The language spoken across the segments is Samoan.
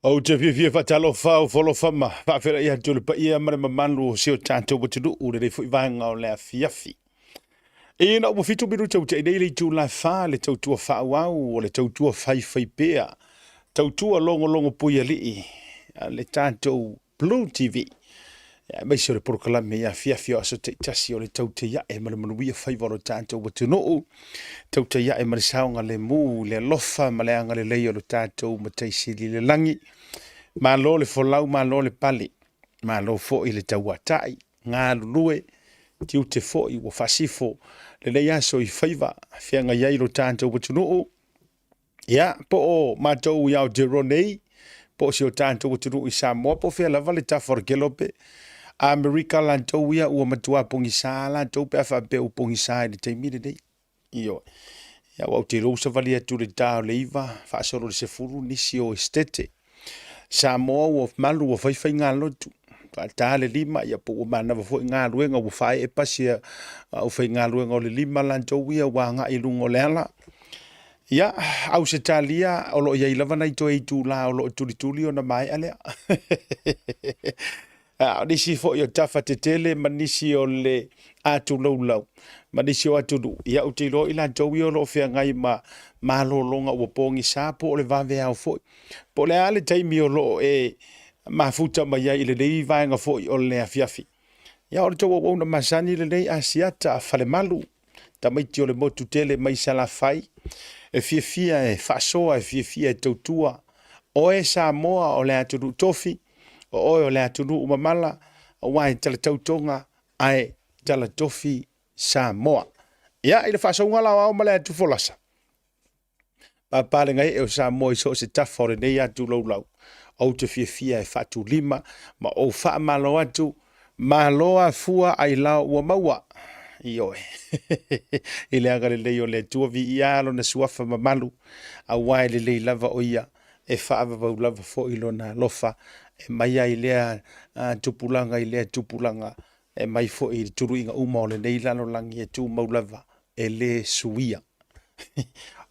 Ou te fiafia faatalofa au folofa ma faafeiloai atu i le paia ma le mamalu o si o tatou atunuu lenei foi vaega o le afiafi. Ina ua 7 minute ua tea nei le itula 4 le tautua faaauau o le tautua faifaipea, tautua logologo puialii a le tatou Blue TV, aemaise o le polokalame i afiafi o aso taitasi o le tautai ae ma le manuia faiva o lo tatou atunuu, tautai ae ma le saogalemu i le alofa ma le agalelei o lo tatou Matai Sili i le lagi. Malo le folau, malo le pale, malo foi le tauatai, galulue, tiute foi ua faasifo lenei aso i faiva feagai ai lo tatou atunuu. Ia, po o matou i Aotearoa nei, po o si o tatou atunuu i Samoa, po o fea lava le tafa o le kelope, Amerika latou ia ua matua pogisa latou pe a faapea ua pogisa i le taimi lenei. Ioe. Ia, aua ou te iloa ua savali atu i le ta o le 9 faasolo i le 10 nisi o Esetete. Samoa ua malu ua fai faigalotu, faata le 5, ia po ua manava foi galuega ua faaee pasi a aufaigaluega o le 5 latou ia ua agai i luga o le ala. Ia, Ausetalia o lo o i ai lava nai toe itula o lo o tulituli ona maea lea. A o nisi foi o tafa tetele ma nisi o le atulaulau ma nisi o atunuu, ia ou te iloa i latou ia o lo o feagai ma malologa ua pogisa po o le vaveao foi. Po o le a le taimi o lo o e mafuta mai ai i lenei vaega foi o le afiafi. Ia o le tou auauna masani lenei Asiata Falemalu, tamaiti o le motu tele mai Salafai, e fiafia e faasoa, e fiafia e tautua. Oe Samoa o le atunuu tofi, o oe o le atunuu mamala, aua e talatau Toga ae talatofi Samoa. Ia, i le faasouga la o ao ma le atufolasa, Papalega ee o Samoa i so o se tafa o lenei atulaulau, ou te fiafia e faatulima ma ou faamalo atu, malo afua ailao ua maua. Ioe. I le agalelei o le Atua, viia lona suafa mamalu, aua e lelei lava o ia, e faavavau lava foi lona alofa, e mai ai lea tupulaga i lea tupulaga, e mai foi i le tuluiga uma o lenei lalolagi e tumau lava, e le suia.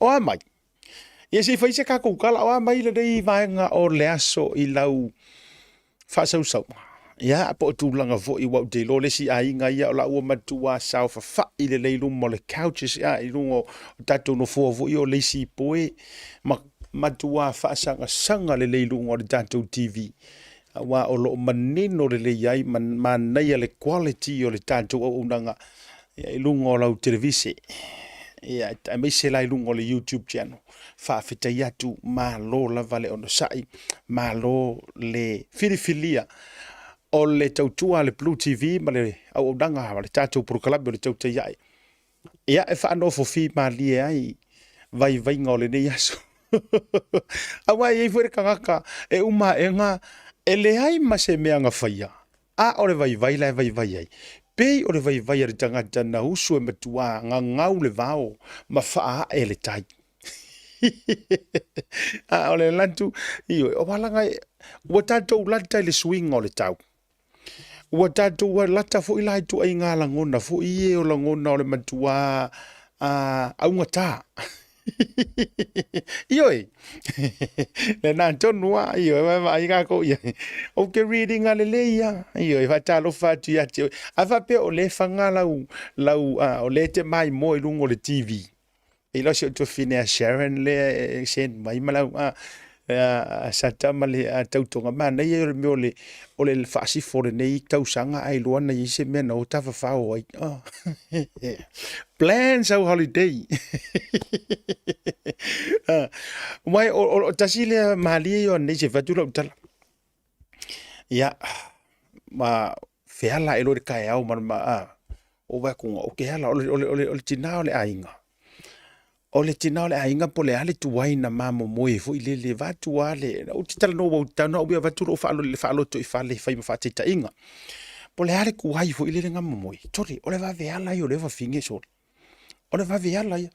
O a mai? Ia se i fai se tatou tala, o a mai lenei vaega o le aso i lau faasausauga? Ia, po o tulaga foi aua ou te iloa le isi aiga ia o la ua matua saofafai lelei i luma o le couches, ia, i luga o tatou nofoa foi o le isi poe, ma matua faasagasaga lelei i luga o le tatou TV, aua o lo o manino lelei ai ma manaia le quality o le tatou auaunaga i luga o lau televise, ia, aemaise la i luga o le YouTube channel. Faafetai atu, malo lava le onosai, malo le filifilia o le tautua a le Blue TV ma le auaunaga o le tatou polokalame o le Tautai Ae. Ia, e faanofofi malie ai vaivaiga o lenei aso. Aua e i ai foi le tagata e uma aega e leai ma se mea na faia, A o le vaivai la e vaivai ai, pei o le vaivai a le tagata na usu e matuā gagau le vao ma faaae le tai. A o le alu atu, ioe, o alaga e, ua tatou lata i le suiga o le tau. Ua tatou lata foi la i ituaiga lagona foi ia o lagona o le matuā augata. Ioe, lena tonu lava, ioe, vaavaai tatou i ai. Ou te read ina lelei lava, ioe, faatalofa atu ia te oe. A faapea o lea e faga lau, lau, o lea e te maimoa i luga o le TV, e iloa si ou tuafafine a Sharon lea e send mai ma lau, Sata ma le tautoga. Manaia ia o le mea o le, o le faasifo o lenei tausaga ae iloa na i ai se mea na o tafafao ai. Oh. Plan sau holiday. Wai, o, o, tasi lea malie ia o nei se fatu lau tala. Ia, ma feala e loa le taeao ma, ma o vai kunga, o ke ala, o le, o le, o le, o le tina o le aiga. O le tina o le aiga po o le a le tuai na mamomoe foi lele vaeatu lava le, ou te talanoa ua ou talanoa au ia vaeatu lou faaloto i fale e fai ma faataitaiga. Po o le a le tuai foi lele na momoe, sole, o le vaveala ia o lea fafine sole. O le vaveala ia.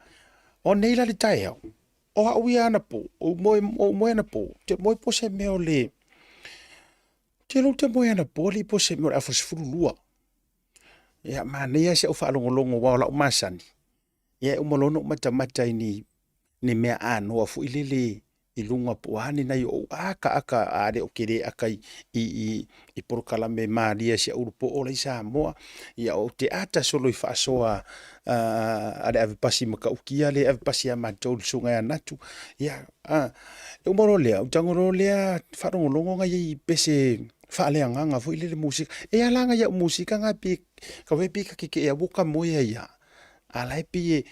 O nei la le taeao, o au ia anapo, ou moe, ou moe anapo, ou te moe po o se mea o le, ou te iloa ou te moe anapo alii po o se mea o le afa 12. Ia manaia si au faalogologo aua o lau masani, Ia e uma loa ona ou matamata i ni, ni mea anoa foi lele i luga po o a ni nai o ou akaaka a le o ke le aka i, i, i, i polokalame malie a si a'u ulupo'o la i Samoa. Ia ou te ata solo i faasoa a le avepasi matautia le avepasi ia matou le susuga ia Natu. Ia, a, e uma loa lea, ou tago loa lea faalogologo na i ai i pese faaleagaga foi lele musika. E ala ona iai au musika na pei e ka pei ka tetee a ua ta moe ai lava. A la e pei e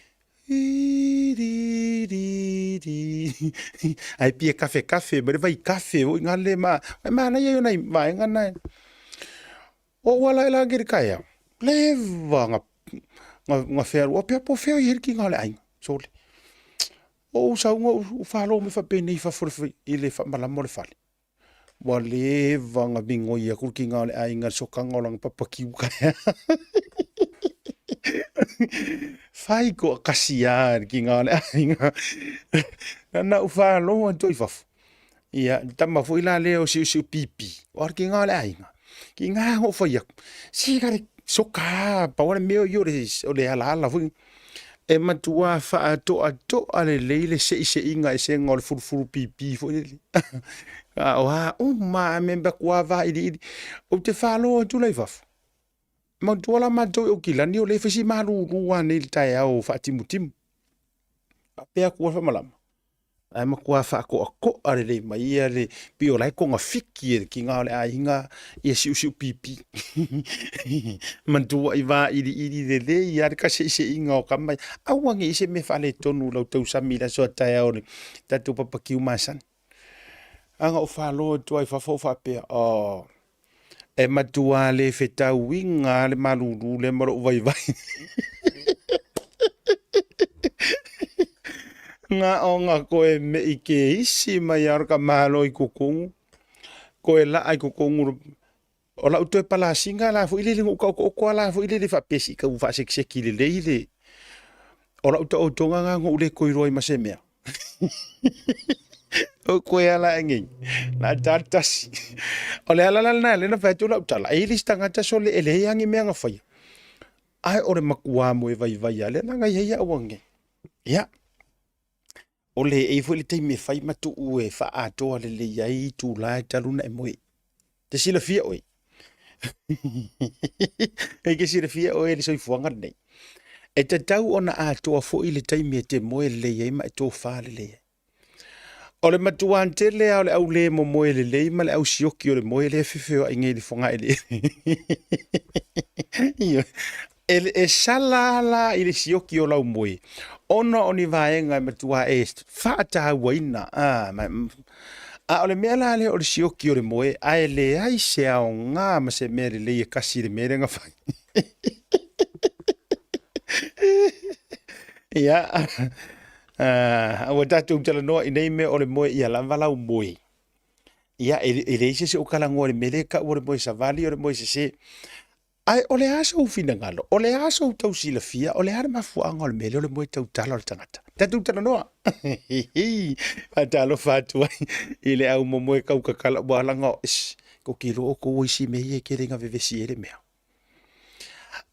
ae pei e kafekafe mai le vaikafe foi lale ma e manaia ia o nai vaega na. O ou ala ae la nei i le taeao, leva na na fealuai pea po o fea o i ai le tiga o le aiga, sole. O ou sauga ou falo mai faapenei i fafo i le faamalama o le fale, ua leva ona migoi atu le tiga o le aiga i le sokaga o lana papakiu taeao. Fai toatasi lava e le tiga o le aiga. Na ou falo atu ai i fafo, ia le tama foi la lea o Siusiu Pipi, o le tiga o le aiga, tiga ona ou fai atu, se na o le soka lava, pau lava le mea o le alaala foi. E matua faatoatoa lelei le seiseiga esega o le fulufulu pipi foi lele. A o a uma lava mea e matua vailiili. Ou te falo atu la i fafo, manatua la matou i Aukilani o lea e fai si malulu lava nei i le taeao faatimutimu. Faapea atu faamalama, ae matua faatoatoa lelei mai ia le pei o la e togafiti e le tiga o le aiga ia siusiu pipi. Matuai vailiili lelei lava le taseiseiga o tama ia. Aua ne i i ai se mea faaletonu i lau tausami i le aso a taeao i le tatou papakiu masani. A na ou falo atu lava i fafo ou faapea, oh, e matua le fetauiga lava le malulu lea ma lou vaivai. Na ona toe mei keisi mai lava o le tamaloa i totonu, toe laa i totonu o lau toe palasiga la foi lele na ou taotooto lava la foi lele faapea se i tau faasekiseki lelei le o lau taotoga lena na ou le toe iloa ai ma se mea. Ou toe ala ae nei, o le a ta le 1. O le ala la lena e ala ai ona fai atu lau tala, e i ai le isi tagata sole e leai lava ni mea na faia, ae o le matua moe vaivai lava lea la na i ai au ananei. Ia, o le e i ai foi le taimi e fai ma tuu e faaatoa lelei ai itula e talu ona e moe. Te silafia oe. E te silafia oe le soifuaga lenei. E tatau ona atoa foi le taimi e te moe lelei ai ma e tofa lelei ai. O le matua tele lava o le au le momoe lelei ma le au sioki o le moe lea e fefeoai nei i le fogaeleele. Ioe. E, e sala la i le sioki o lau moe ona o ni vaega e matua e faatauaina. A, ma, a o le mea la lea o le sioki o le moe, ae leai se aoga ma se mea lelei e kasi i le mea lea na fai. Ia, ua tatou talanoa i nei mea o le moe ia lava lau moe. Ia, e, e leai se isi o talanoa i le mea lea e tau o le moe savali o le moe sese. Ae o le a sou finagalo, o le a sou tau silafia, o le a le mafuaaga o le mea lea o le moe tautala o le tagata. Tatou talanoa. Faatalofa atu ai i le au momoe tautatala ua laga o kou te iloa outou o isi mea ia e tele ina vevesi ai le mea.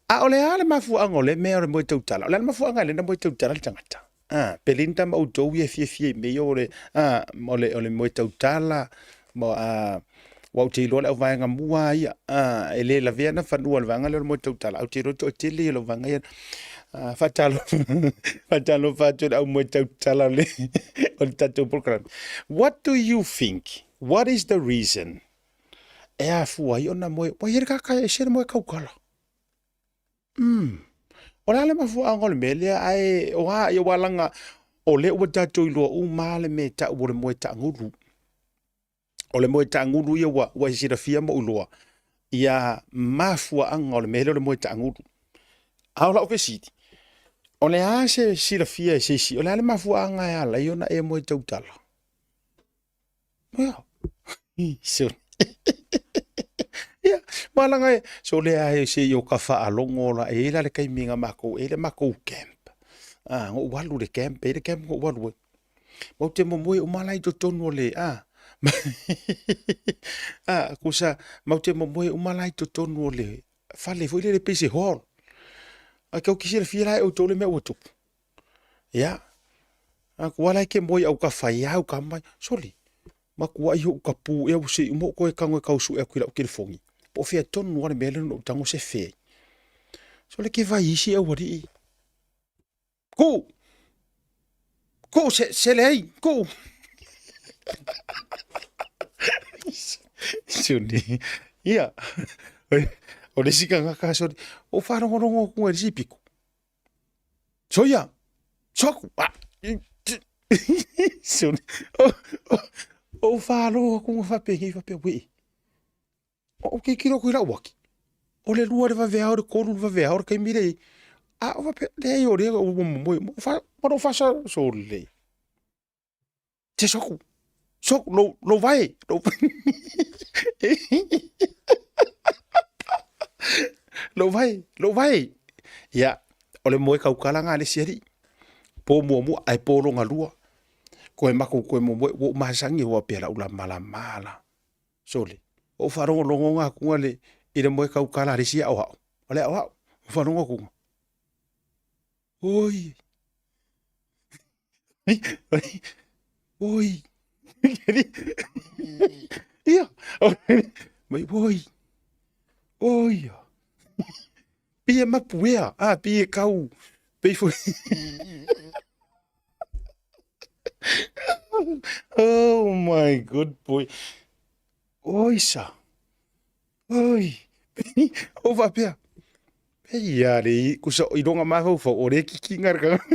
A o le a le mafuaaga o lea mea o le moe tautala? O le a le mafuaaga e ala ai ona moe tautala le tagata? A, Belinda ma outou ia e fiafia i mea ia o le, a, o le, o le moe tautala, ma, a, aua ou te iloa le auvaega mua lava ia, a, e le lavea na fanua i le vaega lea o le moe tautala, ae ou te iloa le toatele ia o le auvaega ia. A, faatalofa, faatalofa atu i le au moe tautala o le, o le tatou polokalame. What do you think? What is the reason? E afua ai ona moe, ua i ai le tagata e ese le moe tautala. Umm. O le a le mafuaaga o le mea lea, ae o a ia aua leaga o lea ua tatou iloa uma lava le mea e tau o le moe taagulu. O le moe taagulu ia ua, ua e silafia ma ou iloa ia mafuaaga o le mea lea o le moe taagulu. A o lau fesili, o le a se silafia e se isi, o le a le mafuaaga e ala ai ona e moe tautala? Ia. Sole. Ia, ma laga e, sole a e se i o ka faalogo la, e i ai la le taimi na makou, e i ai le makou camp. Ah, na ou alu i le camp, e i ai le camp na ou alu ai. Matou te momoe uma la i totonu o le, ah, ah, kusa, matou te momoe uma la i totonu o le fale foi lele pei se hall. Ae tou te silafia la e outou le mea ua tupu. Ia. Aku ala ke moi au ka fai au ka mai. Soli, makuai hoʻu ka pū ea ua se i uma ou koe tago e tau suʻe atu i laʻu telefoni. Po o fea tonu lava le mea lea na ou tago sefe ai. Sole ke vai isi aualii. Kuu! Kuu se, se leai, kuu! Sole, ia, o le isi tagata sole, ou faalogologo atu i le isi pito. Soia! Soku! Ah! Sole, ou faalogo atu na faapenei faapea, uee, ou tilotilo atu i lau aki, o le 2 le vaveao, o le 3 le vaveao, o le taimi lea i ai. A ou faapea, leai o lea ua momoe, ma lou faasala, sole, se soku, soku, lou, lou vae, lou lou vae, lou vae. Ia, o le moe tautala lena a le isi alii, po muamua ae po lona lua, toe matou toe momoe, ua ou masani ua faapea o le a ou lamalama la. Sole, ou faalogologo atu le i le moe tautala a le isi aoao, o le aoao, ou faalogo atu, oi, oi, ia, mai, oi, oi, pei e mapuea, a, pei e kau, pei foi, oh my good boy, oi sa, oi, ou faapea, ei a le, kusa i longa mafaufau, o le kikiga le tagata.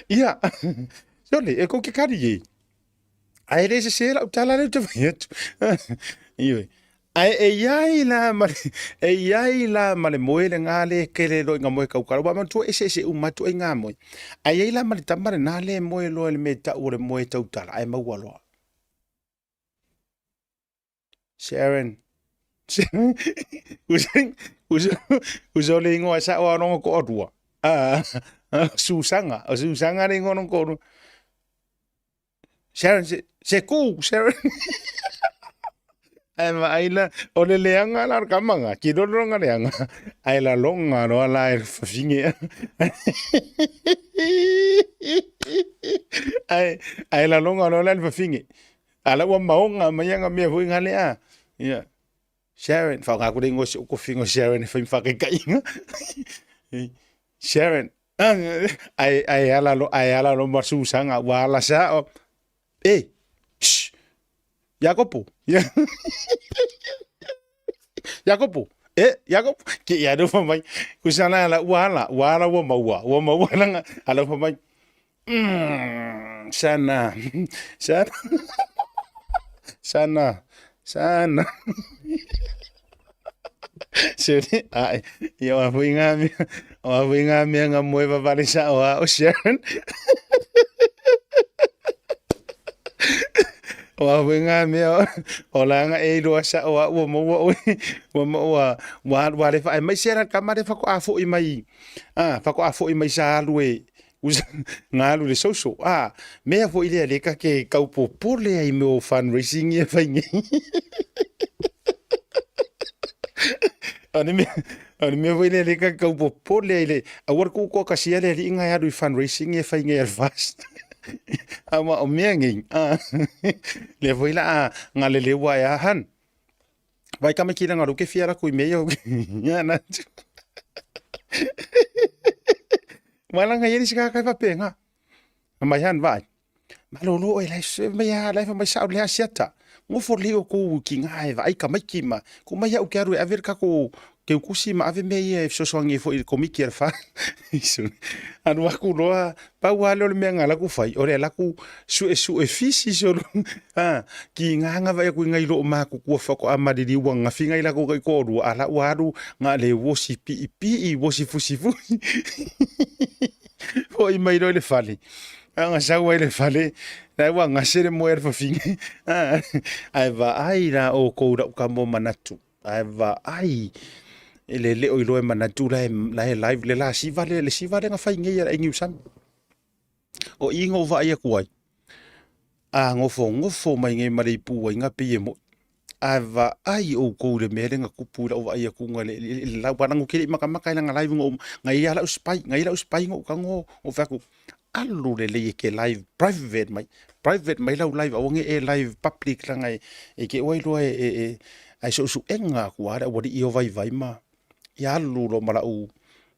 Ia, sole, e kou ke kari e. Ae le sese lau tala lea ou te fai atu. Ioe. Ae e i ai la ma le, e i ai la ma le moe lena le kele loa i ngā moe kaukala. Ua manatua eseese uma atu ai ngā moe. Ae i ai la ma le tama lena le moe loa i le mea e tau o le moe tautala, ae maua loa. Sharon. Usa o le ingoa e sao a lona toalua. Ah, Susana. O Susana le ingoa o lona toalua. Sharon, se, se ku, Sharon. Ae vaai la, o le leaga la o le kamaga, kilolo lona leaga, ae laloga loa la e le fafine. Ae, ae laloga loa la e le fafine. A la ua maoga mai aga mea foi ngale a. Ia. Sharon, whaonga aku le ingoa si uko fingo Sharon e whai whakaikaiga. Sharon, ai, ai ala lo, ai ala lo masusanga, ua ala sa o. E, shh, Iakopo, Iakopo, e, Iakopo, ke ia no mai, kusana ala ua ala, ua ala ua maua, ua maua langa, ala ua mai, Sana, sana, sana, sana. Sene, ai, ia wa fui ngā mea, wa fui ngā mea ngā moe wawale sa o a o Sharon. Wa fui ngā mea o la ngā e iloa sa o a ua maua oi, ua maua, ua, ua le whae mai sera kama le whako a fo i mai, a, whako a fo i mai sa alu e, Nga alu le social. Ah, mea foi lea le ka ke kau popole ai mea o fundraising ia fai nei. O le mea, o le mea foi lea le ka kau popole ai le, aua le kuko kasi ia le alii nga e alu i fundraising ia fai nei a le fast. A ma o mea nei, ah, lea foi la a nga le leua e a han. Vai ka miki langa ke fia la kui mea ia na. Mai langa ia si ka kai fa penga. Mai han vai. Ma lo lo e lai se mai a lai fa mai sa le asiata. Ngofo le o ko ki nga e vai ka mai ki ma. Ko mai au ke aru e ave ka ko ke ukusi ma ave mea ia e fesoasoani ai foi i le komiti a le fa. Alu aku loa, pau lava lea o le mea na alu aku fai, o le alu aku suesue fisi solo. Ha, ki ngā vai aku i ngai loo makuku a whako a mariri ua ngafi ngai lako kai kōrua, a la ua alu ngā le wosi pii pii, wosi fusi fusi. Foi mai loa i le fale. A nga sau ai le fale, la ua ngase le moe a le fafine. Ae vaai la oukou lau ka mo manatu. Ae vaai e le leo iloa e manatu la e, la e live le la siva le, le siva le na fai nei a le Niusami. O i ngo vaai aku ai. A ngofo ngofo mai nei ma le ipu ai nga pei e moi. Ae vaai outou i le mea lea na tupu i lau vaai atuga i le lau aua leaga ou te le i matamata i lana live na ou na i ai lava lau spy, na i ai lau spy na ou tago ou fai atu, alu lelei e te live private mai, private mai lau live aua ne i e live public leaga e te i ua iloa e ae suesuega atu lava le aualii ia o vaivai ma ia alu loa ma lau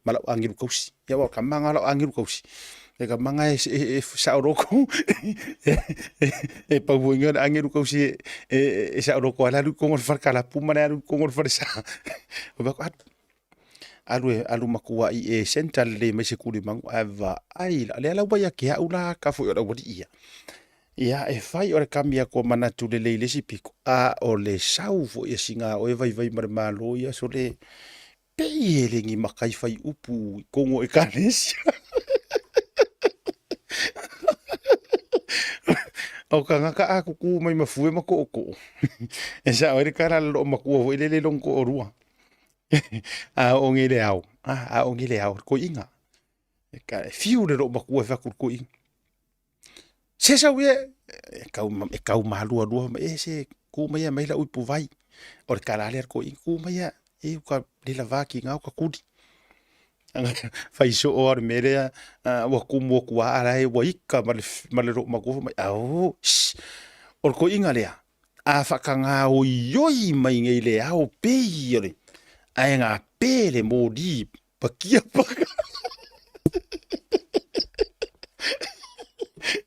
ma lau agelu tausi. Ia aua o le tama lena o lau agelu tausi, le tama lena e saoloto e pau foi le agelu tausi e saoloto lava le alu i totonu o le fale kalapu ma le alu i totonu o le falesa. Ou fai atu, alu, alu alu matuai e centre lelei mai se tulimanu ae vaai la, lea la ua ia te au la ata foi o le aualii ia. Ia e fai o le kami atu o manatu lelei i le isi pito, a o le sau foi a sina oe vaivai ma le Malo ia sole Pei e le ni matai fai upu i totonu o Ekalesia. O tagata a tutu mai ma fue ma tootoo, e sao ai le tala a le loomatua foi lele i lona toalua. A oo nei i le ao, a oo nei i le ao, le toeaina, e fiu le loomatua e fai atu i le toeaina, Se sau ia, e tau malualua mai, e se tu mai e aumai lau ipuvai. O le tala lea a le toeaina, tu mai ia, e ua le lava tiga o ta tuli. Fai soo lava o le mea lea, ua tumu atu lava a o la e ua ika ma le loomatua fai mai, auu, sss. O le toeaina lea, a faatagaoioi mai nei i le ao pei o le, ae na pe le moli pakia paka.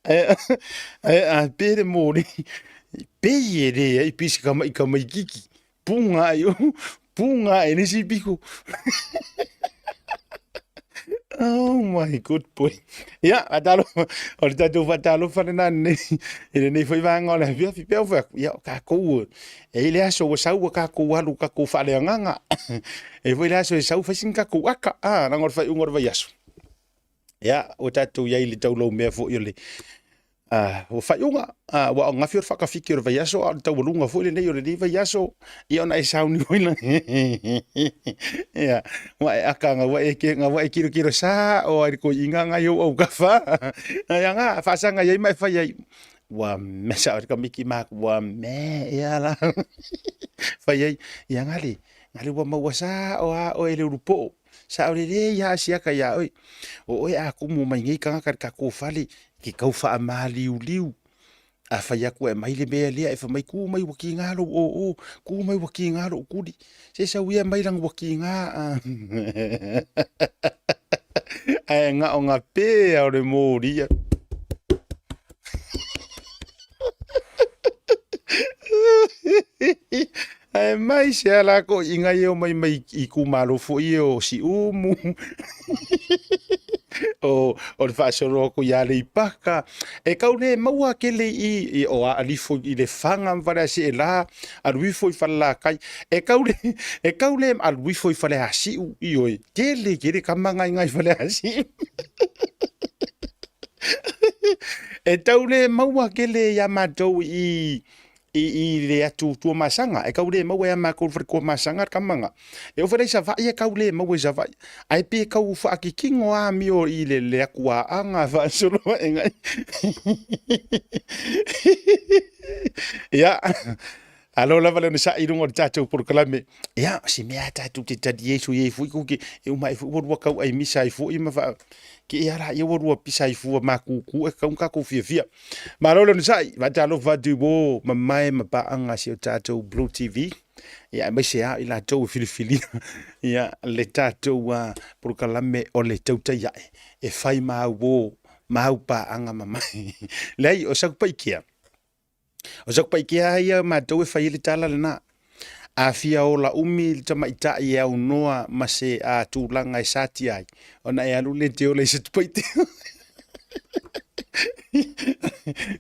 Ae a pe le moli, pei e leai pei se tama'i tamaitiiti, puga ae i o, puga ae i le isi pito. Oh my good boy. Ia, faatalofa, o le tatou faatalofa lena lenei, i lenei foi vaega o le afiafi. Pei ona fai atu, ia o tatou, e i ai le aso ua sau ua tatou alu tatou faaleagaga. E i ai foi le aso e sau fai sina tatou aka, a, leaga o le faaiuga o le vaiaso. Ia, ua tatou i ai i le taulaumea foi o le ua faaiuga, aua o ananafi o le faatafiti o le vaiaso, a o le taualuga foi lenei o lenei vaiaso, ia ona e sauni foi lea. Ia, ua e aka na ua e, na ua e kilokilo sao ai i le toeaina na i ou autafa. Ia na, faasaga i ai ma e fai ai. Ua mea sao ai le tamaiti ma ua mea ea la. Fai ai, ia gale, gale ua maua sao lava oe e le ulupoo. Sao lelei lava asiata iā oe. O oe a tumu mai nei tagata i le tatou fale, e te tau faamaliuliu. A fai atu e aumai le mea lea, e fai mai, tu mai ua tiga lou oo, tu mai ua tiga lou tuli. Se sau ia aumai leaga ua tiga. Ae na o gapea o le moli. Ae mai se ala toeaiina ia e omai mai i itumalo foi ia o Siumu, o le faasolo atu i Aleipata, e tau le maua tele i i o Aalifo i Lefaga ma Faleaseela, alu ifo i Falelatai, e tau le e tau le alu ifo i Faleasiu, ioe, tele tele tama na i ina i Faleasiu. E tau le maua tele ia matou i i le atu Tuamasaga, e tau le maua ia matou i le fale Tuamasaga le tama na. E oo foi la i Savaii e tau le maua i Savaii, ae pei e tau faakikino lava amio i le atu Aana faasolo ae ai. Ia, alo lava le onosai i luga o le tatou polokalame. Ia, o se mea lava tatou te talie sui ai foi tou te, e uma ae foi ua lua tau aimisa ai foi ma faa, ke ia la ia ua lua pisa ai fua matutu e tatau ona tatou fiafia. Malo le onosai, faatalofa atu i uo mamae ma paaga a si o tatou Blue TV, ia aemaise lava i latou e filifilia ia le tatou polokalame o le tautai ae e fai ma au uo ma au paaga mamae. Leai, o Satupaitea, O Satupaitea lava ia matou e fai ai le tala lena. A fia ola umi le tamaitai e aunoa ma se a tulaga e satia ai, ona e alu lea e te ola i Satupaitea.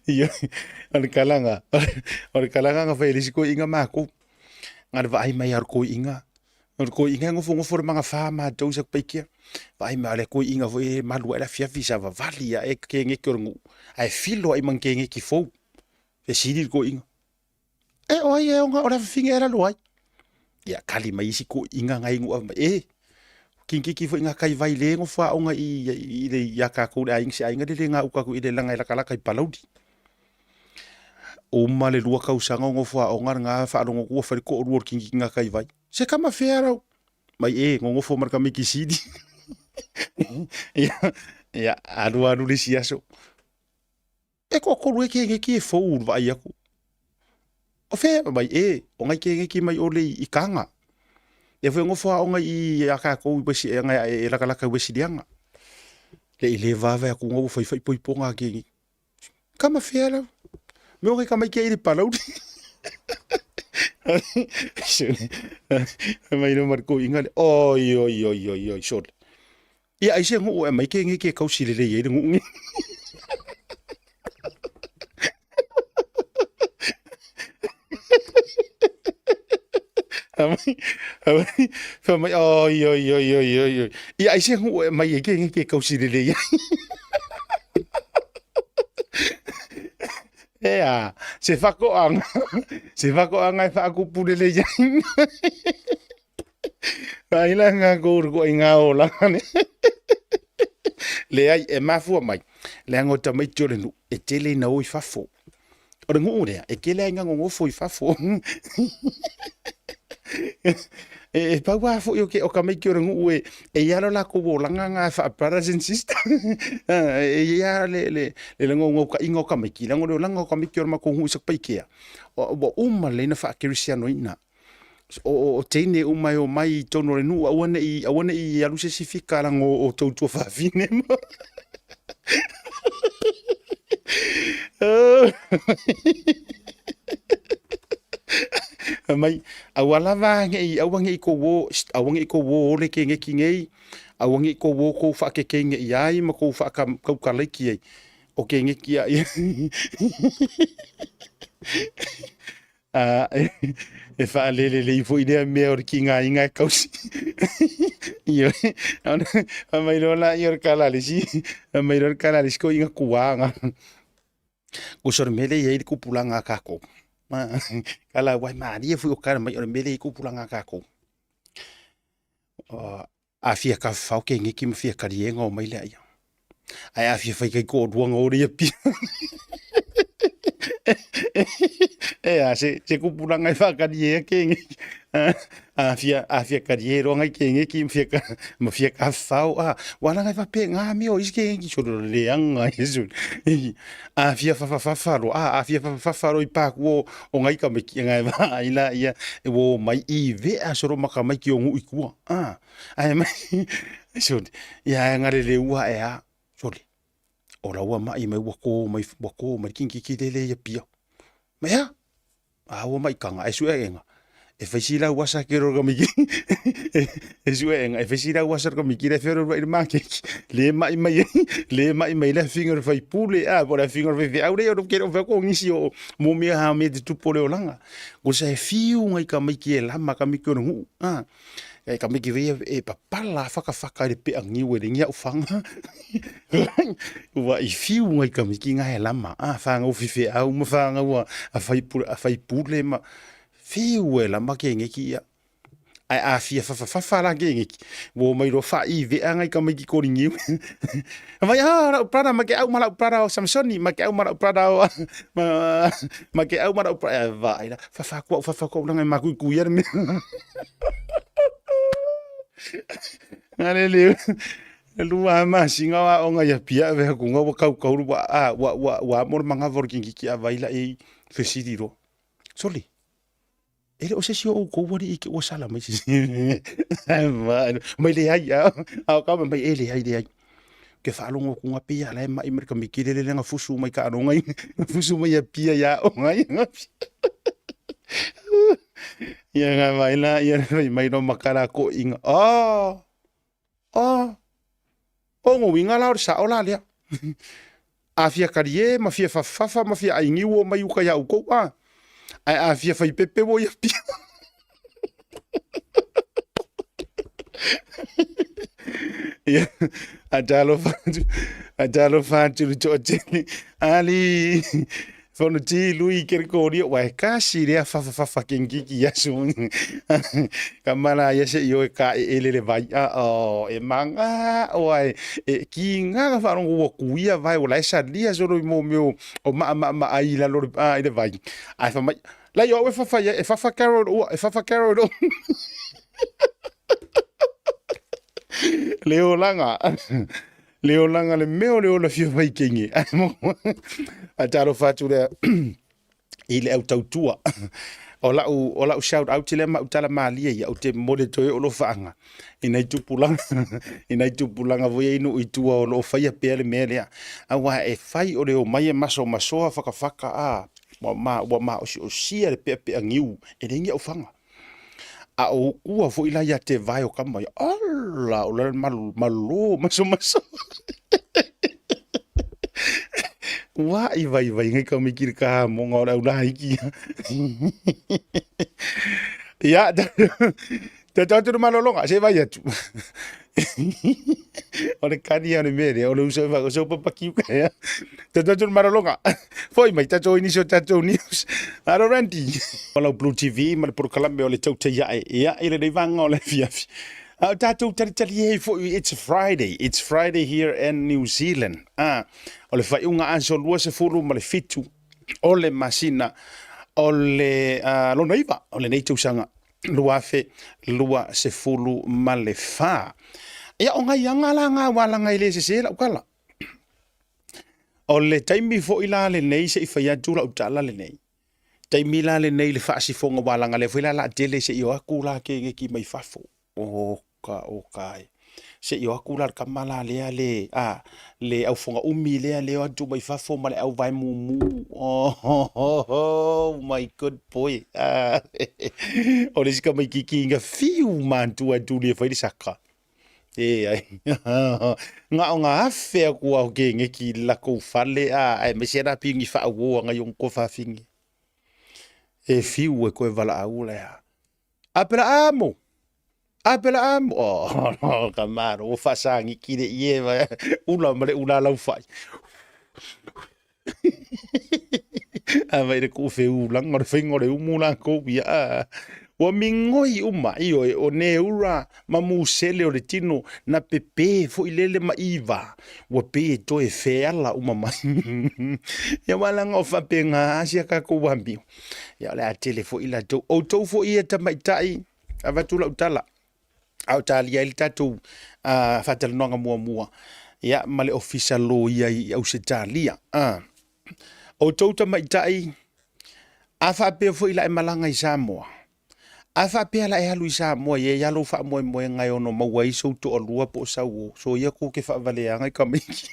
Ioe, o le kalaga, o le kalaga na fai e le isi toeaina matou. Na o le vaai mai lava o le toeaina, o le toeaina e nofonofo i le magafa matou i Satupaitea. Vaai mai lava o le toeaina foi e malu ae le afiafi savavali ae keneti o le nuu, ae filo ai ma ni keneti fou. Fesili le toeaina, E o ai e ona o le afafine e lalo ai? Ia tali mai isi toeaiina nai nuu mai, e kikiki foi ngā kai vai le nofo aoga i i le ia tātou le aiga se aiga le le ngā uka i le langa e lakalaka i Palauli. Uma le 2 tausaga o nofo aoga lena faalogo atu ua fai le toalua o le kingikinga tai vai. Se tama fea lau? Mai e, nonofo ma le tamaiti sili. Ia, ia, alu alu le isi aso. E toatolu e keneki e fou i le vaai atu. O fea? Mai e, o nai keneki mai ole i Kaga. Lea foi e nofo aoga i i a tatou i Wesi, e latalata i Uesiliana. Le i le vaavaai atu ua fai faaipoipoga a keneki. Kama fea lau. Me o kama ike i le palauli. Mai no marko inga le oi oi oi oi oi sole. Ia ai se nuu e mai ke nge ke kausi le le i le nuu nge. Amai, amai, fa mai oi oi oi oi oi oi. Ia ai se nuu e mai e ke nge ke kausi le le i. E a, se whakoanga, se whakoanga e whakupu lele ia. Ai la ngā kōru ko i ngā olanga ne. Leai, e mafua mai, leaga o tamaiti o le nuu, e tele ina o i fafo. O le nuu lea, e tele ai ngā ngongofo i fafo. E pau lava foi o ke o tamaiti o le nuu e e i ai lo latou olaga na faa brothers and sisters. E i ai le le le naunautaiga o tamaiti, leaga o le olaga o tamaiti o le matou nuu i Satupaitea, ua uma lelei ona faakerisianoina. O teine uma e omai i totonu o le nuu, aua ne i aua ne i alu se isi fika leaga o tou tuafafine ma Fai mai, aua lava ne i aua ne i tou o, aua ne i tou o ole keneki nei, aua ne i tou o tou faakekei nei ai ma tou faataukalaiti ai, o keneki a ia. E faalelelei foi lea mea o le tigaina e tausi. Ioe, ona fai mai loa lea o le tala a le isi, fai mai loa le tala a le isi toeaina tuā na. Uso le mea lea e i ai le tupulaga a tatou, tala aua e malie foi o tala mai o le mea lea e i ai tupulaga a tatou. A fia tafafao keneki ma fia talie ona omai lea. Ae a fia fai taitoalua ona o lea i Apia. E a, se tupulaga e faatalie ai keneki. A fia, a fia talie loa nai keneki ma fia, ma fia tafafao, a, ua leaga e faapena mea o isi keneki solo leaga ia solo. A fia fafafafa loa, a, a fia fafafafa loa i paku o, o nai tamaiti, ngai vaai laia, e ua omai i vea solo ma tamaiti o nuu i tua. A, ae mai, sole, ia ae galeleu ae a, sole, o la ua mai mai ua kō mai, ua kō mai le kinigiki lele i Apia. Mai a? A ua mai kanga, e sueʻega. E fai si lau asa ke ro kamiki. E sueʻega, e fai si lau asa kamiki le fero i le makeki. Le mai mai, le mai mai le finga le fai pule, a po le finga le fai au le o ke o ko ngisi o mo mea ha me te tupo le olanga. Ko sa e fiu ngai kamiki e lama kamiki o ngu. A E ka miki wei e papala whakawhaka i le pea ngiu e ringi au whanga. Ua i whiu ngai ka miki ngā he lama. A whanga u whiwhi au ma whanga ua a whai pule, a whai pule ma whiu e lama ke ngeki ia. Ai a fia whawhawhawha la ke ngeki. Wo mai ro wha i vea ngai ka miki kori ngiu. Mai ah lau prada ma ke au ma lau prada o Samsoni ma ke au ma lau prada o ma ma ke au ma lau prada va ai la whawha kua whawha kua ngai ma kui kui ia me. Ngā le le lua masina o aoga i Apia e ku ngā ua kaukauru ua a ua ua ua amo le manava o le kingiki a vai la e fesili loa. Sole, e le o se isi o outou alii ke ua sala mai se mai leai a a o ka mai e leai leai. Ke faalogo atu ngā pei a la e mai mai le kamiki lele le fusu mai ka aroga i fusu mai Apia i aoga i Ia ngā mai la ia mai mai no makara ko inga. Oh! Oh! O ngo winga la o le sao la lea. A fia karie ma fia fafafa ma fia aingi ua mai uka ia ukou a. Ae a fia fai pepe ua ia pia. Ia, a talofa atu, a talofa atu le toatele. Ali, Fono ti lui ke koria wa kasi lea fafa fafa kengiki aso. Ka mala ia se i oe ka e ele le vai a o e manga o ai e ki nga ka wharongo ua kuia vai o lai salia solo i mō meo o maa maa maa ai lalo le a i le vai. Ai fa mai lai o e fafa ia e fafa Carol ua e fafa Carol o. Le olanga. Le olaga le mea o le ola fia fai kenge. A talofa atu lea i le au tautua. O lau, o lau shout out lea ma utala malie ia, o te momoli atu ai o alofaanga i nai tupulaga, i nai tupulaga foi ia i nuu i tua o lo o faia pea le mea lea. Aua e fai o le omai e masomasoa fakafaka a, ua ma, ua maosiosia le peapea niu, e leai ni aufaga. A o ukua foi la ia te vae o kama ia, ala, o la malu, malo masomaso. Ua i vai vai ngai ka miki le ka monga o le au la iki. Ia, te tau atu le malologa, se vai atu. O le kani o le mea lea, o le uso e whaka, so papa kiu ka ea. Te tau atu le malologa. Foi mai, tatou i nisi o tatou news. Alo Randy. O lau Blue TV ma le polokalame o le tautai ae. Ia, i lenei vaega o le afiafi. A o tatou talitali ai foi, it's Friday. It's Friday here in New Zealand. Ah, o le faaiuga aso 27 o le masina o le lona iva o lenei tausaga 2024. Ia, o ngai aga la ngā wālanga i le sese lau tala. O le taimi foi la lenei se i fai atu lau tala lenei. Taimi la lenei le faasifoga wālanga lea foi la la tele se i o aku la ke ngeki mai fafo. O ka o ka e. Se i o aku la le kama la lea le a le aufonga umi lea le o atu mai fafo ma le au vae mumu. Oh, oh, oh, oh my good boy. Ah, o le isi kamaikiki inga fiu mantua e tuli e fai le saka. E ai. Nga o nga afe aku au ke ngeki lako fale a ai me se ra pingi fa wo nga yong ko fa fingi. E fiu e koe vala au le a. Apela amo. Apela amo. Oh, no, ka maro o fa sangi ki le ie va ula ma le ula lau fai. A vai le ku fe ulanga o le fainga o le umu lakou ia. Ua migoi uma, ioe, o neura ma musele o le tino na pepē foi lele ma iva, ua pei e toe feala uma mai. Ia ua laga o faapena a si a kakou amio. Ia o le a tele foi latou. Outou foi ia tamaitai, avatu lau tala, a o talia ai le tatou faatalanoaga muamua ia ma le ofisa loia i Ausetalia. Outou tamaitai, a faapea foi la e malaga i Samoa, a faapea la e alu i Samoa e i ai lou faamoemoega e ono maua ai sou toalua po o sau o, so ia kou ke faavaleaga i tamaiti.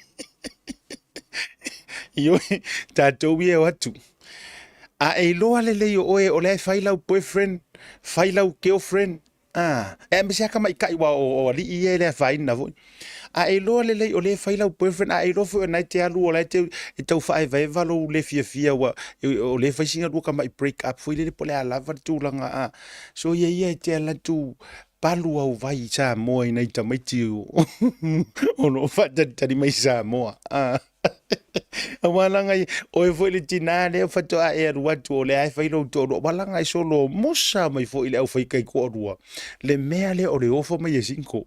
Ioe, tatou ia e o atu. A e iloa lelei o oe o lea e fai lau boyfriend, fai lau girlfriend, a, e aemaise lava tamaitai aua o alii ia e le afaina foi. A e iloa lelei o lea e fai lau boyfriend, a e iloa foi o lena e te alu o la e te e tau faaevaeva lou le fiafia ua o lea e fai sina lua tamai break up foi lele po o le a lava le tulaga a. So ia ia e te alu atu palu au vai i Samoa i nai tamaiti o lo o faatalitali mai i Samoa. A. Aua laga oe foi le tinā lea faatoa e alu atu o lea e fai lou toalua. Aua laga e solo mosa mai foi le aufai kaikoalua le mea lea o le ofa mai e single.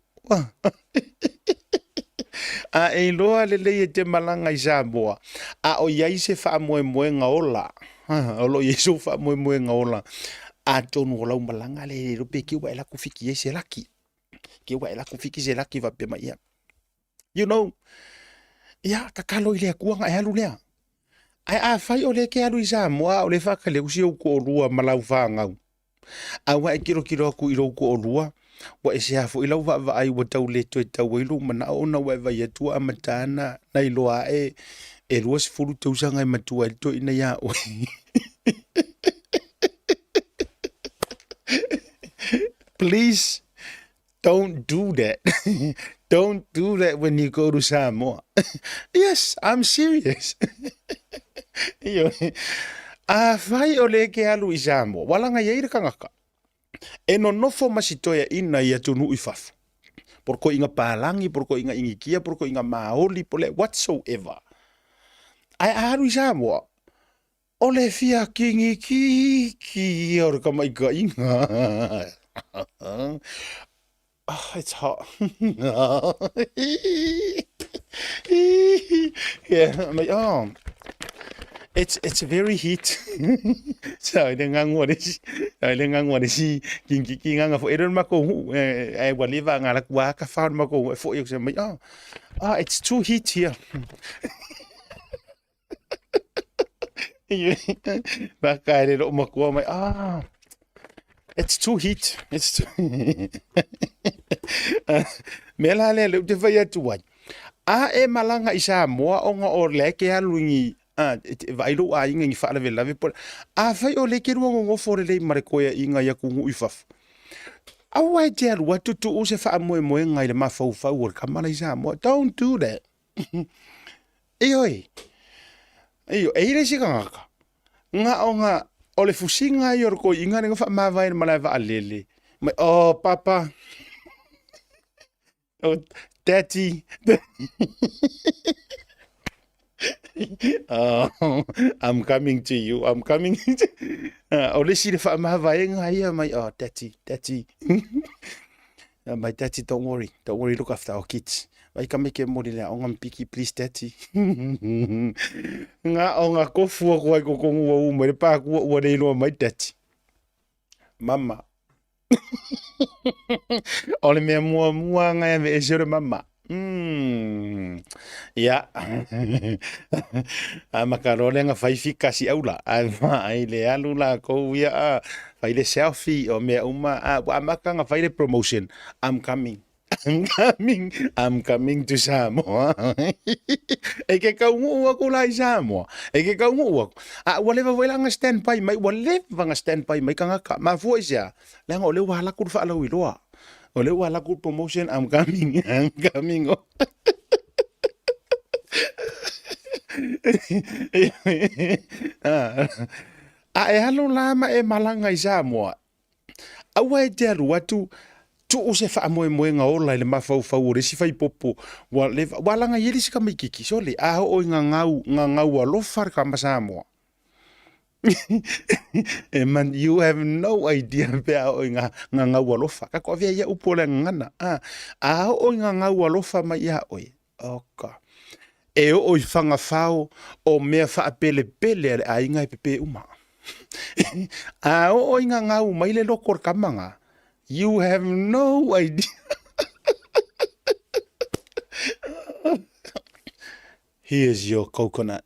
A e iloa lelei e te malaga i Samoa, a o i ai se faamoemoega ola, o lo o i ai sou faamoemoega ola, atonu o lau malaga lea e le iloa pe keu ae laku fiki ai se laki. Keu ae laku fiki se laki faapea mai ia. You know, ia, tatalo i le Atua ona e alu lea. Ae afai o lea e te alu i Samoa a o lea e faatali atu si ou toalua ma lau fanau, a ua e tilotilo atu i lou toalua, ua ese lava foi lau vaavaai ua tau le toe tau ai lou manao ona ua e vaai atu ua amata ona iloa ae e 20 tausaga e matua ai le toeaina ia oe. Please Don't do that. Don't do that when you go to Samoa. Yes, I'm serious. Ioe. Afai o lea e ke alu i Samoa, ua laga i ai le kangaka. E nonofo ma si toeaina i atunuu i fafo. Po o le koiga palagi, po o le koiga inikia, po o le koiga maoli, po o le whatsoever. Ae a alu i Samoa, O le fia kigikiki ia o le kamaʻikaʻiga. Oh, it's hot. Yeah, I'm like, oh, it's very heat. So, le ngangua le si, le ngangua le si, kingiki nganga fo, e le mako hu, e ua leva nga la kua ka fa mako e fo i mai, oh, ah, it's too heat here. Baka e le loo makua mai, ah, it's too heat. It's too... Mea la lea le te fai atu ai. A e malaga i Samoa ona o le ke alu i vaai lou aiga i faalavelave po a fai o le ke lua nonofo lelei ma le koeaiga i atunuu i fafo. Aua e te alu atu tuu se faamoemoega i le mafaufau o le tama la i Samoa. Don't do that. Ioe, ioe, e i ai le isi tagata, na ona o le fusiga ia o le toeaina lea na faamavae i le malae vaalele, mai, oh papa, oh daddy, oh, I'm coming to you, I'm coming to you. O le isi le faamavaega ia mai, oh daddy, daddy. My daddy, don't worry, don't worry, look after our kids. Vai ka meke mori le aoga mpiki, please daddy. Nga o nga kofu aku ai ko kongu wa uma, le pā kua ua le iloa mai daddy. Mama. O le mea mua mua ngai ave ese o le mama. Ia. A maka loa lea na fai fika si aula. Ae vaai le alu lakou ia a fai le selfie o mea uma a ua amata na fai le promotion. I'm coming. I'm coming. I'm coming to Samoa. E ke kaunuu aku la i Samoa. E ke kaunuu aku. A ua leva foi la na stand by mai, ua leva na stand by mai kangaka. Mafua i se a? Leaga o lea ua ala atu le faalauiloa. O lea ua alu atu le promotion, I'm coming, I'm coming. A e alu la ma e malaga i Samoa, aua e te alu atu tuu se faamoemoega ola i le mafaufau o le isi faipopo ua leva, ua alaga i ai le isi tamaititi, sole, a oo i gagau, gagau alofa le tama Samoa. E man, you have no idea pe a oo i ngā, ngā ngau alofa. Ka ko avea ia upu o le gagana. A, a oo i ngā ngau alofa mai ia oe. Oka. E oo i whangawhao o mea whaapelepele a le aiga e pepe uma. A oo i ngā ngau mai le loko o le kamanga. You have no idea. Here's your coconut.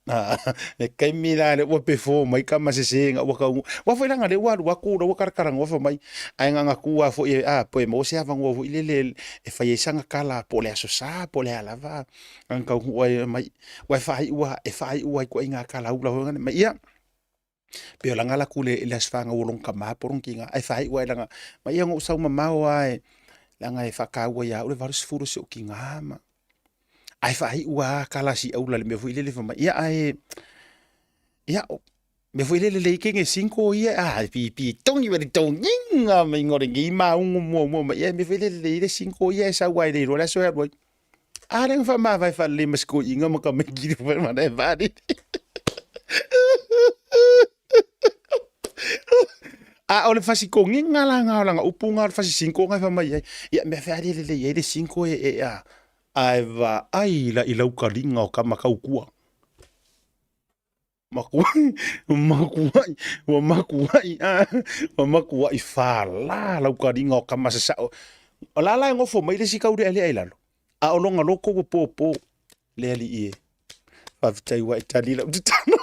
Le kaimi la le ua pefo mai ka masese nga ua kau. Wa foi langa le ua alu aku la ua karakara ngofa mai. Ai nga nga kua foi e a po e mo se ava ngua foi le le e fai e sanga kala po le aso sa po le alava. Nga kau hua e mai. Wa e fai ua e fai ua i ko inga kala ula ho nga mai ia. Pe o langa la ku le le asfa nga ulong ka ma porong kinga ai fai ua e langa mai ia ngo sau mamao ai langa e whakaua ia ule varu sefulu se o kinga ma. Ai fai ua kala si aula le mea foi lele fa mai ia ai ia mea foi lele le ike nge cinco ia a pi pi tongi wele tongi nga mai ngore ngi ma ungu mua mua mai ia mea foi lele le ile cinco ia e sau ai le ro la so ya A le fa ma vai fa le mas ko inga ma ka me ki fa ma le va ni. A o le fasikonginga la nga o langa upu nga o le fasisinko nga e fa mai ai. Ia mea fe ali le le i le sinko e e a. Ae vaai la i lau kaliga o ka makau kua. Makuai, makuai, ua makuai, a, ua makuai whālā lau kaliga o kama sasao. O la la e ngofo mai le isi kaulealea i lalo. A o longa loko ua pōpō le alii e. Faafetai ua e tali lau tatalo.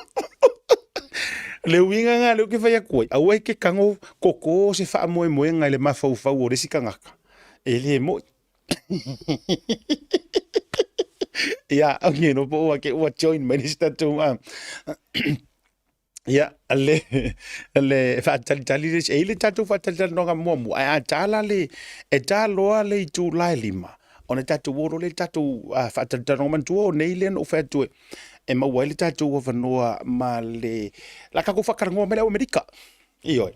Le uiga nga lea ou te fai atu ai, aua e te tago koko se faamoemoega i le mafaufau o le isi tagata. E le moi. Ia, okay, no po ua ke ua join mai le isi tatou a. Ia, le, le faatalitali le isi, e i le tatou faatalitalinoga muamua, ae a ta la le, e ta loa le itula e 5, ona tatou o loa lea i le tatou faatalitalinoga. Manatua o nei lea na ou fai atu e maua ai le tatou avanoa ma le, la tatou faatalanoa mai le au Amerika. Ioe.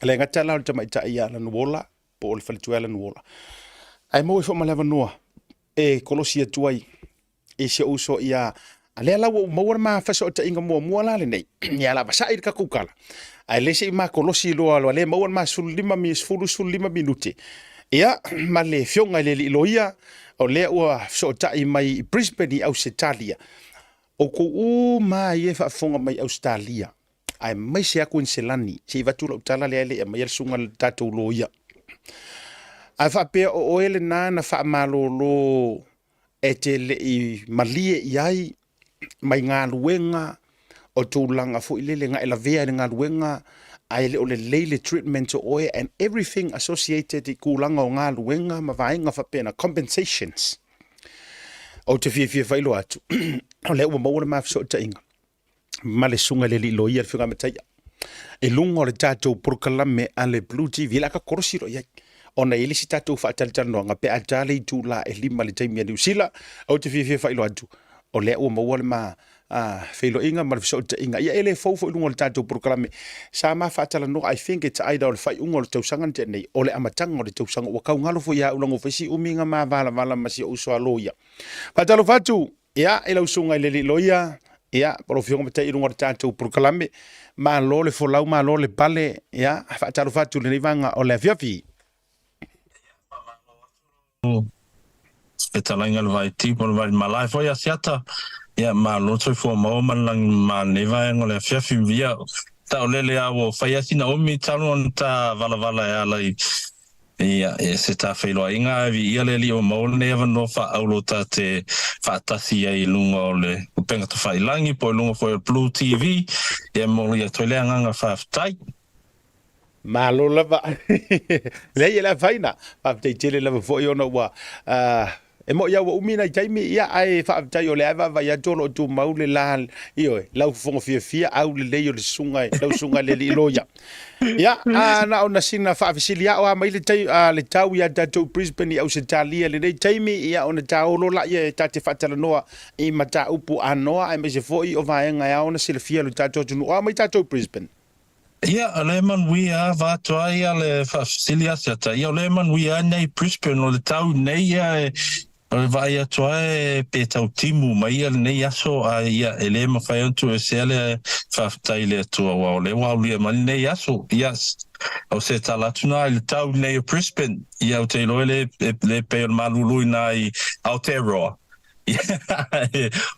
E le gata la o le tamaitai ia Lanuola, po o le faletua ia Lanuola, ae maua ai foi ma le avanoa e kolosi atu ai i si ou uso ia A lea la ua ou maua le ma fesootaiga muamua la lenei, ia la vasai le tatou tala, ae le se i makolosi loa loa le maua le ma 15 mi 10 15 minute. Ia ma le afioga i le alii loia, o lea ua fesootai mai i Brisbane i Ausetalia. Outou uma ia e faafofoga mai i Ausetalia, aemaise lava Kuiniselani, se i avatu lau tala lea e le i aumaia le susuga i le tatou loia. A faapea o oe lena na faamalolo e te le i malie i ai mai galuega o tulaga foi lele na e lavea i le galuega ae le o lelei le treatment o oe and everything associated i tulaga o galuega ma vaega faapena, compensations. Ou te fiafia faailoa atu, o lea ua maua le ma fesootaiga ma le susuga i le alii loia le Afioga ia Mataia i luga o le tatou polokalame a le Blue TV. O le a tatou kolosi loa i ai ona e i ai le isi tatou faatalatalanoaga pe a ta le itula e 5 i le taimi a Niu Sila. Ou te fiafia faailoa atu o lea ua maua le ma feiloaiga ma le fesootaiga. Ia e le fou foi i luga o le tatou polokalame sa ma faatalanoa. I think it's either o le faaiuga o le tausaga na tea nei o le amataga o le tausaga ua tau galo foi ia au leaga ua fai si umi na ma valavala ma si ou uso a loia. Faatalofa atu Ia, i lau susuga i le alii loia, ia, po o lau Afioga Matai i luga o le tatou polokalame, malo le folau, malo le pale, ia, faatalofa atu i lenei vaega o le afiafi. Fetalaiga le Vaiti po o le Vaimalae foi Asiata, ia malo le soifua maua ma le lagi ma lenei vaega o le afiafi. Ia, saolele lava ua fai lava sina umi talu ona ta valavala e ala i Ia, e se ta feiloaiga ae viia le Alii ua maua lenei avanoa faaauro ta te faatasi ai i luga o le upega tafailangi po o i luga foi o le Blue TV. Ia, e momoli atu ai le agaga faafetai. Malo lava. Leai e le afaina. Faafetai tele lava foi ona ua E moi lava ua umi nai taimi, ia, ae faafetai o lea e vaavaai atu o lo o tumau le la, ioe, lau fofoga fiafia, aulelei o le susuga, lau susuga i le alii loia. Ia, a, na ona sina faafesili lava, o a mai le, tai, a, le tau ia tatou i Brisbane i Ausetalia i lenei taimi, ia, ona taolo laia e ta te faatalanoa i mataupu anoa aemaise foi o vaega e ao ona silafia e lo tatou atunuu. O a mai tatou i Brisbane? Ia, o lea e manuia a, vaeatu ai ia le faafesili a Siata, ia o lea e manuia ai nei Brisbane, o le tau nei ia e, o le vaai atu a e pe tau timu mai ia lenei aso, a ia e le mafai ona tuuesea le faafetai i le Atua aua o lea ua aulia mai lenei aso. Ia, o se tala atu na i le tau nei o Brisbane, ia ou te iloa e le, e le pei o le malulu i na i Aotearoa. Ia,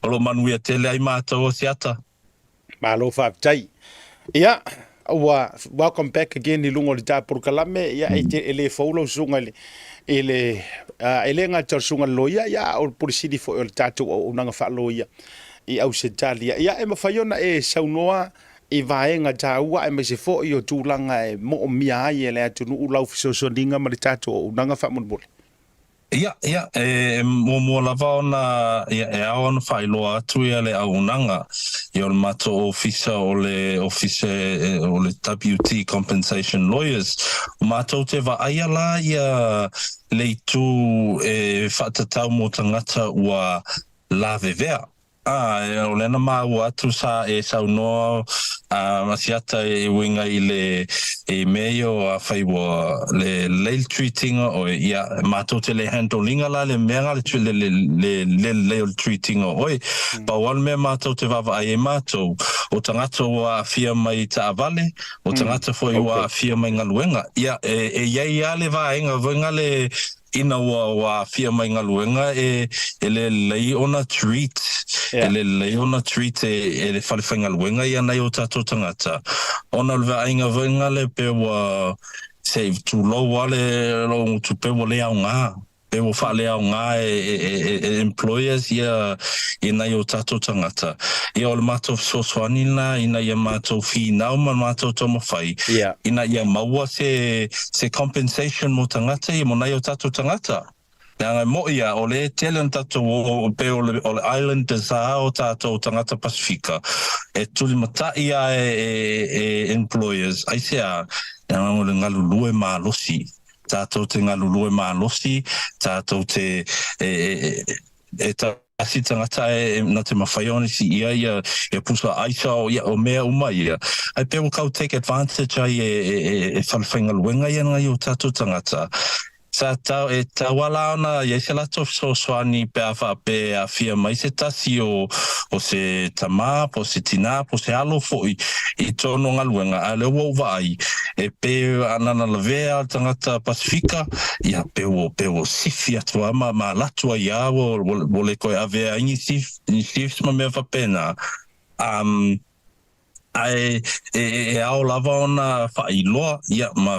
o lo o manuia tele ai matou o Siata. Malo faafetai. Ia, ua welcome back again i luga o le ta polokalame. Ia, e, te, e le fou lau susuga i le, i le, uh, e le gata o le susuga i le loia, ia, a o le Pule Sili foi o le tatou auaunaga faaloia i Ausetalia. Ia, e mafai ona e saunoa i vaega taua aemaise foi o tulaga e moomia ai e le atunuu lau fesoasoaniga ma le tatou auaunaga faamolemole. Ia, ia, e muamua lava ona, ia, e ao ona faailoa atu ia le auaunaga, ia o le matou ofisa o le ofisa o le WT Compensation Lawyers, matou te vaaia la ia le itu e faatatau mo tagata ua lavevea. Ā, o lea na māua atu sa e saunoa a Asiata e uiga i le i mea ia o afai ua le lei le treat-iga oe, ia, matou te le handle-iga la le mea nga le le le le le lelei o le treat-iga o oe. Pau lava le mea matou te vaavaai ai matou, o tagata ua aafia mai i taavale, o tagata foi ua aafia mai galuega. Ia, e e i ai lava le vaega foi nga le Ina ua ua aafia mai galuega e e le lelei ona treat, e le lelei ona treat e e le fale faigaluega ia nai o tatou tagata, ona o le vaaiga foi lena pe ua se i tulou lava le lou gutu pe ua le aoga, pe ua faaleaoga e e e employers ia i nai o tatou tagata. Ia o le matou fesoasoani lena ina ia matou finau ma le matou taumafai ina ia maua se se compensation mo tagata ia, mo nai o tatou tagata. Leaga e moʻi a, o lea e tele ona tatou o, pei o le, o le islanders a o tatou tagata Pasifika, e tulimatai a e, e, e employers, aisea? Leaga o le galulue malosi, tatou te galulue malosi, tatou te, e, e, e, e tasi tagata e na te mawhai ona si ia ia ia pusa aisa o ia o mea uma ia ai pe ua kau take advantage ai e e e, e whale whaingaluenga ia ngai o tatou tagata. Sa tau, e tauala ona i ai se latou fesoasoani pe a faapea e aafia mai se tasi o, o se tamā po o se tinā po o se alo foi i totonu o galuega, a o lea ua ou vaai, e pei ana na lavea le tagata Pasefika, ia pe ua, pe ua sifi atu lava ma, ma alu atu ai lava, ua, ua, ua le toe avea ai ni shifts ma mea faapena. Um, Ae e ao lava ona faailoa, ia, ma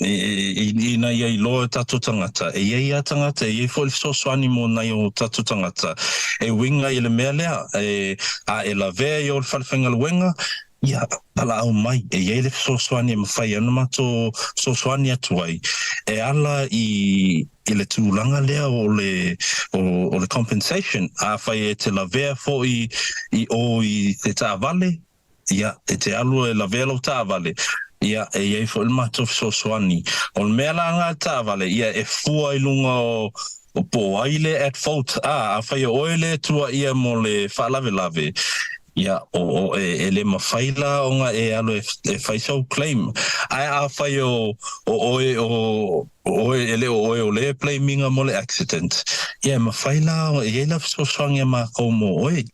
ina ia iloa e tatou tagata, e i ai a tagata, e i ai foi le fesoasoani mo nai o tatou tagata e uiga i le mea lea, e, a e lavea i o le fale faigaluega, ia, valaau mai, e i ai le fesoasoani e mafai ai ona matou fesoasoani atu ai e ala i i le tulaga lea o le o le compensation, afai e te lavea foi i o i te taavale, ia, e te alu e lavea lou taavale, ia, e i ai foi le matou fesoasoani. O le mea la lena i le taavale, ia, e fua i luga o o po o ai le at fault, a, afai o oe le tuuaia mo le faalavelave, ia, o, o, e, e le mafai la ona e alu e, e fai sau claim. Ae afai o, o oe o, O oe, e le o oe o le blame-iga mo le accident. Ia, e mafai la, e i ai la fesoasoani a mākou mō oe.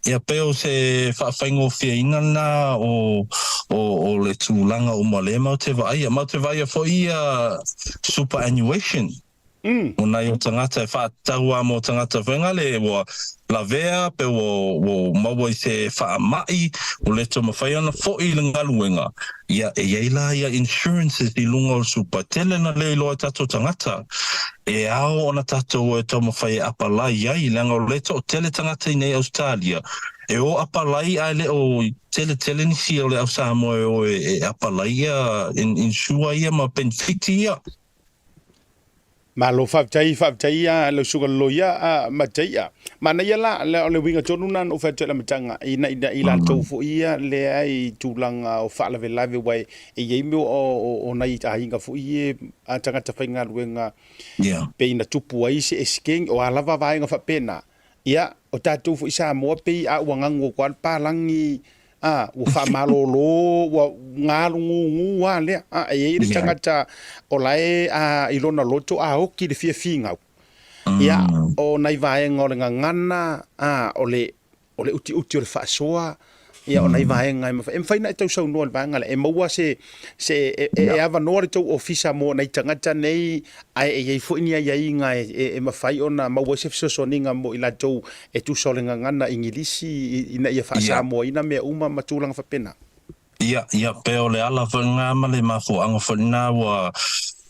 Ia, pei o se faafaigofieina lena o, o, o le tulaga uma lea matou te vaaia. Matou te vaaia foi ia superannuation. O nai o tagata e faatatau lava mō tagata foi ngale ua lavea pe ua, ua maua i se faamai, ua le toe mafai ona foi i le galuega. Ia, e i ai la ia insurances i luga o le supa, tele na le iloa e tatou tagata. E ao ona tatou e taumafai e apalai ai, leaga o le toatele tagata i nei Ausetalia e o apalai ae le o tele tele nisi o le au Samoa e o e apalai ia insure ia ma benefiti ia. Malo faafetai, faafetai a lau susuga le loia a Mataia. Manaia la, la o le uiga tonu lena na ou fai atu ai i le amataga, ina ina i latou foi ia lea i tulaga o faalavelave aua e i ai mea o, o, o nai aiga foi ia a tagata faigaluega pei na tupu ai se esekeni, o a lava vaega faapena. Ia, o tatou foi i Samoa pei a ua gagu atu lava le palagi, a, ua faamalolo, ua galugūgū lava lea. A, e i ai le tagata o la e a, i lona loto a oti le fia finau. Ia, o nai vaega o le gagana, a, o le, o le utiuti o le faasoa, ia, o nai vaega e mafai, e mafai ona e tausaunoa i le vaega lea, e maua se, se, e, e, e avanoa le tou ofisa mo nai tagata nei, ae e i ai foi ni aiaiga e, e, e mafai ona maua ai se fesoasoaniga mo i latou e tusa o le gagana Igilisi ina ia faa-Samoaina mea uma ma tulaga faapena. Ia, ia, pei o le ala foi lena ma le mafuaaga foi lena ua,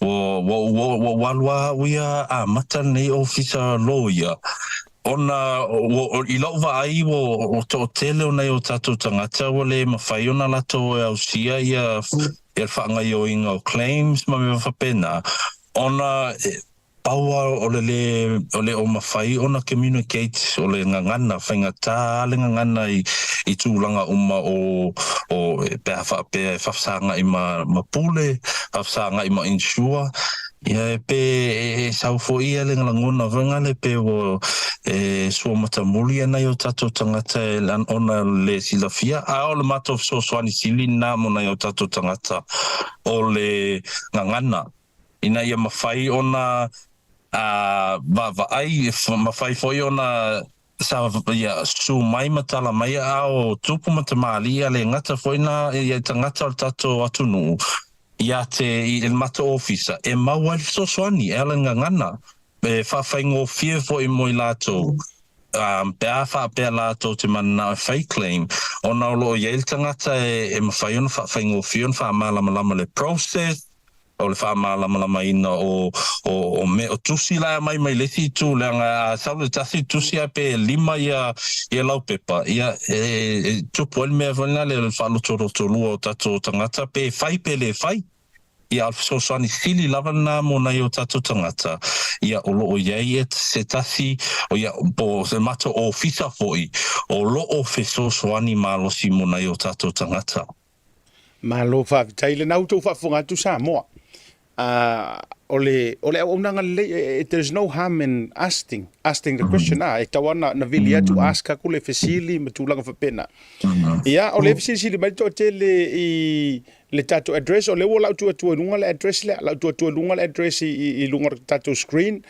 ua, ua, ua, ua ou alu lava au ia amata lenei ofisa loia, Ona, ua, i lou vaai, ua, ua toatele o nai o tatou tagata ua le mafai ona latou e ausia ia, ia le faagaioiga o claims ma mea faapena, ona e, pau lava o le lē, o le o mafai ona communicate, o le gagana, faigata lava le gagana i, i tulaga uma o, o, pe a faapea e faafesagai ma, ma pule, faafesagai ma insure, Ia e pe e sau foi ia le lagona foi ngale pe ua e sua matamuli ia nai o tatou tagata e ona le silafia a o le matou fesoasoani sili lena mo nai o tatou tagata o le gagana ina ia mafai ona a vaavaai mafai foi ona sa ia su mai ma tala mai a o tupu ma tamalii a le gata foi na ia tagata o le tatou atunuu ia te i le matou ofisa e maua ai le fesoasoani e ala i le gagana e faafaigofie foi mo i latou pe a faapea latou te mananao e fai claim ona o lo o i ai le tagata e mafai ona faafaigofie ona faamalamalama le process O le faamalamalamaina o, o, o mea, o tusi la e aumai mai le isi itu, leaga a sau le tasi tusi ae pe lima ia, ia laupepa, ia, e, e tupu ai le mea foi lena o le faalotolotolua o tatou tagata, pe fai pe le fai. Ia, a o le fesoasoani sili lava lena mo nai o tatou tagata, ia, o lo o i ai se tasi, o ia, po o se matou ofisa foi, o lo o fesoasoani malosi mo nai o tatou tagata. Malo faafetai. Lena ua outou faafofoga atu Samoa. O le, o le auaunaga lelei, there's no harm in asking, asking the question, a, e tatau lava ona, ona vili atu, ask aku le fesili ma tulaga faapena. Ia, o lea e fesilisili mai le toatele i le tatou address, o lea ua lau atu atu i luga le address lea, lau atu atu i luga le address i, i, i luga o le tatou screen,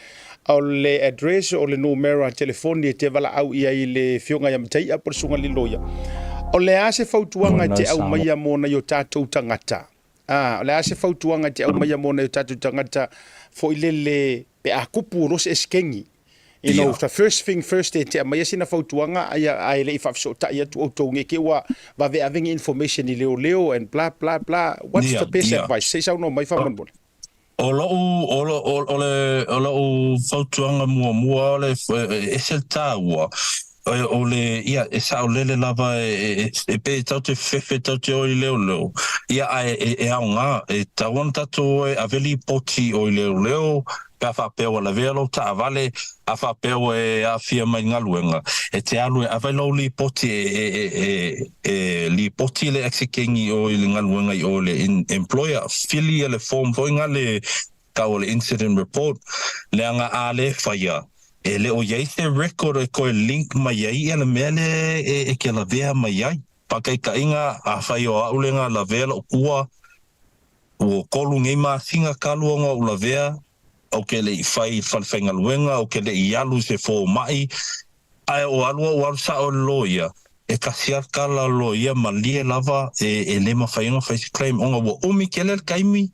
o le address o le numera telefoni e te valaau i ai i le Afioga ia Mataia po o le Susuga i le Loia. O le a se fautuaga e te aumaia mo nai o tatou tagata? Ā, o le a se fautuaga e te aumaia mo nai o tatou tagata foi lele pe a kupu loa se esekegi? You know, the first thing first e te aumaia sina fautuaga aia ae le i faafesootai atu outou nei te i ua vave ave ni information i leoleo and blah blah blah. What's the best advice? Se i saunoa mai faamolemole. O lo'u, o, o, o, le, o lo'u fautuaga muamua o le, e ese le tāua, o le, ia, e saolele lava e, e, e pei e tatou te fefe, tatou te o i leoleo, ia, ae e, e aoga, e tatau ona tatou o e ave lipoti o i leoleo, pe a faapea ua lavea lou taavale, a faapea ua e aafia mai i le galuega, e te alu e ave lou lipoti e, e, e, e, e lipoti le aksikeni o i le galuega i o le employer, fili ia le form foi nga le tau o le incident report, leaga a le faia, e le o i ai se record e toe link mai ai ia le mea lea e, e ke lavea mai ai. Faataitaiga, afai o a'u le nga lavea lo'u kua, ua tolu nei masina talu ona ou lavea, ou te le i fai i le falefaigaluega, ou te le i alu i se fomai, ae o alu au alu sao i le loia, e tasi lava le tala o le loia, malie lava e le mafai ona fai se claim ona ua umi tele le taimi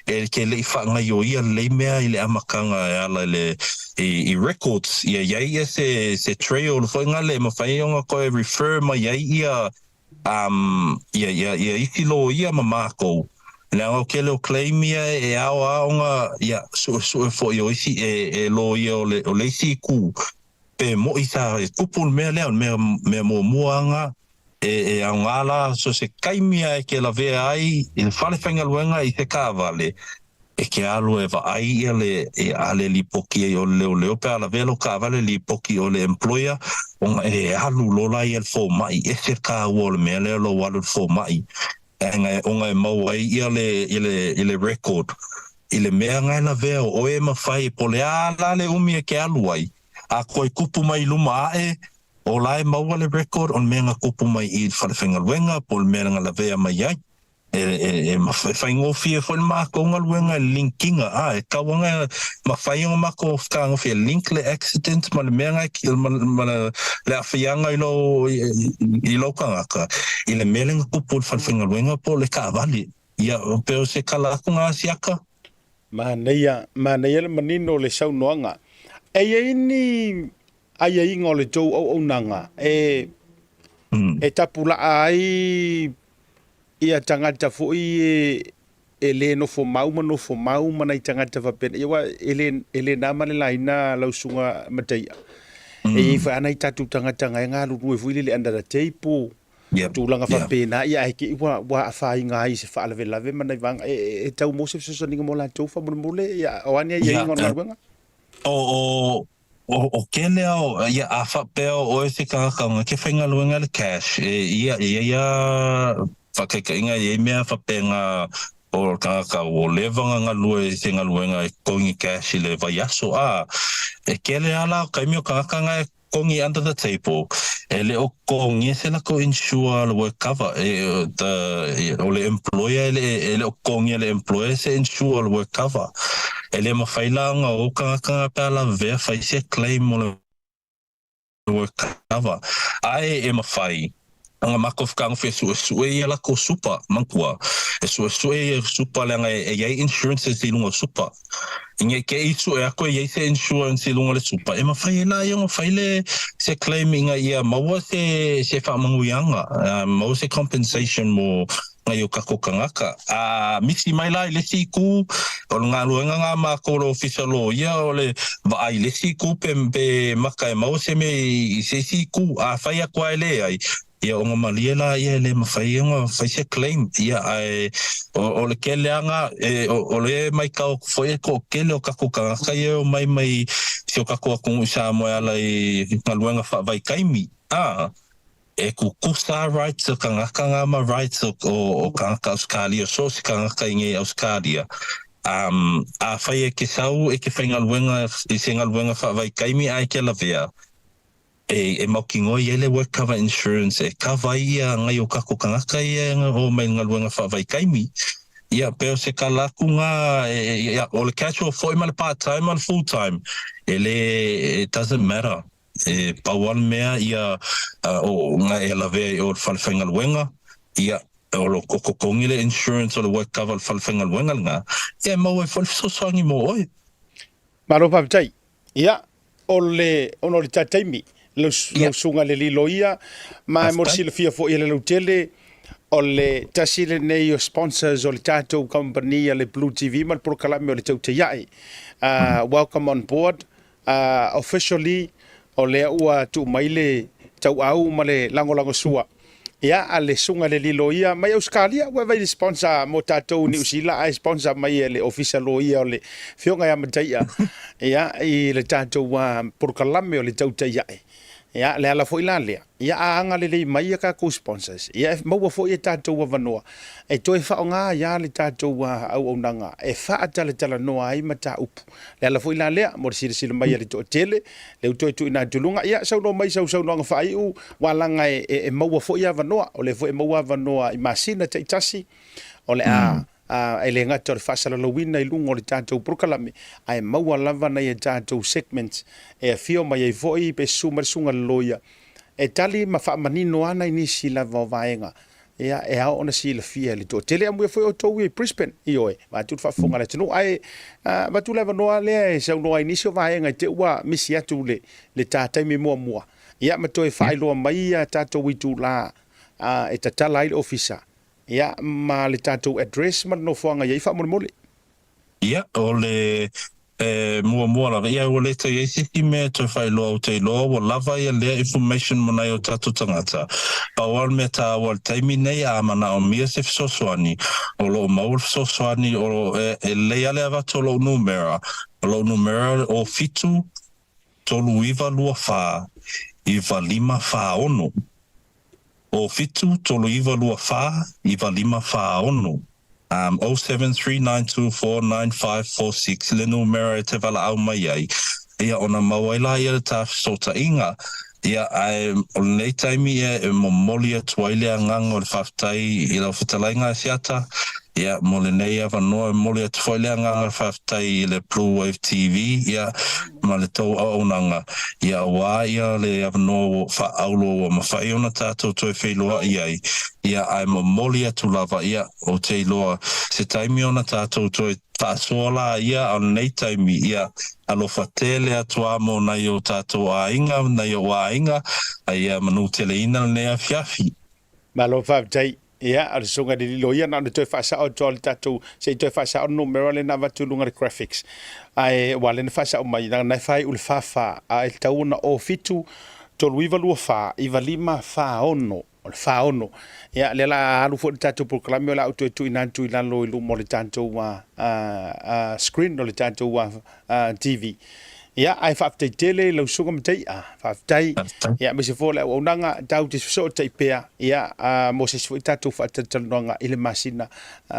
e te le i faagaioia lelei mea i le amataga e ala i le i records, ia i ai ia se se trail foi lea e mafai ona toe refer mai ai ia Ia, ia, ia isi loia ma mākou, leaga o kele o claim ia e ao a ona, ia, suesue foi o isi e, e loia o le, o le isi itu, pe moʻi sa e tupu le mea lea, o le mea, mea muamua aga, e, e aoga la so se taimi a e ke lavea ai i le fale faigaluega i se taavale, E ke alu e vaai ia le e a le lipoki ai o le leoleo pe a lavea lou taavale lipoki o le employer ona e alu loa la ia le fomai ese le taua o le mea lea lou alu i le fomai ona e maua ai ia le ia le ia le record i le mea na e lavea o oe e mafai po o le a la le umi e ke alu ai a toe tupu mai i luma ae o la e maua le record o le mea na tupu mai i le falefaigaluega po o le mea na lavea mai ai. E faigofie foi le makou galuega i le link ina, a e tau ana mafai ona makou fetagofi e link le accident ma le mea na ma le aafiaga i lou i lou tagata i le mea lea na tupu i le falefaigaluega po o le taavale. Ia pei o se tala atu na Asiata. Manaia, manaia le manino o le saunoaga. E i ai ni aiaiga o le tou auaunaga e e tapulaa ai ia tagata foi e e le nofo mau ma nofo mau ma nai tagata faapena, ia aua e le e le na ma le laina lau susuga Mataia. E i ai foi lava nai tatou tagata na e galulue foi lele under the table, tulaga faapena, ia ae te i ua ua afaina ai i se faalavelave ma nai vaega e tau maua se fesoasoaniga mo latou faamolemole, ia o a ni aiaiga o le galuega? O O kele ao, ia, a faapea o oe se tagata ona ke faigaluega le cash, e, ia, e iai a faataitaiga e iai mea faapea o le tagata ua leva ona galue i se galuega e totogi cash i le vaiaso, a, e kele a la o taimi o tagata na e totogi under the table, e le o totogia se latou insure le work cover, e, the, o le employer e le, e le o totogia e le employer se insure le work cover. E le mafai la ona o tagata na pe a lavea fai se claim mo le work cover. Ae e mafai ona matou fetagofi e suesue ia latou supa manatua. E suesue ia supa leaga e iai insurances i luga o supa. I nei te i sue atu e iai se insurance i luga o le supa, e mafai ai la ia ona fai le se claim ina ia maua se se faamanuiaga, maua se compensation mo nai o tatou tagata. A misi mai la i le isi itu, o le galuega na a matou le Ofisa Loia o le vaai i le isi itu pe pe maka e maua se mea i se isi itu. A fai atu lava e leai, ia ona malie la ia e le mafai ona fai se claim. Ia ae o le tele lava na, e o le maitau atu foi e toatele o tatou tagata ia e omai mai si o tatou atunuu i Samoa e ala i galuega faavaitaimi, a E tutusa rights o tagata nga ma rights o tagata Ausetalia, so o se tagata i nei Ausetalia. Afai e ke sau e ke faigaluega i se galuega faavaitaimi ae ke lavea, e mautinoa e i ai le WorkCover Insurance e kava ai ia nai o tatou tagata ia e o mai i le galuega faavaitaimi. Ia, pe o se tala atu na, ia, o le casual foi ma le part time ma le full time, e le, it doesn't matter. E pau lava le mea ia o na e lavea i o le fale faigaluega, ia, o lo o totogi le insurance o le WorkCover a le fale faigaluega lena, ia e maua ai foi le fesoasoani mo oe. Malo faafetai. Ia, o le, ona o le ta taimi, lau, lau susuga i le alii loia, ma e mo le silafia foi e le lautele, o le tasi lenei o sponsors o le tatou kamupani a le Blue TV ma le polokalame o le Teuteiae. Welcome on board. Officially, o lea ua tuu mai le tauau ma le lagolagosua ia a le susuga i le alii loia mai Ausetalia, ua vaai i le sponsor mo tatou i Niu Sila, ae sponsor mai e le Ofisa Loia o le Afioga ia Mataia ia i le tatou polokalame o le Tautai Ae. Ia, le ala foi la lea, ia a agalelei mai a tatou sponsors, ia e maua foi e tatou avanoa e toe faaaoga ai lava le tatou auaunaga e faatalatalanoa ai mataupu. Le ala foi la lea mo le silasila mai a le toatele, lea ua toe tuuina atu i luga, ia saunoa mai sau saunoaga faaiu, aua leaga e maua foi avanoa, o lea foi e maua avanoa i masina taitasi, o le a e le gata o le faasalalauina i luga o le tatou polokalame, ae maua lava nai a tatou segments e afio mai ai foi pe susu mai le susuga i le loia e tali ma faamanino lava nai nisi lava o vaega ia e ao ona silafia e le toatele. Amuia foi outou ia i Brisbane, ioe, vaeatu le faafofoga a le atunuu, ae avatu le avanoa lea e saunoa ai nisi o vaega i te i ua misi atu le ta taimi muamua, ia ma toe faailoa mai a tatou itula e tatala ai le ofisa Ia, ma le tatou address ma le nofoaga i ai faamolemole. Ia, o le e muamua lava, ia ua le toe i ai se isi mea e toe faailoa ou te iloa ua lava ia lea information mo nai o tatou tagata. Pau lava le mea taua i le taimi nei a manaomia se fesoasoani, o lo o maua le fesoasoani o lo o e lelei lava le avatu o lou numera, o lou numera o 7 3 9 2 4 9 5 4 6. O 7 3 9 2 4 9 5 4 6 0739249546 le numera e te valaau mai ai, ia ona mau ai la ia le ta fesootaiga, ia ae o lenei taimi ia e momoli atu ai le agaga o le faafetai i lau fetalaiga Asiata, ia mo lenei avanoa e momoli atu foi le agaga o le faafetai i le Blue Wave TV, ia ma le tou auaunaga, ia auā ia le avanoa ua faaauro ua mafai ona tatou toe feiloa'i ai, ia ae momoli atu lava, ia, ou te iloa, se taimi ona tatou toe faasoa la ia, a o lenei taimi, ia, alofa tele atu a mo nai o tatou aiga, nai o'u aiga, a ia manuteleina lenei afiafi. Malo faafetai. Ia, o le susuga i le alii loia, na ona toe faasao atu lava o le tatou, se i toe faasao le numera lea na avatu i luga o le graphics. Ae aua o lea na faasao mai, leaga na e faaiu i le 44, ae tatau ona 07 3924 9546. O le 46. Ia, lea o le a alu foi le tatou polokalame, o le a ou toe tuuina atu i lalo i luma o le tatou screen o le tatou TV. Ia, ae faafetai tele i lau susuga Mataia. Faafetai. Ia, aemaise foi o le auaunaga, tatou te fesootai pea, ia, mo se isi foi tatou faatalatalanoaga i le masina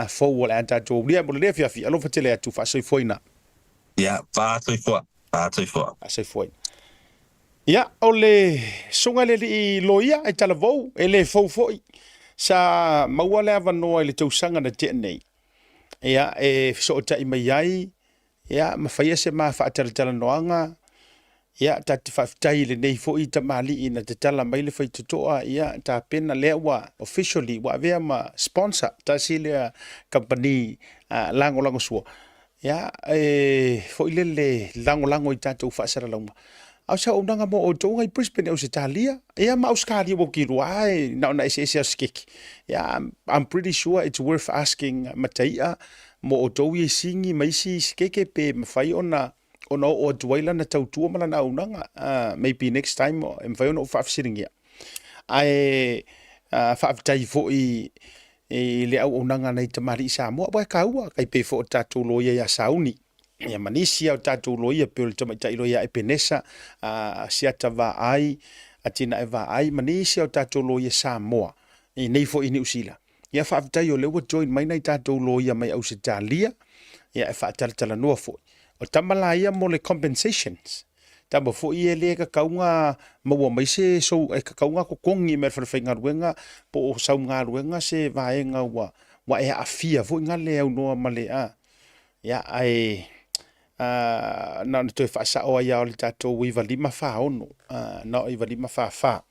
fou o le a tatou aulia. Mo lenei afiafi, alofa tele atu, faasoifuaina. Ia, faasoifua, faasoifua. Faasoifuaina. Ia, o le susuga i le alii loia e talavou, e le fou foi, sa maua le avanoa i le tausaga na tea nei, ia, e fesootai mai ai, Ia, ma faia se ma faatalatalanoaga, ia, ta te faafetai i lenei foi tamalii na tatala mai le faitotoa, ia, tapena lea ua officially ua avea ma sponsor, tasi lea kamupani lagolagosua, ia, e foi lele lagolago i tatou faasalalauga. A o se auaunaga mo outou i Brisbane, Ausetalia, ia ma Ausetalia ua kilua e na ona eseese lava o se keke. Ia, I'm pretty sure it's worth asking Mataia mo outou ia i Sini ma isi sikeke pe mafai ona ona oo atu ai lana tautua ma lana auaunaga. Maybe next time e mafai ona ou faafesiligia. Ae faafetai foi i le auaunaga a nai tamalii Samoa, aua e taua, tai pei foi o tatou loia ia Sauni. Ia ma nisi lava o tatou loia pei o le tamaitai loia Epenesa, Asiata Vaai, Atinae Vaai ma nisi lava o tatou loia Samoa i nei foi i Niu Sila. Ia faafetai o lea ua join mai nai tatou loia mai Ausetalia. Ia, e faatalatalanoa foi. O tama la ia mo le compensations. Tama foi ia e le tatau ona maua mai se sou, e tatau ona totogi mai e le falefaigaluega po o sau galuega se vaega ua ua e aafia foi na le aunoa ma le a. Ia, ae na ona toe faasao ai lava o le tatou 9546, na o 9544.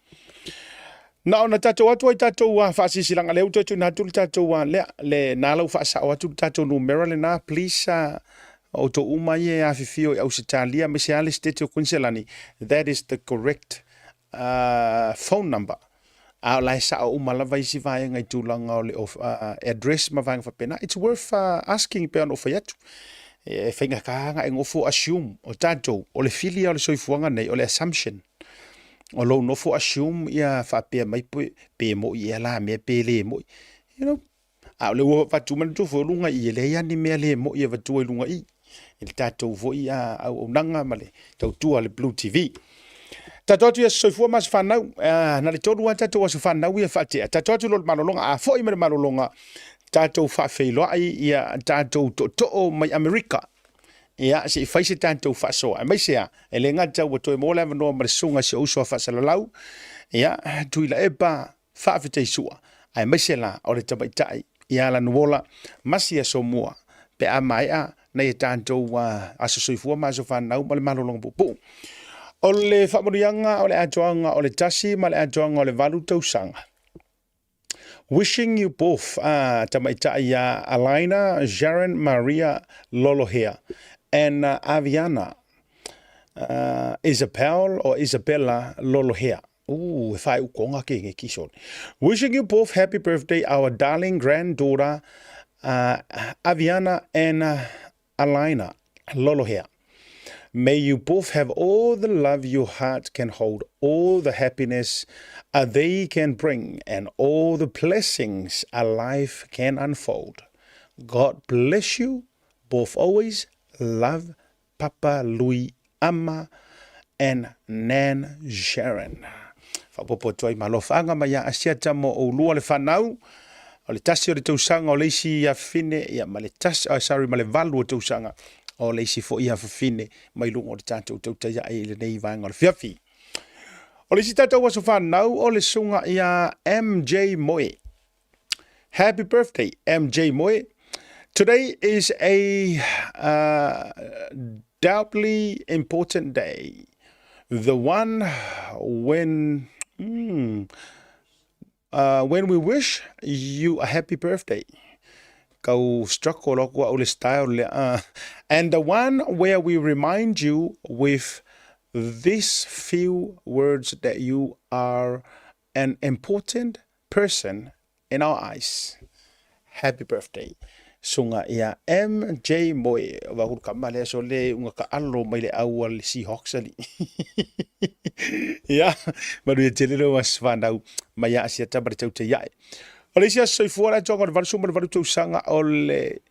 Na ona tatou atu ai tatou faasilasilaga, lea ua toe tuuina atu le tatou lea, le na la ua faasao atu le tatou numera lena, please outou uma ia e afifio i Ausetalia aemaise lava le Setete o Kuiniselani, that is the correct phone number. A o la e sao uma lava isi vaega i tulaga o le address ma vaega faapena. It's worth asking pei ona ou fai atu. E faigata ona e nofo assume. O tatou, o le fili lava o le soifuaga nei, o le assumption. O lou nofo assume ia faapea mai pe moi ea la mea pe le moi. You know, a o lea ua avatu mai le foi o luga i i, e leai lava ni mea le moi e avatua i luga i i le tatou foi auaunaga ma le tautua a le Blue TV. Tatou atu i aso soifua ma aso fanau, na le tolu lava tatou aso fanau ia faatea. Tatou atu loa i le malologa, a foi mai le malologa, tatou faafeiloai ia tatou tootoo mai Amerika. Ia, se i fai se tatou faasoa. Aemaise a, e le gata ua toe maua le avanoa ma le susuga i si ou uso a faasalalau, ia, Tuilaepa Faafetai Sua, aemaise la o le tamaitai ia Lanuola Masi Asomua pe a maea nai a tatou aso soifua ma aso fanau ma le malologa puupuu. O le faamanuiaga o le atoaga o le 1 ma le atoaga o le 8 tausaga. Wishing you both, tamaitai ia Alaina Sharon Maria Lolohea and Aviana Isabel or Isabella Lolohea. Ooh, e whai ukonga ke nge ki sone. Wishing you both happy birthday, our darling granddaughter, Aviana and Alaina Lolohea. May you both have all the love your heart can hold, all the happiness they can bring, and all the blessings a life can unfold. God bless you both always. Love, Papa Lui Ama and Nan Sharon. Faaopoopo atu ai ma alofaaga mai ia Asiata mo oulua le fanau, o le 1 o le tausaga o le isi afafine, ia ma le tasi, oh, sorry, ma le 8 o tausaga o le isi foi afafine mai luga o le tatou tautai ae i lenei vaega o le fiafi. O le isi tatou aso fanau o le susuga ia MJ Moe. Happy birthday, MJ Moe. Today is a doubly important day. The one when we wish you a happy birthday. Kau struggle lo ku au le style le And the one where we remind you with these few words that you are an important person in our eyes. Happy birthday. Sunga ia MJ Moe. Wa hulu ka male aso le unga ka alo mai le au a le Seahawks ali. Ia, manuia tele le aso fanau mai ia Asiata ma le taute iae. O le isi aso soifua le atoaga o le 88 tausaga o le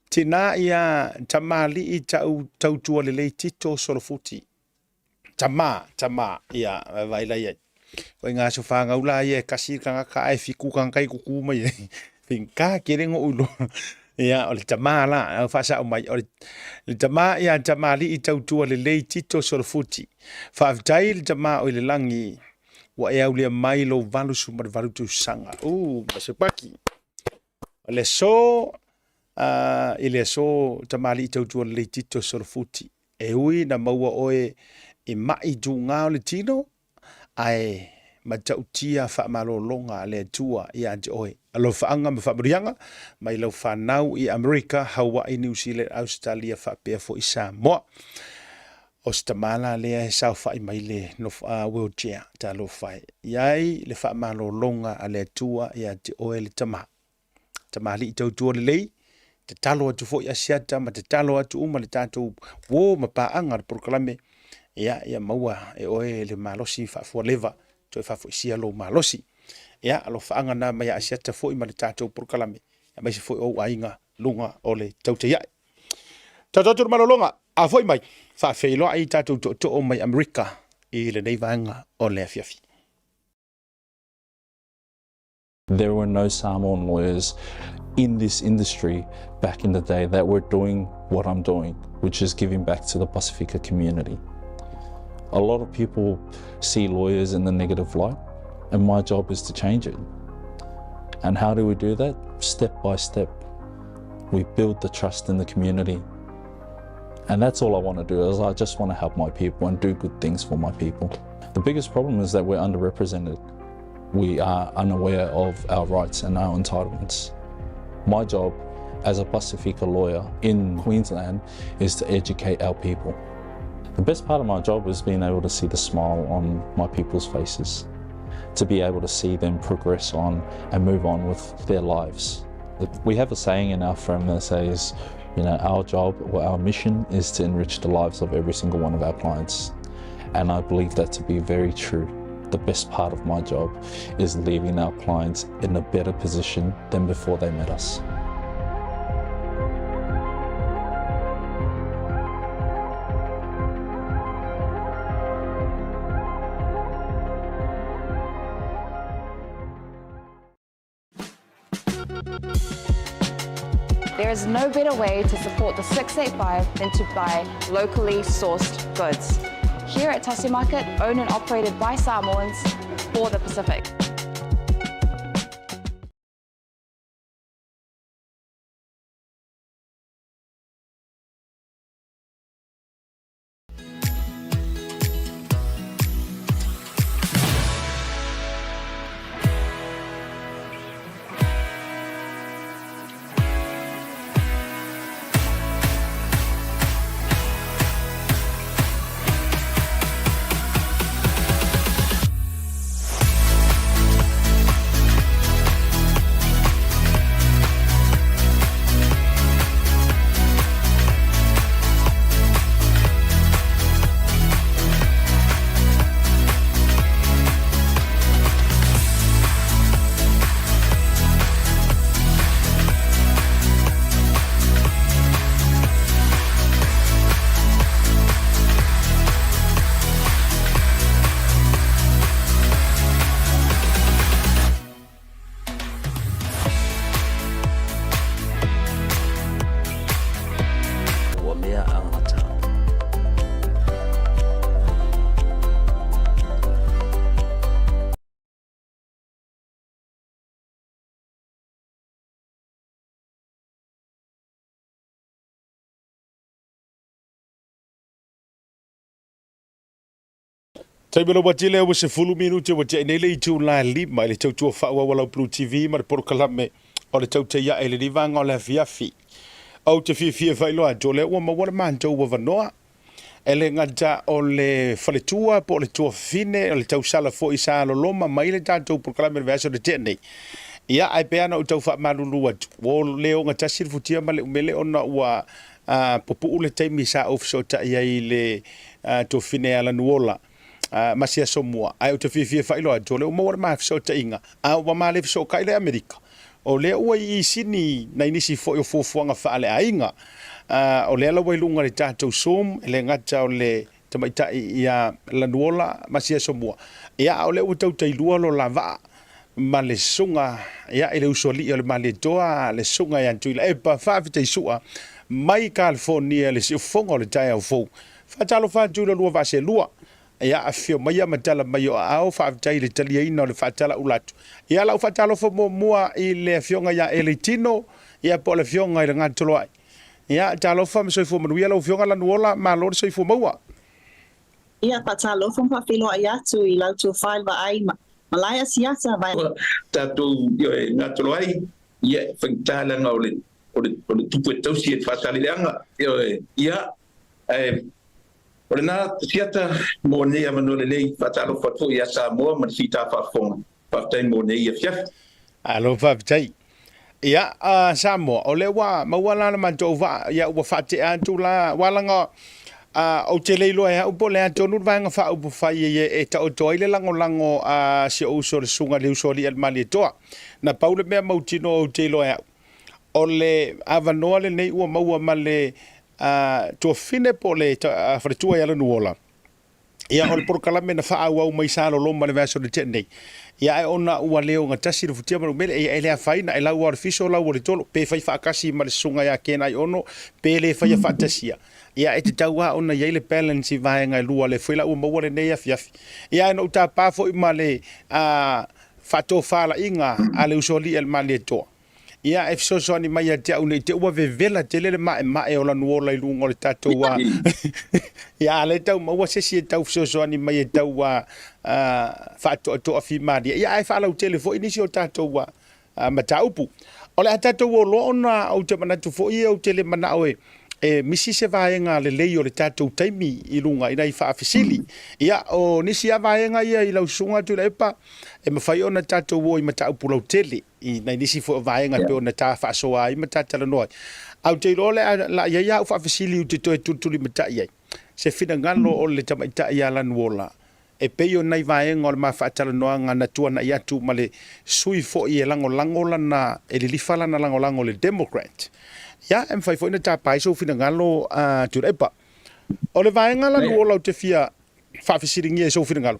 tina ia tamalii tau tautua lelei Tito Solofuti. Tama, tama, ia, vaai la i ai. Ko i ngā aso whāngau la ia e kasi tagata ae fiku tagata i kuku mai ai. Whingā kere ngo'u iloa. Ia, o le tama la, au whaasao mai, o le, le tama ia tamalii tautua lelei Tito Solofuti. Faafetai le tama o i le langi, ua e aulia mai lou 88 tausaga. Masepaki. O le aso, i le aso tamalii tautua lelei Tito Solofuti. E ui na maua oe i ma'i tūgā o le tino, ae matautia faamalologa a le Atua ia te oe. Alofaaga ma faamanuiaga mai lau fanau i Amerika, Hawaii, New Zealand, Ausetalia faapea foi Samoa. O se tama la lea e saofai mai le wheelchair, talofa e. I ai le faamalologa a le Atua ia te oe le tama. Tamalii tautua lelei, tatalo atu foi Asiata ma tatalo atu uma le tatou uo ma paaga o le polokalame, ia, ia maua e oe le malosi faafualeva, toe faafoisia lou malosi. Ia, alofaaga na mai Asiata foi ma le tatou polokalame, aemaise foi o ou aiga luga o le tautaiae. Tatou atu le malologa, a foi mai, faafeiloai tatou tootoo mai Amerika i lenei vaega o le afiafi. There were no Samoan lawyers in this industry back in the day that were doing what I'm doing, which is giving back to the Pasifika community. A lot of people see lawyers in the negative light, and my job is to change it. And how do we do that? Step by step. We build the trust in the community. And that's all I want to do is I just want to help my people and do good things for my people. The biggest problem is that we're underrepresented. We are unaware of our rights and our entitlements. My job as a Pasifika lawyer in Queensland is to educate our people. The best part of my job is being able to see the smile on my people's faces, to be able to see them progress on and move on with their lives. We have a saying in our firm that says, you know, our job or our mission is to enrich the lives of every single one of our clients. And I believe that to be very true. The best part of my job is leaving our clients in a better position than before they met us. There is no better way to support the 685 than to buy locally sourced goods. Here at Tasi Market, owned and operated by Samoans for the Pacific. Ua mea angata. Taimi lau ati lea ua 10 minute ua tea nei le itula e 5 i le tautua faaauau a lau Blue TV ma le polokalame o le tautai ae i le livaga o le afiafi. Ou te fiafia e faailoa atu o lea ua maua le matou avanoa e le gata o le faletua po o le tuafafine o le tausala foi sa loloma mai le tatou polokalame i le vaiaso na tea nei. Ia, ae pei lava ona ou tau faamalulu atu, ua le ogatasi le futia ma le umele ona ua pupuu le taimi sa ou fesootai ai i le tuafafine ia Lanuola ma si aso mua. Ae ou te fiafia e faailoa atu, o lea ua maua le ma fesootaiga, a ua ma le fesootai le Amerika, o lea ua i i sini nai nisi foi o fuafuaga faaleaiga. O lea la ua i luga i le tatou Zoom, e le gata o le tamaitai ia Lanuola ma si aso mua, ia a o lea ua tau tailua lo la vaa ma le susuga ia i le usoalii o le Malietoa, le susuga ia Tuilaepa, faafetai sua mai California le siufofoga o le taeao fou. Faatalofa atu i lo lua vaa selua. Ia afifio maia ma tala mai o aao, faafetai i le taliaina o le faatalaula atu. Ia lau faatalofa muamua i le afioga ia Eleitino, ia po o le afioga i le Gatoloai. Ia talofa ma soifua manuia lau afioga Lanuola, malo le soifua maua. Ia faatalofa ma faafeiloai atu i la outou fale vaai malae asiata vae. Ua tatou gatolo ai, ia, e faigata leaga o le, o le, o le tupu e tausi e le Faasaleleaga, ioe, ia, ae o lena siata mo nei avanoa lelei, faatalofa atu foi ia Samoa ma le fita faafofoga, faafetai mo nei afiafi. Malo faafetai. Ia, Samoa, o lea ua maua la le matou vaa, ia ua faatea atu la, aua leaga ou te le iloa e au po o le a tonu le vaega faaupufai e taoto ai le lagolago a si ou uso le Susuga i le Usoalii a le Malietoa. Na pau le mea mautinoa ou te iloa e au, o le avanoa lenei ua maua ma le tuafafine po o le faletua ia Lanuola. Ia, o le polokalame na faaauau mai sa loloma i le vaiaso na tea nei. Ia, ae ona ua le ogatasi le futia ma le umele, ia e le afaina, e lau lava o le fiso, lau o le tolo, pe fai faatasi ma le susuga ia Ken Aiono, pe le faia faatasia. Ia, e tatau lava ona i ai le balance i vaega e lua, lea foi la ua maua lenei afiafi. Ia, ae na ou tapa foi ma le faatofalaiga a le usoalii a le Malietoa. Ia, e fesoasoani mai ia te au nei te ua vevela tele le maemae o Lanuola i luga o le tatou a. Ia, a lea tau maua se isi e tau fesoasoani mai e tau a, a faatoatoa fimalie. Ia, ae faalautele foi nisi o tatou a, a mataupu. O le a tatou o loa ona ou te manatu foi ou te le manao e e misi se vaega lelei o le tatou taimi i luga i nai faafesili. Ia, o nisi lava vaega ia i lau susuga Tuilaepa, e mafai ona tatou o i mataupu lautele. i nai nisi foi o vaega e pei ona ta faasoa ai ma ta talanoa ai. Ae ou te iloa o le a i ai au faafesili ou te toe tulitulimatai ai se finagalo o le tamaitai ia Lanuola e pei o nai vaega o le ma faatalanoaga na tuanai atu ma le sui foi e lagolago lana, e lilifa lana lagolago i le Democrat. Ia, e mafai foi ona tapa ai sou finagalo a Tuilaepa. O le vaega Lanuola ou te fia faafesiligia i sou finagalo,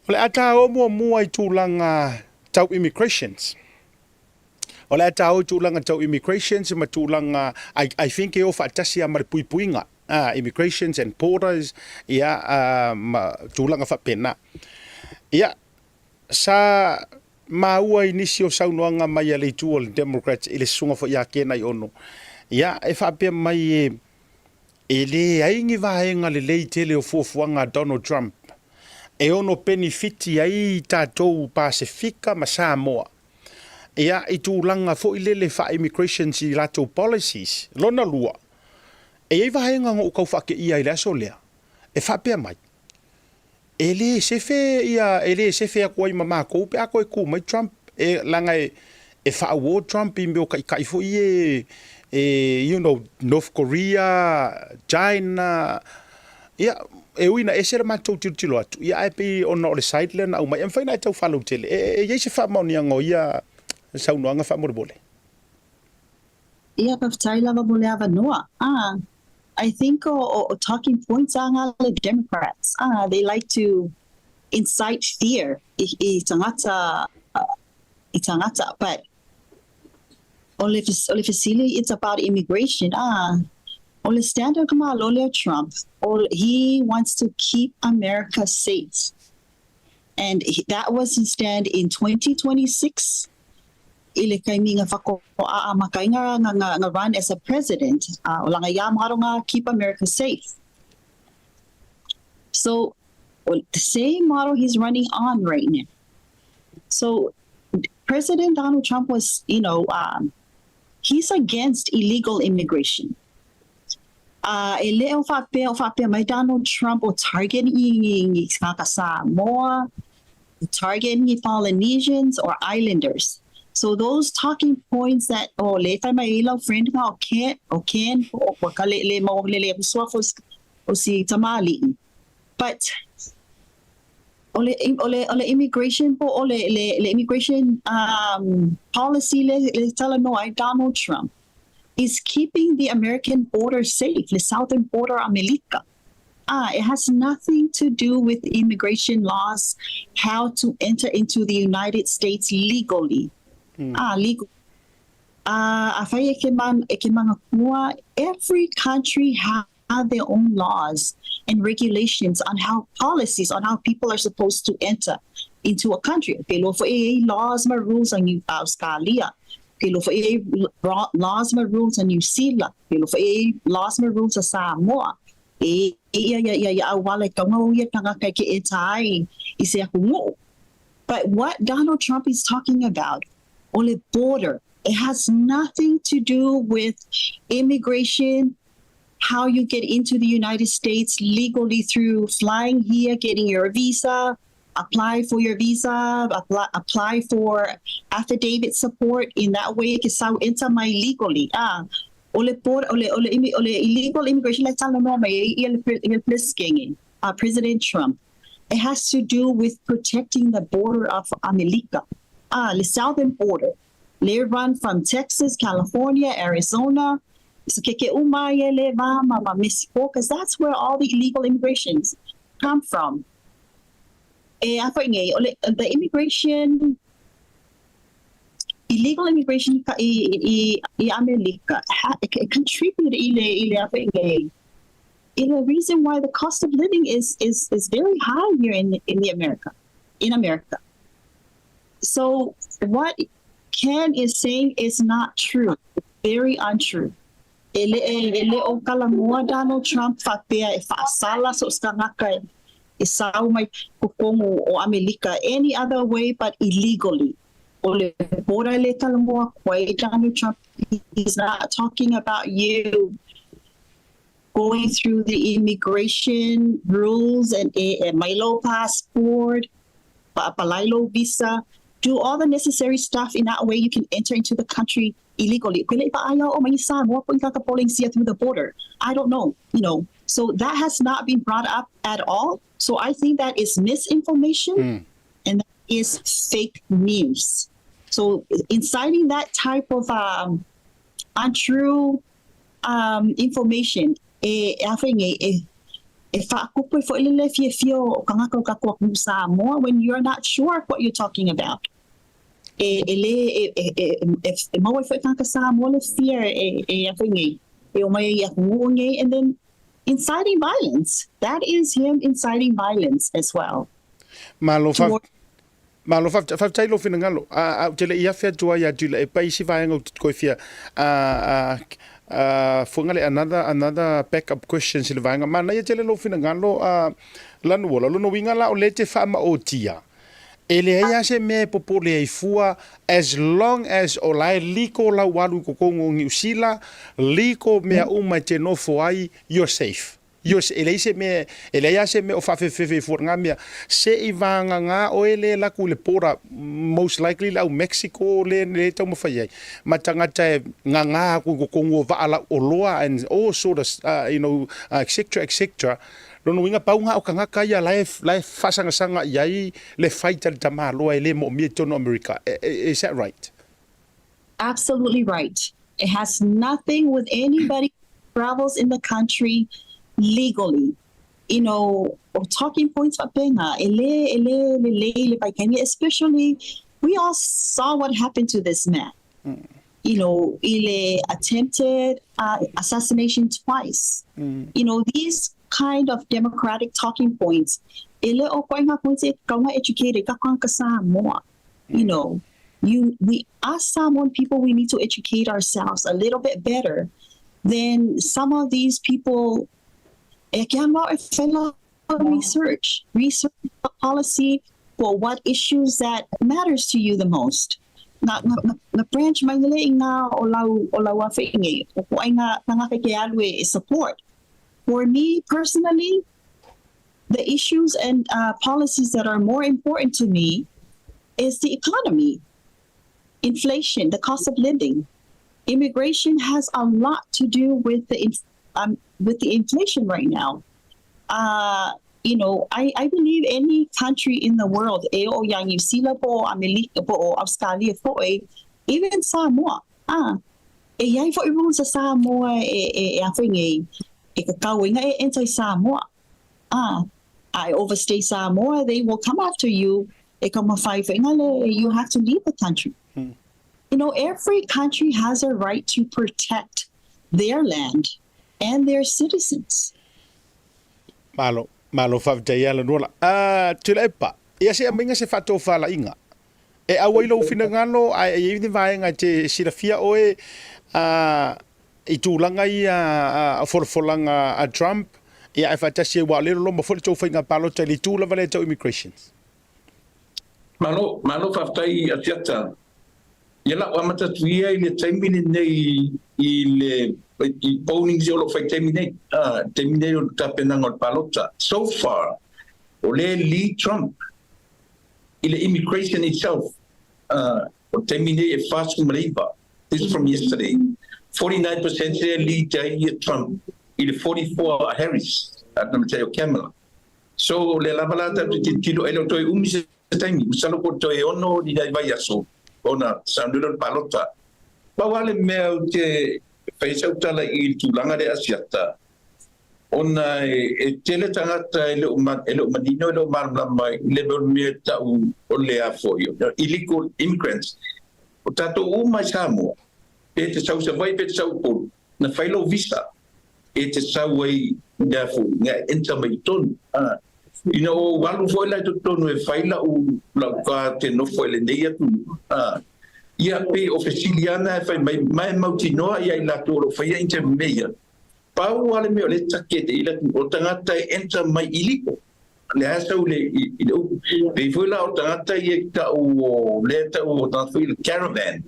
O le a ta o muamua i tulaga tau immigrations. O le a ta o i tulaga tau immigrations ma tulaga, I think e o faatasi lava ma le puipuiga, immigrations and borders, ia, ma tulaga faapena. Ia, sa maua i nisi o saunoaga mai a le itu o le Democrats i le susuga foi ia Ken Aiono, ia, e faapea mai e, e leai ni vaega lelei tele o fuafuaga a Donald Trump e ono penefiti ai tatou Pasefika ma Samoa ia i tulaga foi lele faa-immigrations i latou policies. Lona lua, e i ai vaega na ou tau faateia i le aso lea e faapea mai, E le sefe ia, e le sefe atu ai ma matou pe a toe tu mai Trump, e leaga e, e faauo Trump i mea o taitai foi ia e, e, you know, North Korea, China, ia, e ui ina ese le matou tilotilo atu, ia ae pei ona o le side lea na aumai, e mafai ona e tau faalautele. E, e i ai se faamaoniaga o ia saunoaga faamolemole? Ia, faafetai lava mo le avanoa. Ah, I think o, o, o talking points a ngā le Democrats. Ah, they like to incite fear i, i tangata, i tangata. But o le, o le fesili, it's about immigration. Ah, o le stand o ka Malo lea Trump, o, he wants to keep America safe. And he, that was his stand in 2026 i le taimi nga whakoa'a makainga nga, nga, nga run as a president. O langa ia maro nga Keep America Safe. So, the same model he's running on right now. So, President Donald Trump was, you know, he's against illegal immigration. E le o faapea o faapea mai Donald Trump o target i i ngā Samoa, target ni Polynesians or islanders. So those talking points that oh le fai mai i lau friend nga o Ken o Ken o o ka le le mo le le sua fo o si tamali'i. But o le o le o le immigration po o le le le immigration policy le le talanoa ai Donald Trump is keeping the American border safe, le southern border Amelika. It has nothing to do with immigration laws, how to enter into the United States legally. Legal. Afai e ke man, e ke mangakua, every country have their own laws and regulations on how policies on how people are supposed to enter into a country. Ke lo fo e laws ma rules on New Australia. Ke lo fo e laws ma rules on New Zealand. Ke lo fo e laws ma rules a Samoa. E ia ia ia ia au wale kaunga o ia tangata ke e tai i se aku ngoo. But what Donald Trump is talking about, o le border, it has nothing to do with immigration, how you get into the United States legally through flying here, getting your visa, apply for your visa, apply for affidavit support. In that way, ke sau enter mai legally. O le border, o le, o le, o le illegal immigration, le tala no mai ia le, le President Trump. It has to do with protecting the border of America. The southern border. They run from Texas, California, Arizona, so ke ke uma ia le va ma ma Mexico, because that's where all the illegal immigrations. come from? E a foi nei, o le, the immigration, illegal immigration i, i, i Amerika, ha, it contribute i le a foi nei, i the reason why the cost of living is very high here in the America, in America. So what Ken is saying is not true. Very untrue. E le o kalamua Donald Trump faapea e faasala so se tagata e sau mai totonu o Amerika any other way but illegally. O le border le talanoa atu ai Donald Trump, he's not talking about you going through the immigration rules and a mai lou passport, apply lou visa, do all the necessary stuff. In that way you can enter into the country illegally. Through the border. I don't know. So that has not been brought up at all. So I think that is misinformation and that is fake news. So inciting that type of untrue information, e e e faakupu foi le le fiafia o tagata o tatou atunuu Samoa when you're not sure what you're talking about. E le e maua foi tagata Samoa le fear e a nei e o mai i atunuu nei, and then inciting violence. That is him inciting violence as well. Malo fa Malo fa fa tai lo finangalo. A te le ia fea tua ia tula e pai si vaenga o te fia a fuanga le another backup question si le vaenga. Mana ia tele lo finangalo a lanu ola lono winga la o le te wha ma o tia. E le ai se me popole ai fua as long as o lae liko la walu ko kongo ngi usila liko mea uma te nofo ai, you're safe. Yo e le se me e le ia se me o fa fe fe fe fua ngā mea se i vanga ngā o e le la ku le pora most likely lau Mexico le tau mawhai ai ma tangata e ngā ngā ku ko kongo wa ala o loa and all sort of etc etc. Lono winga paunga o kangaka ia la e fasangasanga i ai le faita le tamaloa e le mo mi tono America. Is that right? Absolutely right. It has nothing with anybody who travels in the country legally. O talking points faapena, e le le le le paikani, especially we all saw what happened to this man. I le attempted assassination twice. These kind of democratic talking points, e le o koe ngā points e kaunga educated, ka ka Samoa. You we us Samoan people, we need to educate ourselves a little bit better than some of these people. E kia mau e whela research policy for what issues that matters to you the most. Nga branch mai le i ngā o lau awhingi, o ko ai ngā tangata ke alu e support. For me personally, the issues and policies that are more important to me is the economy, inflation, the cost of living. Immigration has a lot to do with the inflation right now. I believe any country in the world, e o ia New Zealand po, Amerika po, o Australia po, e, even Samoa, e iai foi rules a Samoa e a whaingi, e ka kauinga e anti-Samoa. I overstay Samoa, they will come after you. E ka mawhai whainga you have to leave the country. Every country has a right to protect their land and their citizens. Malo, malo faafetai ia Lanuola. Tuilaepa, ia se aumaia se faatofalaiga. E auai lou finagalo ae e iai ni vaega e te silafia oe i tulaga ia folafolaga a Trump, ia ae faatasi ai ua o lea loma foi le tou faiga palota i le itu lava lea tau immigrations. Malo, malo faafetai Asiata. Ia la'u amata atu ia i le taimi lenei i le i polling o lo'u faitaimi nei. Ah, taimi nei o le tapenaga o le palota. So far, o le lead Trump i le immigration itself. O taimi nei e 49. This is from yesterday. 49% le lead ai ia Trump i le 44 a Harris, a na o Kamala. So le lava la ta te tilo e le toe umi se taimi, masalo po toe 6 ni dai vai aso ona saundula le palota. Pau le mea o te whaisau tala i le tulaga le Asiata. Ona e tele tagata e le o manino, e le o malamalama i le mea e ta'u o le a foi illegal immigrants. O tatou uma i Samoa, pe te sau i Savaii pe te sau i Upolu, na fai lou visa e te sau ai i le a foi na enter mai i totonu. Ina ua ou alu foi la i totonu e fai la'u la'u card te nofo ai i lenei atunuu, ia pei o fesili lava na e fai mai ma e mautinoa ia i latou o lo o faia interview mea ia. Pau lava le mea o lea e take i le atunuu, o tagata e enter mai illegal. O lea e sau i le upu. Pei foi la o tagata ia i ta'u o lea e ta'u o tagata foi le caravan.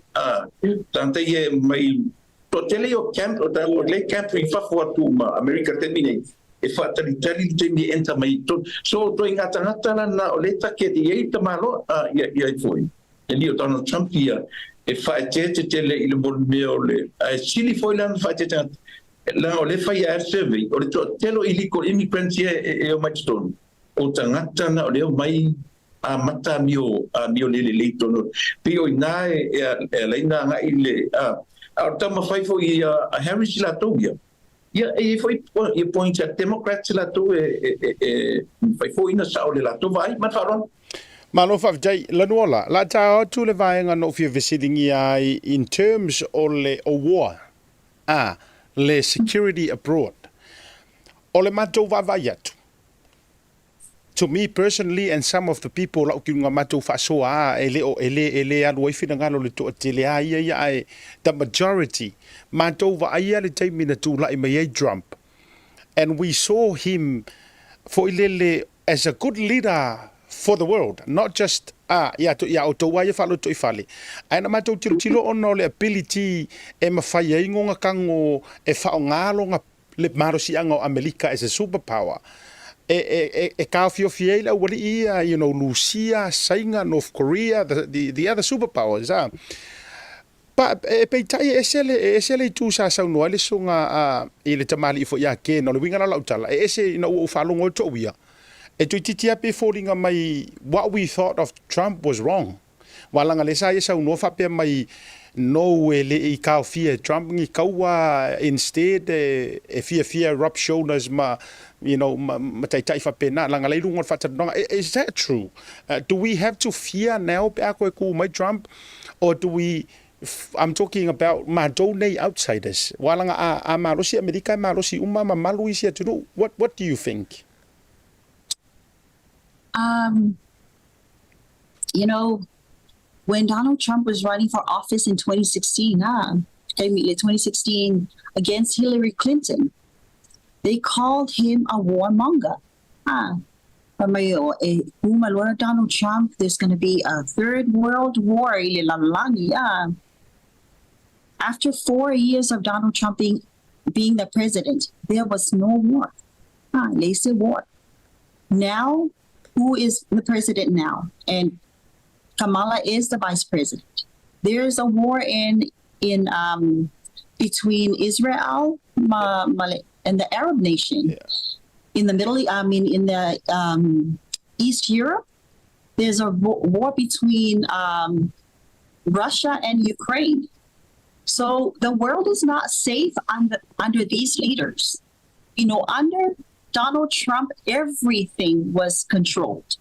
Tagata ia e mai toatele ia o camp, o tagata o lea e camp i fafo atu ma Amerika i le taimi nei, e faatalitali le taimi e enter mai i totonu. So o ituaiga tagata la na o lea e take i ai tamaloa ia foi. E le o Donald Trump ia e faaeteete tele i le mea o le, ae sili foi la ona faaeteete leaga o lea e fai a survey, o le toatele o illegal immigrants ia e omai totonu, o tagata na o lea e omai amata amio amio le lelei totonu. Pei o i ina e ala ai ona agai le, a o le taumafai foi a Harris i latou ia. Ia, e i ai foi ia points a Democrats latou e mafai foi ona sao le latou vaai. Ma le faaaloalo. Malo faafetai. Lanuola, la taao atu le vaega na ou fia fesiligia ai in terms o le o war a le security abroad. O le matou vaavaai atu, to me personally and some of the people lau ki luga matou faasoa a e le o e le e le alu ai finagalo le toatele a ia ia ae the majority matou vaaia le taimi na tulai mai ai Trump and we saw him foi lele as a good leader for the world not just a ia ia outou a ia faaloto i fale ae na matou tilotilo ona o le ability e mafai ai ngoga kago e faaaoga loga le malosiaga o Amelika as a super power e, e, e, e taofiofi ai le aualii ia, Lusia, Saina, North Korea, the other superpowers. Ah. Pa, e peitai e ese le, e ese le itu sa saunoa ai le susuga a, i le tamalii foi ia Ken, o le uiga la o lau tala, e ese ina ua ou faalogo atu au ia, e toeitiiti lava pe foliga mai what we thought of Trump was wrong. Aua leaga lea sa ia saunoa faapea mai no e le i taofia e Trump ni kaua instead e fiafia rub shoulders ma ma taitai faapena leaga la i luga o le faatalanoaga. Is that true? Do we have to fear now pe a koe ku mai Trump or do we I'm talking about matou nei outsiders aua leaga a malosi Amerika e malosi uma ma malu isi atunuu. What do you think? When Donald Trump was running for office in 2016, 2016 against Hillary Clinton, they called him a warmonger. Donald Trump, there's going to be a third world war. After 4 years of Donald Trump being the president, there was no war. They war. Now, who is the president now? And Kamala is the vice president. There's a war in between Israel and the Arab nation. In the Middle, I mean, in the East Europe, there's a war between Russia and Ukraine. So the world is not safe under these leaders. Under Donald Trump, everything was controlled.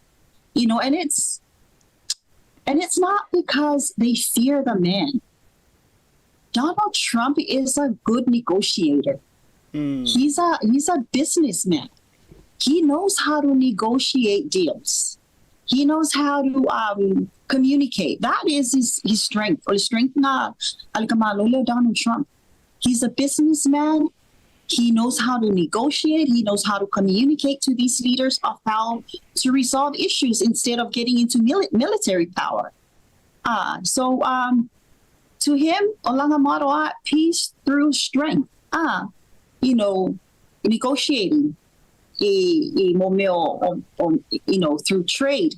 And it's not because they fear the man. Donald Trump is a good negotiator. He's a businessman. He knows how to negotiate deals. He knows how to communicate. That is his strength. Or strength na alkamalolo Donald Trump. He's a businessman. He knows how to negotiate. He knows how to communicate to these leaders of how to resolve issues instead of getting into military power. So to him, olanga maro peace through strength. Negotiating i mo mea o, through trade,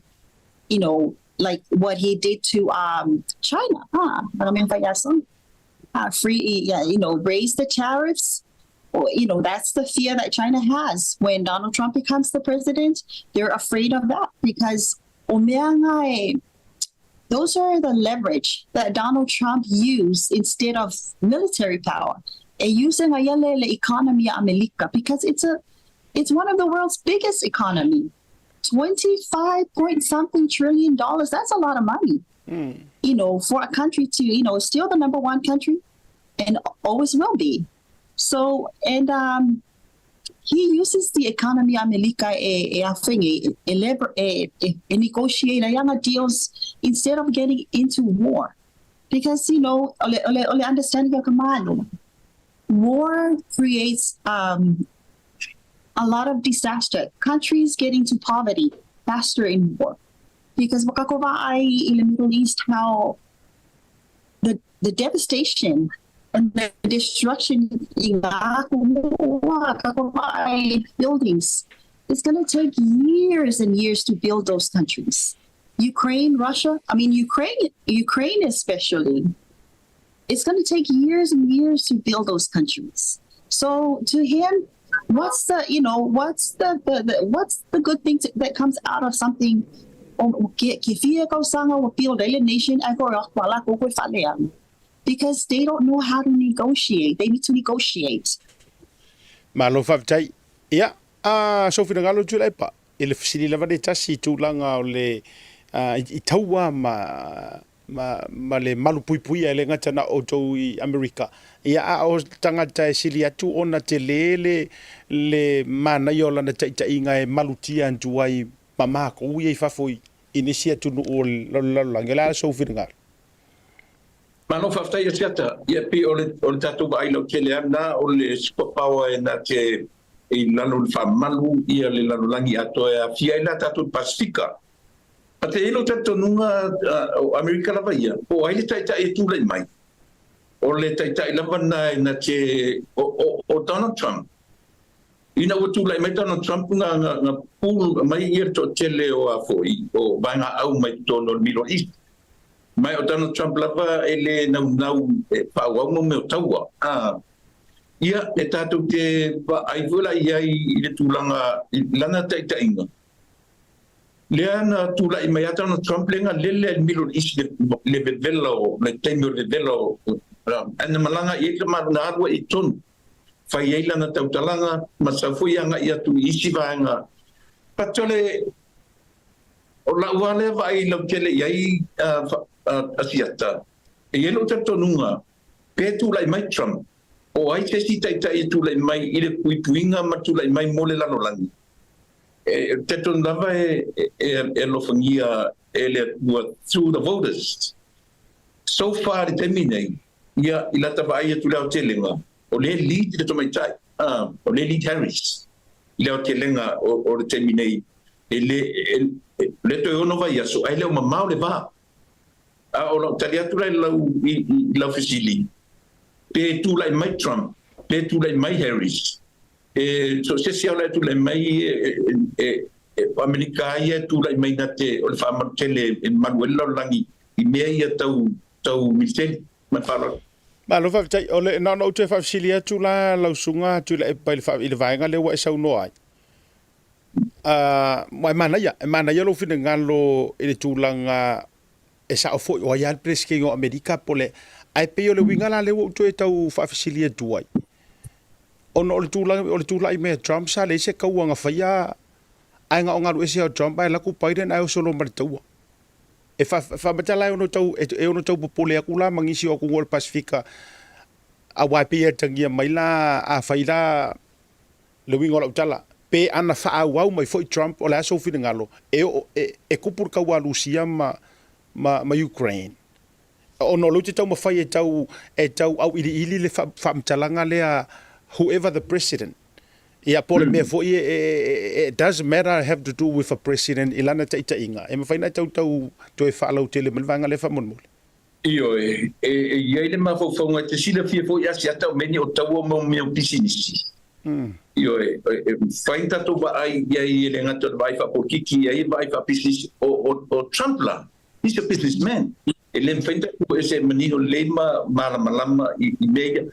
like what he did to China. Free, yeah, raise the tariffs. Or, that's the fear that China has when Donald Trump becomes the president. They're afraid of that because o mea ngai, those are the leverage that Donald Trump used instead of military power. E using a le economy Amerika because it's a It's one of the world's biggest economy. 25 point something trillion dollars. That's a lot of money. You know, for a country to, you know, still the number one country and always will be. So, and he uses the economy Amelika e, e afenge, e, lever, e, e, e negotiate ai deals instead of getting into war. Because, you know, ole, ole, ole understanding o ka malo. War creates a lot of disaster. Countries get into poverty faster in war. Because wakakova ai in the Middle East how the devastation and the destruction in buildings. It's going to take years and years to build those countries. Ukraine, Russia, I mean Ukraine, Ukraine especially. It's going to take years and years to build those countries. So to him, what's the you know what's the what's the good thing to, that comes out of something nation because they don't know how to negotiate. They need to negotiate. Malo faafetai. Ia, a sou finagalo Tuilaepa, i le fesili lava le tasi i tulaga o le i taua ma ma, ma le malupuipuia e le gata na o outou i Amerika. Ia, a o tagata e sili atu ona tele le, le manaia o lana taitaiga e malutia atu ai ma makou ia i fafo i, i nisi atunuu o le lalolagi. O le a sou finagalo? Malo faafetai Asiata. Ia pei o le o le tatou vaai lautele lava lena o le super power e na te i lalo o le faamalu ia le lalolagi atoa e aafia ai la tatou i le Pasifika. A te i ai lou talitonuga o Amerika lava ia, po o ai le taitai e tulai mai, o le taitai lava lena e na te o o o Donald Trump. Ina ua tulai mai Donald Trump na na na pull mai ia le toatele o a foi o vaegaau mai totonu o le Middle East. Mai o Donald Trump lava e le naunau e faaauau mo mea o taua. A, ia, e tatou te vaai foi la i ai i le tulaga i lana taitaiga. Lea na tulai mai a Donald Trump lea na lele ai le Middle East le, le vevela o, le taimi o le vevela o, ae na malaga i ai le na alu ai i totonu. Fai ai lana tautalaga ma sau foi agai atu i isi vaega. But o le, O lau lava lea vaai lautele i ai Asiata, e i ai lou talitonuga, pe tulai mai Trump, o ai se isi taitai e tulai mai i le puipuiga ma tulai mai mo le lalolagi, e talitonu lava e alofagia e le Atua through the voters. So far i le taimi nei, ia, i lata vaai atu i le aotelega, o lea e lead le tamaitai, o lea e lead Harris i le aotelega o le taimi nei, E le, e, le toe ono vaiaso, ae le o mamao le va. A o lau tali atu la i lau, i, i lau fesili, pe tulai mai Trump, pe tulai mai Harris, e, so se isi lava o la e tulai mai e, e, e, e, o Amerika lava ia e tulai mai na te, o le faamalu tele e malu ai le lalolagi i mea ia tau, tau militeli. Ma le faaaloalo. Malo faafetai. O le, na ona ou toe faafesili atu la lau susuga Tuilaepa i le, i le vaega lea ua e saunoa ai. Ā, e manaia, e manaia lou finagalo i le tulaga e sao foi, o ai lava le Peresetene o Amerika po o le... Ae pei o le uiga la lea ua ou toe tau faafesili atu ai, ona o le tulaga, o le tulai mai a Trump sa leai se kaua na faia, ae na o na alu ese lava o Trump ae alu atu Biden ae oso loa ma le taua. E faamata la e ono tau, e ono tau popole atu la ma nisi o atunuu o le Pasefika, aua e pei e atagia mai la, afai la Le uiga o lau tala, pe ana faaauau mai foi Trump, o le a sou finagalo, e oo, e, e kupu le kaua a Lusia ma, ma, ma Ukraine. Ona o lea ou te taumafai e tau, e tau auiliili le faa, faamatalaga lea, whoever the president. Ia, po o le mea foi e, e, e, it does matter have to do with a president i lana taitaiga. E mafai ona e tau, tau toe faalautele mai le vaega lea faamolemole. Ioe, e i ai le mafaufauga e te silafia foi Asiata o mea nei o taua mo mea o pisinisi. Ioe, e mafai ona tatou vaai i ai e le gata o le vaai faapolokiki, e i ai le vaai faapisinisi. O, o, o Trump la, he's a businessman. E le mafai ona tatou ese manino lelei ma malamalama i, i mea ia.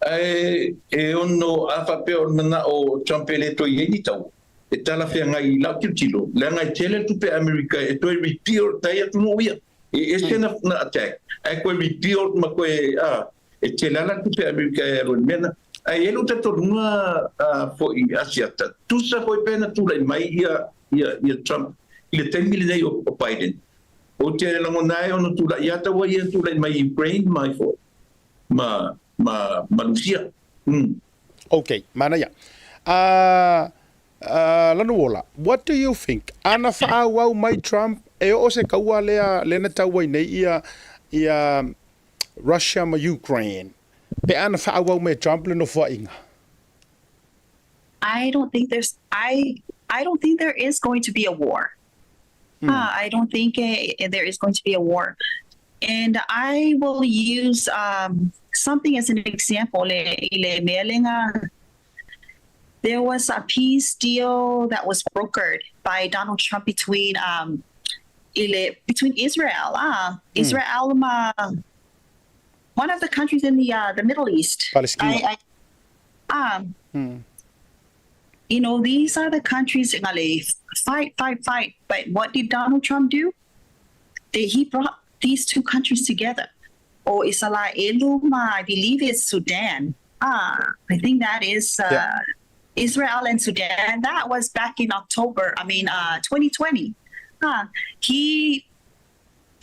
Ae e ono, a faapea o le manao o Trump e le toe i ai ni taua, e talafeagai i lau tilotilo, leaga e tele le tupe a Amerika e toe repeal tai atunuu ia. E ese na, na attack, ae koe repeal ma koe, a, e tele lava la tupe a Amerika e alu ai i le mea lena. Ae i ai lou talitonuga foi Asiata, tusa foi pe na tulai mai ia ia Trump i le taimi lenei o Biden, ou te lagona ai ona tulai ia taua ia tulai mai i Ukraine ma ai foi ma ma ma Lusia. Mm. Ok, manaia. Uh, uh, Lanuola, what do you think? Ana faaauau mai Trump e oo se kaua lea lea na tau ai nei ia ia Russia ma Ukraine. Pe ana faaauau mai e Trump le nofoaiga. I don't think there's I I don't think there is going to be a war. I don't think there is going to be a war. And I will use something as an example. Le, le mea le nga- There was a peace deal that was brokered by Donald Trump between ile, between Israel, Israel ma one of the countries in the Middle East. Palestine. I These are the countries that ngale fight, fight, fight. But what did Donald Trump do? He brought these two countries together. O Isalaelu ma, I believe it's Sudan. I think that is Israel and Sudan. That was back in October, I mean, 2020. He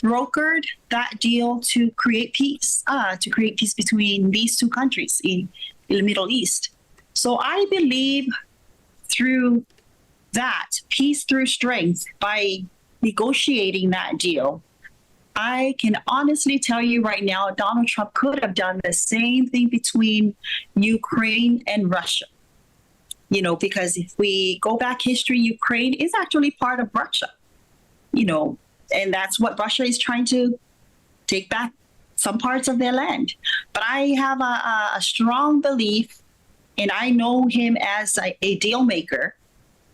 brokered that deal to create peace, to create peace between these two countries in the Middle East. So I believe through that, peace through strength, by negotiating that deal, I can honestly tell you right now, Donald Trump could have done the same thing between Ukraine and Russia. Because if we go back history, Ukraine is actually part of Russia. And that's what Russia is trying to take back, some parts of their land. But I have a strong belief, and I know him as a deal maker,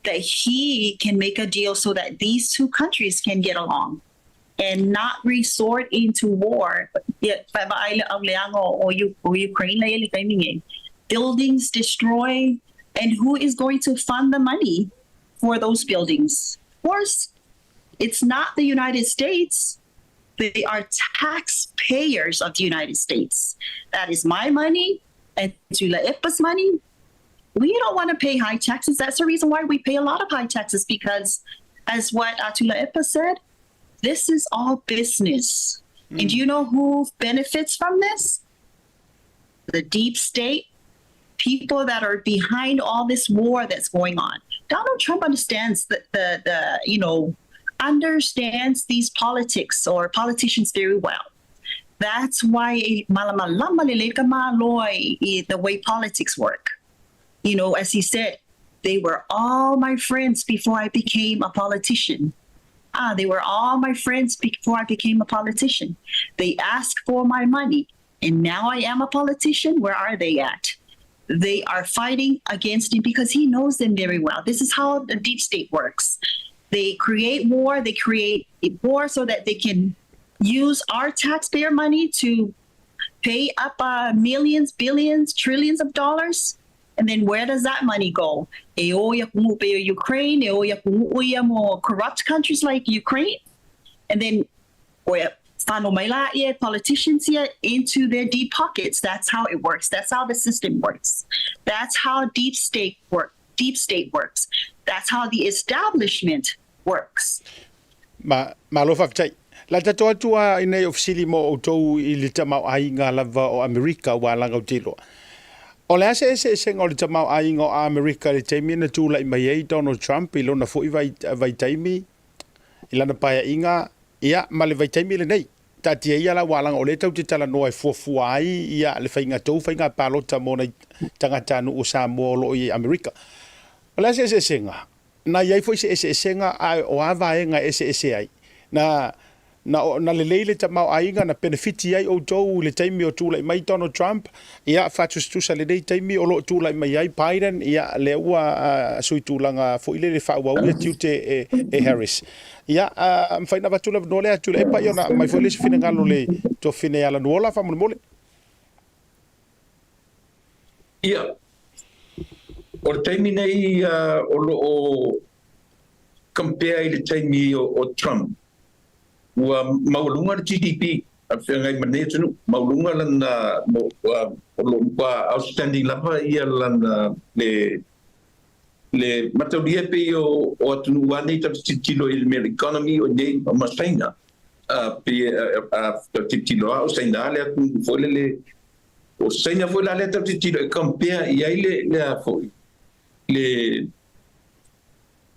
that he can make a deal so that these two countries can get along and not resort into war. Yeah, o Ukraine la ili kay mingi. Buildings destroyed, and who is going to fund the money for those buildings? Of course, it's not the United States. They are taxpayers of the United States. That is my money and Tuilaepa's money. We don't want to pay high taxes. That's the reason why we pay a lot of high taxes, because as what Tuilaepa said, this is all business. And do you know who benefits from this? The deep state, people that are behind all this war that's going on. Donald Trump understands the you know, understands these politics or politicians very well. That's why malamalama lelei ka Malo i the way politics work. As he said, they were all my friends before I became a politician. They were all my friends before I became a politician. They asked for my money, and now I am a politician. Where are they at? They are fighting against him because he knows them very well. This is how the deep state works. They create war. They create war so that they can use our taxpayer money to pay up millions, billions, trillions of dollars. And then where does that money go? E o ia kungu pe Ukraine, e o ia kungu ia mo corrupt countries like Ukraine. And then o ia whano mai la ia politicians here into their deep pockets. That's how it works. That's how the system works. That's how deep state work. Deep state works. That's how the establishment works. Ma, malo faafetai. La tatou atu a i nei ofisili mo outou i le tamaoaiga lava o Amerika ua alaga ou te iloa. O le a se eseesega o le tamaoaiga o Amerika i le taimi na tulai mai ai Donald Trump i lona foi vaitaimi i lana paeaiga, ia, ma le vaitaimi lenei? Taatia ia la ua alaga o lea tatou te talanoa e fuafua ai ia le faiga tou faiga palota mo nai tagatanuu o Samoa o lo o i Amerika. O le a se eseesega? Na i ai foi se eseesega, a o a vaega e eseese ai? Na, na, na lelei le tamaoaiga, na penefiti ai outou i le taimi o tulai mai Donald Trump, ia, faatusatusa lenei taimi o lo o tulai mai ai Biden, ia, lea ua sui tulaga foi lele faaauau ia tiute e Harris. Ia, mafai ona avatu le avanoa lea atu i le Epa, ia ona aumai foi lea o se finagalo le tuafafine ia Lanuola, faamolemole. Ia, o le taimi nei o lo o compare i le taimi o Trump, ua maualuga le GDP. a feagai ma lenei atunuu, maualuga lana, o lo o matua outstanding lava ia lana le le mataulia e pei o o atunuu a nei tatou te tilotilo i le mea o le economy o nei ma Saina, a pei a tatou tilotilo lava o Saina le atunuu foi lele, o Saina foi la lea tatou te tilotilo e compare i ai le le a foi le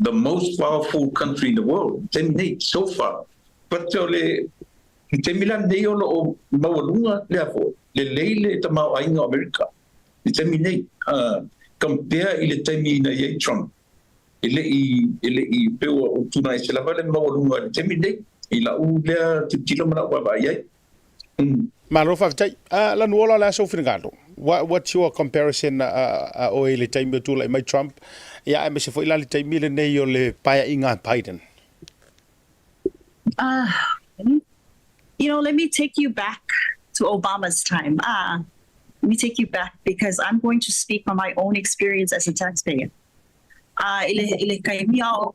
the most powerful country in the world i taimi nei so far. But o le i taimi la lenei o lo o maualuga le a foi lelei le tamaoaiga o Amerika i taimi nei compare i le taimi ina i ai Trump e le i e le i pei ua tuna ese lava le maualuga i le taimi nei i la'u lea tilotilo ma la'u vaavaai i ai. Malo faafetai. Lanuola o le a sou finagalo? What, what's your comparison a oe i le taimi o tulai mai Trump, ia aemaise foi la le taimi lenei o le paeaiga a Biden? You know, let me take you back to Obama's time. Let me take you back because I'm going to speak from my own experience as a taxpayer. I le, i le taimi a o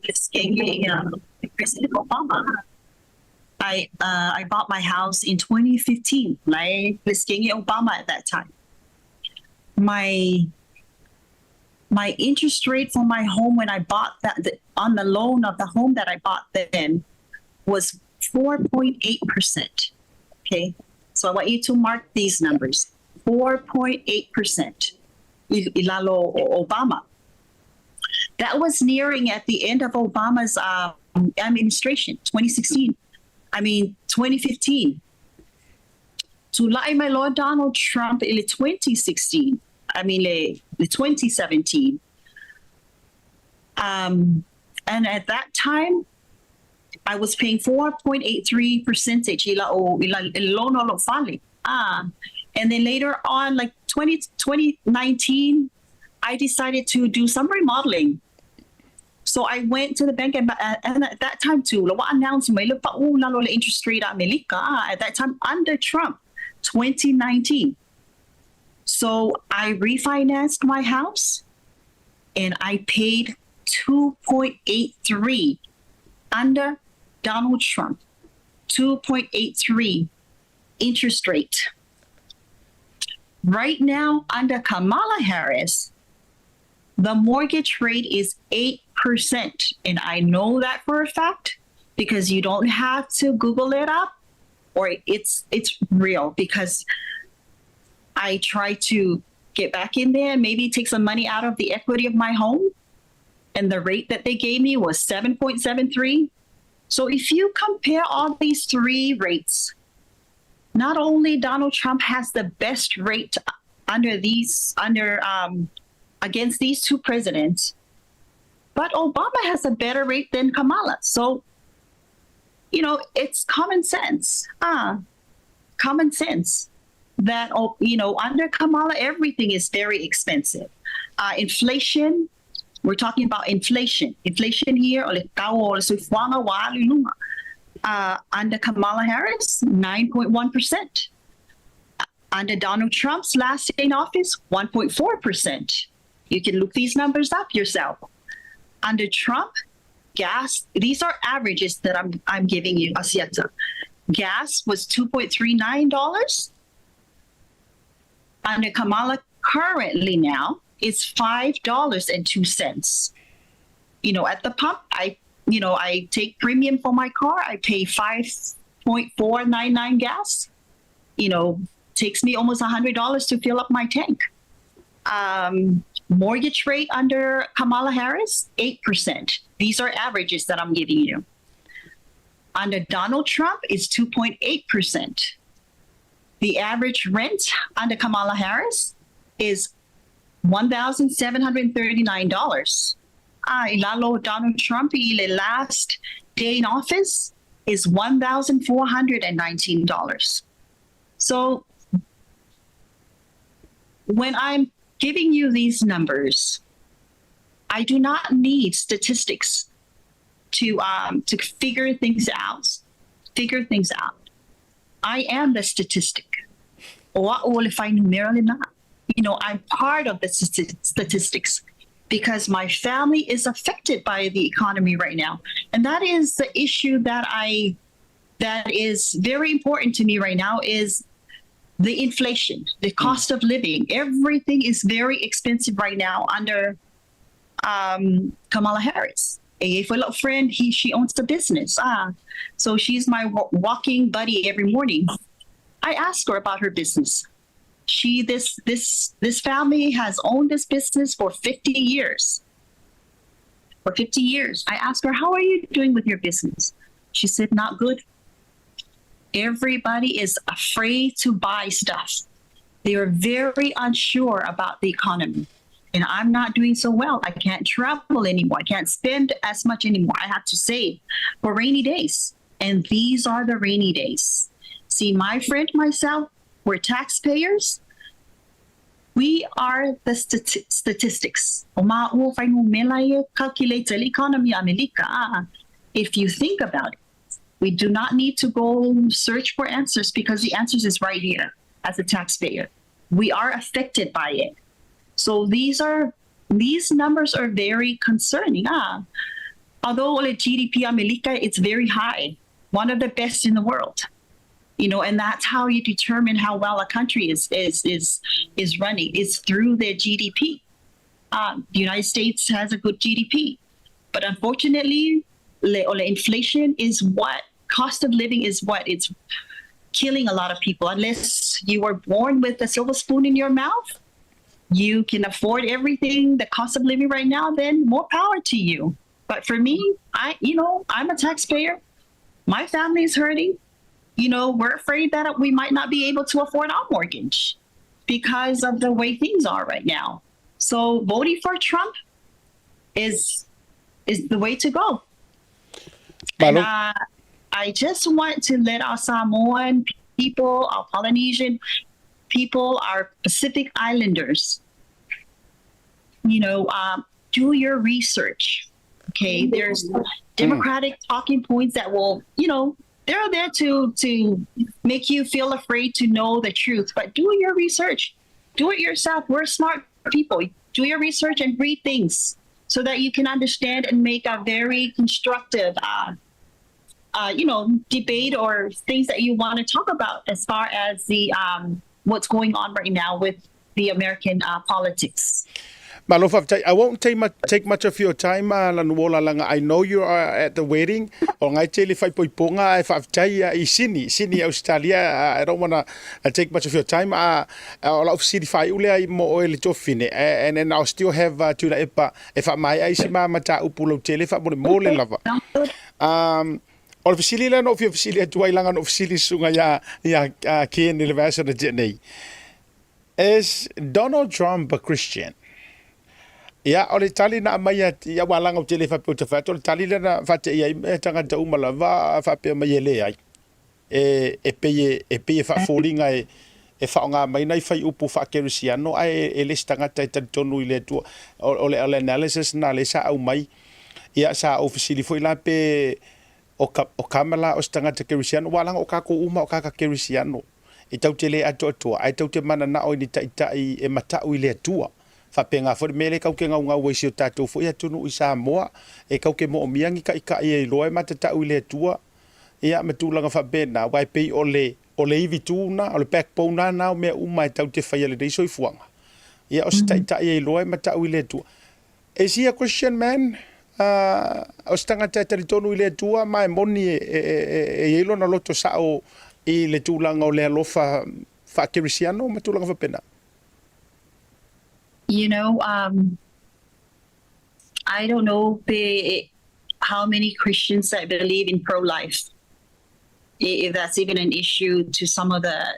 President Obama, I bought my house in 2015. Like Obama at that time. My interest rate for my home when I bought that on the loan of the home that I bought then was 4.8%. Okay. So I want you to mark these numbers. 4.8%. I lalo o Obama. That was nearing at the end of Obama's administration, 2016. I mean, 2015. Tulai mai loa Donald Trump i le 2016. I mean, le 2017. And at that time, I was paying 4.83 percentage i la'u i la loan o lo'u fale. And then later on, like 20, 2019, I decided to do some remodeling. So I went to the bank and at that time too, ua announce mai le pa'u lalo le interest rate Amerika at that time under Trump, 2019. So I refinanced my house and I paid 2.83 under Donald Trump. 2.83 interest rate. Right now, under Kamala Harris, the mortgage rate is 8%. And I know that for a fact because you don't have to Google it up or it's real because I try to get back in there and maybe take some money out of the equity of my home. And the rate that they gave me was 7.73. So if you compare all these three rates, not only Donald Trump has the best rate under these under against these two presidents, but Obama has a better rate than Kamala. So, it's common sense. Common sense that oh, under Kamala everything is very expensive. Inflation, we're talking about inflation. Inflation here, o le tau o le soifuaga ua alu i luga. Under Kamala Harris, 9.1%. Under Donald Trump's last day in office, 1.4%. You can look these numbers up yourself. Under Trump, gas, these are averages that I'm giving you, Asiata. Gas was $2.39. Under Kamala currently now, it's $5.02. At the pump, I you know, I take premium for my car. I pay 5.499 gas. Takes me almost $100 to fill up my tank. Mortgage rate under Kamala Harris, 8%. These are averages that I'm giving you. Under Donald Trump, it's 2.8%. The average rent under Kamala Harris is $1,739. I lalo Donald Trump, i le last day in office is $1,419. So when I'm giving you these numbers, I do not need statistics to figure things out. Figure things out. I am the statistic. O a'u o le fuainumera lena. I'm part of the statistics because my family is affected by the economy right now. And that is the issue that I that is very important to me right now is the inflation, the cost of living. Everything is very expensive right now under Kamala Harris. A fellow friend, he she owns the business. So she's my walking buddy every morning. I ask her about her business. She this family has owned this business for 50 years. For 50 years. I asked her, "How are you doing with your business?" She said, "Not good. Everybody is afraid to buy stuff. They are very unsure about the economy. And I'm not doing so well. I can't travel anymore. I can't spend as much anymore. I have to save for rainy days. And these are the rainy days. See, my friend, myself, we're taxpayers. We are the statistics. O ma'ua fuainumera e calculate le economy Amerika. If you think about it, we do not need to go search for answers because the answers is right here as a taxpayer. We are affected by it. So these numbers are very concerning. Although the GDP Amerika, it's very high, one of the best in the world. And that's how you determine how well a country is running. It's through their GDP. The United States has a good GDP, but unfortunately, le, o le inflation is what cost of living is what it's killing a lot of people. Unless you were born with a silver spoon in your mouth, you can afford everything, the cost of living right now, then more power to you. But for me, I, you know, I'm a taxpayer. My family is hurting. We're afraid that we might not be able to afford our mortgage because of the way things are right now. So voting for Trump is the way to go. And Malo. I just want to let our Samoan people, our Polynesian people, our Pacific Islanders, do your research. Okay, there's Democratic talking points that will, they're there to make you feel afraid to know the truth. But do your research. Do it yourself. We're smart people. Do your research and read things so that you can understand and make a very constructive debate or things that you want to talk about as far as the what's going on right now with the American politics. Malo faafetai. I won't take much of your time, Lanuola leaga. I know you are at the wedding. O ngai te le whaipoiponga e faafetai i Sydney, Australia. I don't want to take much of your time. O lau fesili faaiu lea i mo oe le tofine. And then I'll still have Tuilaepa e whaamai ai si ma mataupu lautele faamolemole lava. O le fesili lea na ou fia fesili atu ai leaga na ou fesili susuga ia Ken i le vaiaso na tea nei. Is Donald Trump a Christian? Ia, o le tali na aumai ia ua leaga ou te le faapea ou te fai atu, o le tali lea na faateia ai mea tagata uma lava faapea mai e leai. E pei e faafoliga e faaaoga mai nai fuaiupu faakerisiano ae e le isi tagata e talitonu i le Atua. O le analysis na lea sa aumai. Ia, sa ou fesili foi la pe o Kamala o se tagata kerisiano, ua leaga o tatou uma o tagata kerisiano. E tatou te le atoatoa, ae tatou te mananao i ni taitai e matau i le Atua. Faapena foi le mea lea tatou te gaugau ai i si o tatou foi atunuu i Samoa, e tatou te moomia ni taitai e iloa e matatau i le Atua, ia ma tulaga faapena, aua e pei o le ivi tu na, o le backbone na na o mea uma e tatou te faia lenei soifuaga. Ia o se taitai e iloa e matau i le Atua. Is he a Christian man? O se tagata e talitonu i le Atua ma e moni e i ai lona loto sao i le tulaga o le alofa faakerisiano ma tulaga faapena. I don't know how many Christians that believe in pro-life. If that's even an issue to some of the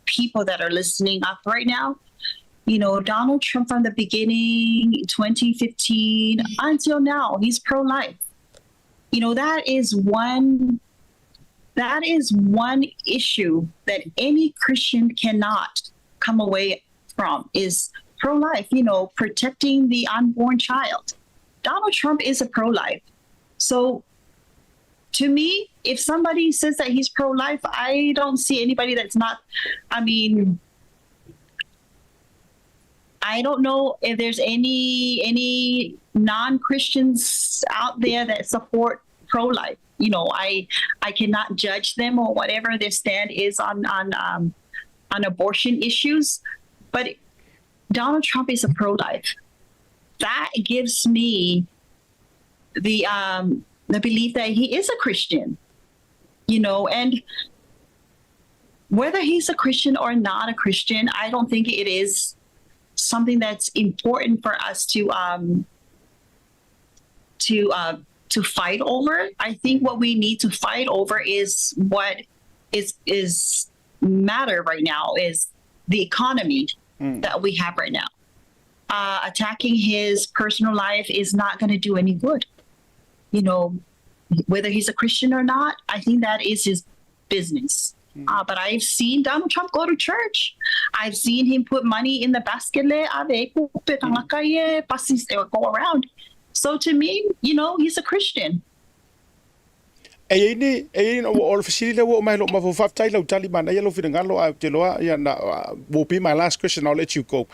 people that are listening up right now. Donald Trump from the beginning, 2015 until now, he's pro-life. That is one issue that any Christian cannot come away from is pro-life, protecting the unborn child. Donald Trump is a pro-life. So to me, if somebody says that he's pro-life, I don't see anybody that's not. I mean, I don't know if there's any non-Christians out there that support pro-life. You know, I I cannot judge them or whatever their stand is on on um, on abortion issues, but Donald Trump is a pro-life. That gives me the um, the belief that he is a Christian, you know, and whether he's a Christian or not a Christian, I don't think it is something that's important for us to um, to uh, to fight over. I think what we need to fight over is what is is matter right now is the economy that we have right now. Attacking his personal life is not going to do any good. You know, whether he's a Christian or not, I think that is his business. But I've seen Donald Trump go to church. I've seen him put money in the basket le ave go around. So to me, you know, he's a Christian. E i ai ni, e i ai ni, o le fesili lea ua oo mai i lou mafaufau, faafetai i lau tali manaia lou finagalo, ae ou te iloa, ia, na, will be my last question, I'll let you go.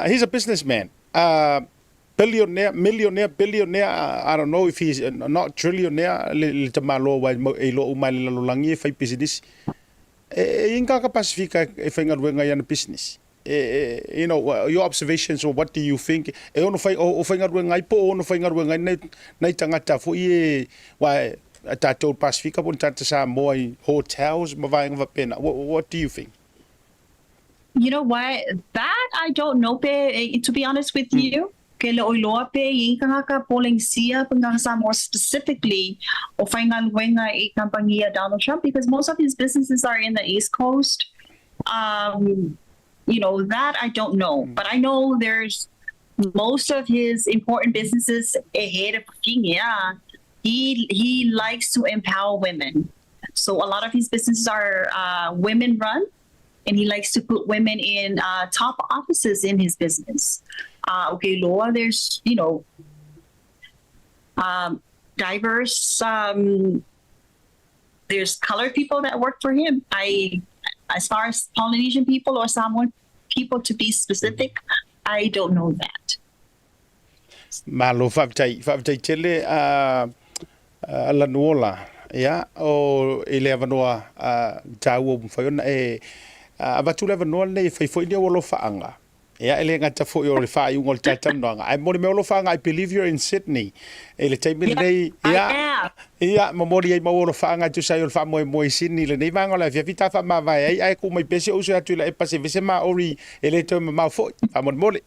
He's a businessman, billionaire, millionaire, billionaire, I don't know if he's not trillionaire, le, le tamaloa ua e iloa uma e le lalolagi e fai pisinisi. E, e i ai ni tagata Pasifika e faigaluega i ana pisinisi? you know, your observations or what do you think, e ono whai, o, o whaigaluega ai po o ono whaigaluega ai nei, nei tangata foi e, wa, a tātou Pasifika po ni tātou Samoa i hotels ma vaenga whapena. What, what do you think? You know what? That I don't know, pe, eh, to be honest with you. Ke le oiloa pe i kangaka Polynesia, pangaka more specifically, o whaingaluenga i kampangia Donald Trump, because most of his businesses are in the East Coast. You know, that I don't know. But I know there's most of his important businesses ahead of yeah, he likes to empower women. So a lot of his businesses are women run, and he likes to put women in top offices in his business. Okay, Loa, there's, you know, diverse, there's colored people that work for him. I, as far as Polynesian people or Samoan people to be specific, I don't know that. Malo, faafetai, faafetai tele a a Lanuola, ia, o i le avanoa taua ua mafai ona e avatu le avanoa lenei e fai foi ni ou alofaaga. Ia, e le gata foi o le faaiuga o le talatalanoaga, ae momoli mai ou alofaaga, I believe you're in Sydney i le taimi lenei, ia, ia, momoli ai ma ou alofaaga e tusa ai o le faamoemoe i Sydney i lenei vaega o le afiafi ta faamavae ai, ae tuu mai pea si ou uso atu i la epa se vese Maori e le toe mamao foi, faamolemole.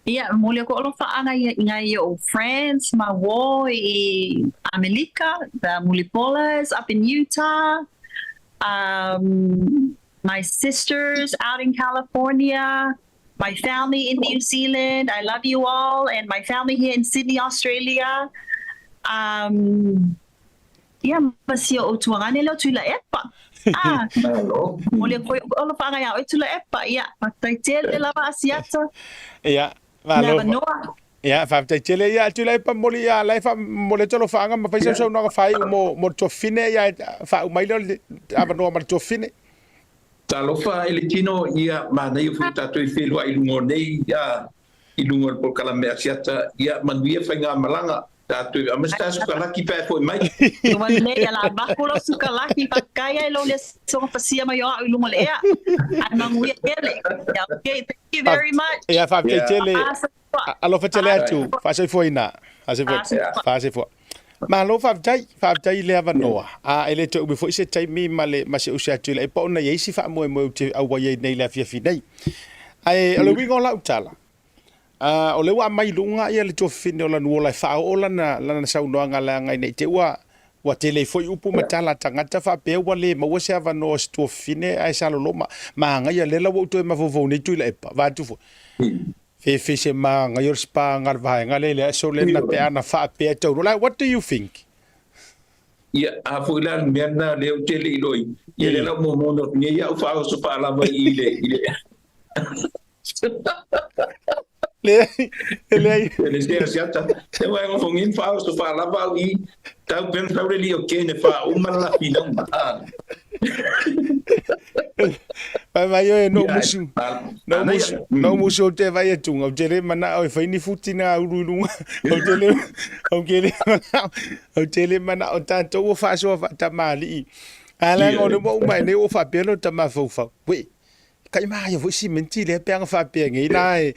Ia, momoli aku alofaaga i ngai o friends ma uō i Amelika, the Mulipolas up in Utah, um, my sisters out in California, my family in New Zealand. I love you all, and my family here in Sydney, Australia. Um, ia, ma si o'u tuagane lea o Tuilaepa. Ah, Malo. momoli aku foi o alofaaga iā oe Tuilaepa. Ia, faafetai tele lava Asiata. Ia, Le malo. avanoa. Ia, faafetai tele ia Tuilaepa momoli ia la e faamomoli atu alofaaga ma fai sau saunoaga faaiu mo mo le tuafafine ia e faauma mai lea o le avanoa ma le tuafafine. Talofa e le tino, ia manaia foi tatou i feiloai i luga o nei ia i luga o le polokalame Asiata, ia manuia faigamalaga tatou i aemaise ta sukalaki pe a e foi mai. Ua lelei a la vaku lau sukalaki fakai ai lou le soga fasia mai o a'u i luga o le ea. Ae manuia tele. Yeah, okay, thank you very much. Ia, faafetai tele. Faasoifua. Alofa tele atu. Faasoifuaina. Faasoifua. Faasoifua. Malo faafetai, faafetai i le avanoa. A e le toe umi foi se taimi ma le ma si ou uso atu i le pa ona i ai isi faamoemoe ou te auai ai nei i le afiafi nei. Ae o le uiga o lau tala, a, o lea ua aumai i luga ia le tuafafine o Lanuola e faaoo lana, lana saunoaga leaga ina i te i ua, ua tele ai foi upu ma tala a tagata faapea ua le maua se avanoa o se tuafafine ae sa loloma. Magaia lea la ua ou toe mafaufau nei Tuilaepa, vaeatu foi. Fefe se magaia o le spaga a le vaega lea i le aso lea na pe a na faapea e taunuu. Like, what do you think? Ia, a foi la le mea lena lea ou te le i loi, ia lea la ua momono atu nei au faaoso faalava i le, i le Le, e leai. E le sea siata, te wai ngo fongin faaoso faalava au i, tau pen tau le li o kene faauma la finauga. Pai mai oe no musu. No musu, no musu o te vai atu, au te le mana o e whai ni futi na uru i lunga. Au te le, au te le mana, au te le mana o tātou o whaasoa whaatamāli'i. A la ngo le mo mai nei o whaapea lo ta mafaufau. Wei, kai maia foi simenti lea pe aga faapea nei la e,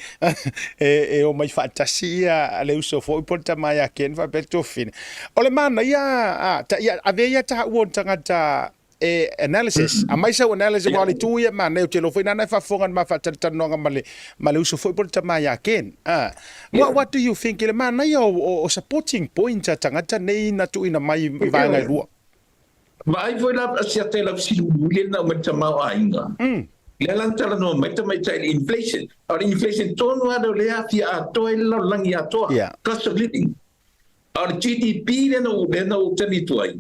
e, e o mai faatasi ia le uso foi po le tama ia Ken faapea le tuafafine. O le manaia, a, ta, ia, avea ia taua o le tagata e analysis, aumai sau analysis aua o le itu ia manaia, ou te iloa foi nana e faafofoga i le ma faatalatalanoaga ma le, ma le uso foi po le tama ia Ken. A, what, what do you think i le manaia o, o, o supporting points a tagata nei na tuuina mai i vaega e lua? Vaai foi la asiata i lau fesilimulimuli lena aumai le tamaoaiga. Lea la na talanoa mai tamaitai i le inflation. A o le inflation tonu lava lea o lea e aafia atoa ai le lalolagi atoa, cost of living. A o le GDP lea na ou, lea na ou tali atu ai,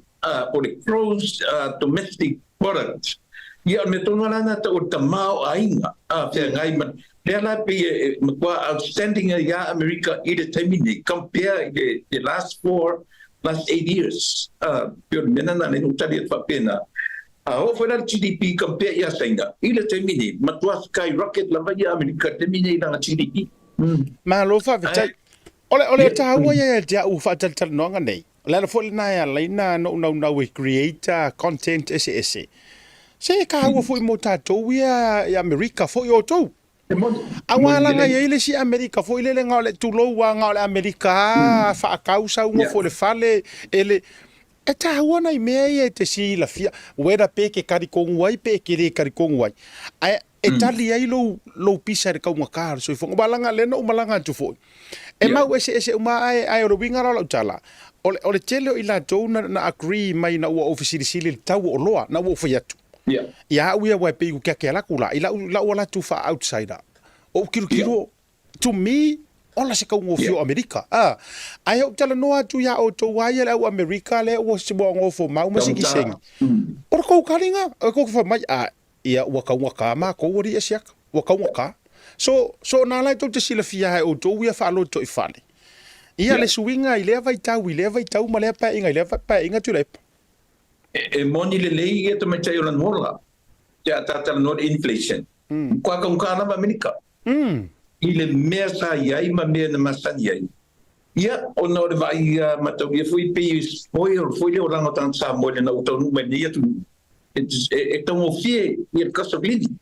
o le gross domestic product, ia o le mea tonu lava la lena tau o le tamaoaiga feagai ma, lea la e pei e matua outstanding ai ia Amerika i le taimi nei compare i le last four last 8 years, ā, pei o le mea lena lea na ou tali atu faapena. A oo foi la le GDP compare ia Saina, i le taimi nei, matua skyrocket lava ia Amerika i le taimi nei i lana GDP. Malo faafetai. O le, o le taua ia ia te au faatalatalanoaga nei, o le ala foi lena e ala ai na ou naunau e create content eseese, se e taua foi mo tatou ia i Amerika foi outou. Aua laga e i ai le isi Amerika foi lele na o le tulou lava na o le Amerika a faatau sau nofo i le fale e le E taua nai mea ia e te silafia whether pe ke kalikonu ai pe ke le kalikonu ai ae e tali ai lou lou pisa i le kaugata o le soifuaga aua laga lea na ou malaga atu foi e mau eseese uma ae ae o le uiga la o lau tala o le o le tele o i latou na na agree mai ina ua ou fesilisili i le tau o oloa na ua ou fai atu Ia au ia aua e pei ua keakea laku la i lau lau ala atu faa outsider ou kilokilo to me ola se kaugofie o Amerika a ae ou talanoa atu ia outou a ia le au Amerika lea ua ua gofo mau ma sikisengi o le kou kaliga o kou fai mai a ia ua kaugata makou alii e siaka ua kaugata so so na la tou te silafia ai outou ia faaloto i fale ia le suiga i lea vaitau i lea vaitau ma lea paeaiga i lea paeaiga Tuilaepa. E moni lelei ia tamaitai o lana ola pe a ta talanoa i le inflation. Kua kaugata lava Amerika i le mea sa i ai ma mea na masani ai. Ia, ona o le vaai mataulia foi pei e spoil foi le olaga o tagata Samoa i lena ua taunuu mai nei atunuu. E taugofie ia le cost of living.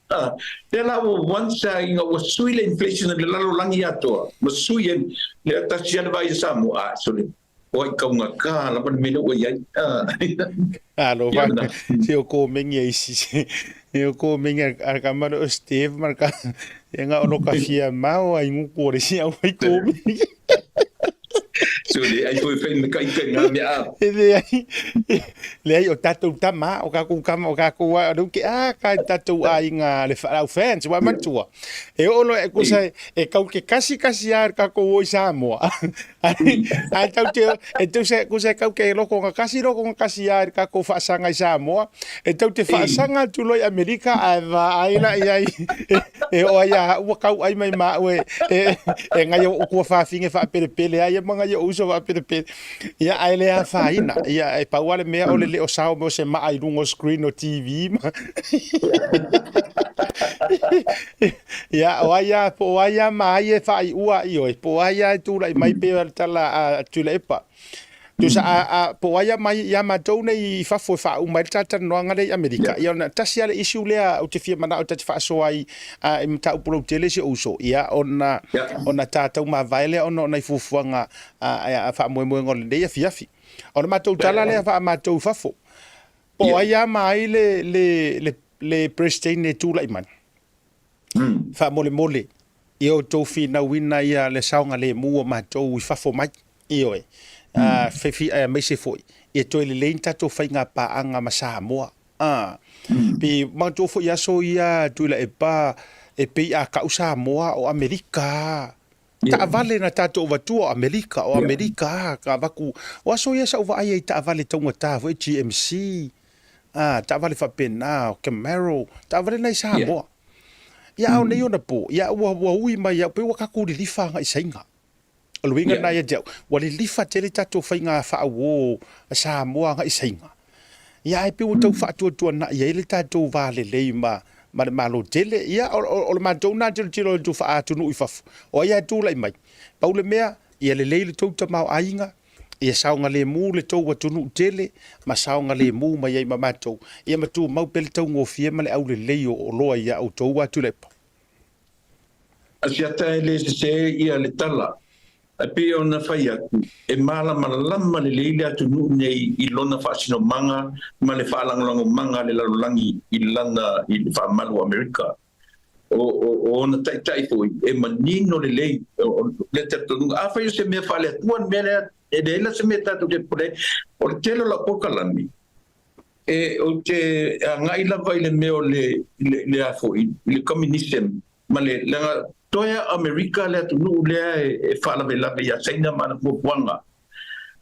Lea la ua once ina ua sui le inflation i le lalolagi atoa, ua sui ai lea tasi lava le vaai a Samoa, ah, sole, Oi kaugata lava le mea lea ua i ai. Alofa, se o komengi e isi, se o komengi a ka mano o Steve ma ka e nga ono ka fia mao ai nguku o le si au ai komengi. So le ai foi fai me kai kai ngā mea a. Leai, leai o tatou tama, o kakou kama, o kakou a, o ke a ka tatou aiga le au fans, wa manatua. E oo loa e kusa e kau ke kasi kasi a kakou o i Samoa. Ae tau te, e tau se, ko se kau ke loko nga kasi, loko nga kasi a ka ko whaasanga i Samoa. E tau te whaasanga atu loa i Amerika, ae va ai la i ai, e o ai a ua kau ai mai ma ue, e, e ngai o kua whawhinge whaapelepele ai, e manga i o uso whaapelepele. Ia, ae le afaina, ia, e pau a le mea o le leo sao me o se maa i lunga o screen o TV ma. Ia, o ai a, po o ai a ma ai e faaiua i oe, po o ai a e tulai mai pei o le tala a Tuilaepa. Tusa a, a, po o ai a mai ia matou nei i fafo e faauma ai le talatalanoaga lea i Amerika. Ia, ona tasi lava le issue lea ou te fia manao ta te faasoa ai a, i mataupu lautele si ou uso. Ia, ona, ona ta taumavae lea ona o nai fuafuaga a, a, a faamoemoega o lenei afiafi. O le matou tala lea faa-matou i fafo. Po o ai a ma ai le, le, le, le President e tulai mai. Faamolemole, ia outou finauina ia le saogalemu o matou i fafo mai, ioe, aemaise foi ia toe lelei ni tatou faiga paaga ma Samoa. Pe manatua foi aso ia Tuilaepa e pei a kau Samoa o Amerika. Taavale na tatou avatua o Amerika, o Amerika ka avatu. O aso ia sa ou vaai ai i taavale taugata foi GMC, a, taavale faapena, o Camaro, taavale na i Samoa. Ia a o nei ona po, ia ua, ua ui mai au, pei ua tatou lilifa agai i Saina. O le uiga lena ia te au, ua lilifa tele tatou faiga faauo a Samoa agai i Saina. Ia ae pei ua tau faatuatuanai ai le tatou va lelei ma ma le Malo tele. Ia o, o, o le matou lena tilotilo atu faa-atunuu i fafo, o ai lava e tulai mai, pau le mea, ia lelei le tou tamaoaiga, ia saogalemu le tou atunuu tele ma saogalemu mai ai ma matou, ia ma tumau pea le taugofie ma le aulelei o oloa ia outou a Tuilaepa. Asiata e le sese ia le tala, ae pei ona fai atu, e malamalama lelei le atunuu nei i lona faasinomaga ma le faalagolagomaga a le lalolagi i lana i le faamalu o Amerika. O, o, o ona taitai foi, e manino lelei o le talitonuga. Afai o se mea faale-Atua le mea lea, e leai la se mea tatou te popole ai. O le tele o lau polokalame, e, ou te agai lava i le mea o le, le, le a foi, i le communism ma le, leaga toe a Amerika le atunuu lea e, e faalavelave iā Saina ma ana fuafuaga.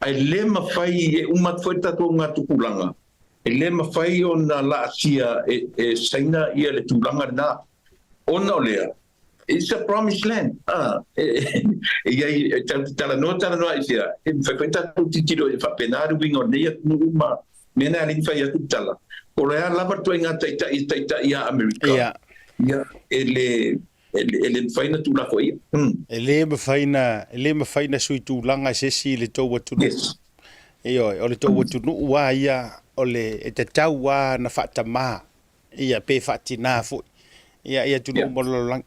Ae le mafai e uma atu foi le tatou augatupulaga, e le mafai ona laasia e, e Saina ia le tulaga lena. Ona o lea, It's a promised land. Ah, e, e i ai, e tatou te talanoa talanoa i fea, e mafai foi tatou tilotilo e faapena le uiga o lenei atunuu ma mea na e alii fai atu le tala. O le a lava le ituaiga taitai e taitai ia Amerika, Ia. ia, e le, e le, e le mafai ona tuulafoaia. Mm. E le mafai na, e le mafai na sui tulaga e se isi i le tou atunuu. Yes. Ioe, o le tou atunuu lava ia, o le, e tatau lava ona faatamā ia pe faatina foi ia i atunuu uma o le lalolagi.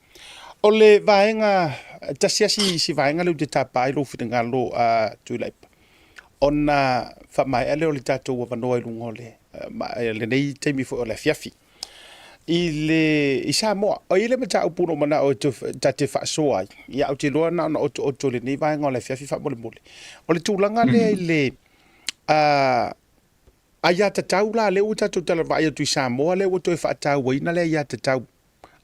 O le vaega, tasi lava si vaega lea ou te tapa ai lou finagalo a Tuilaepa, ona faamaea lea o le tatou avanoa i luga o le, lenei taimi foi o le afiafi. I le, i Samoa, o i ai le mataupu na ou manao e ta te faasoa ai, ia ou te iloa na ona otooto i lenei vaega o le afiafi faamolemole. O le tulaga lea i le, Aiatatau la, lea ua tatou talavaai atu i Samoa lea ua toe faatauaina le aiatatau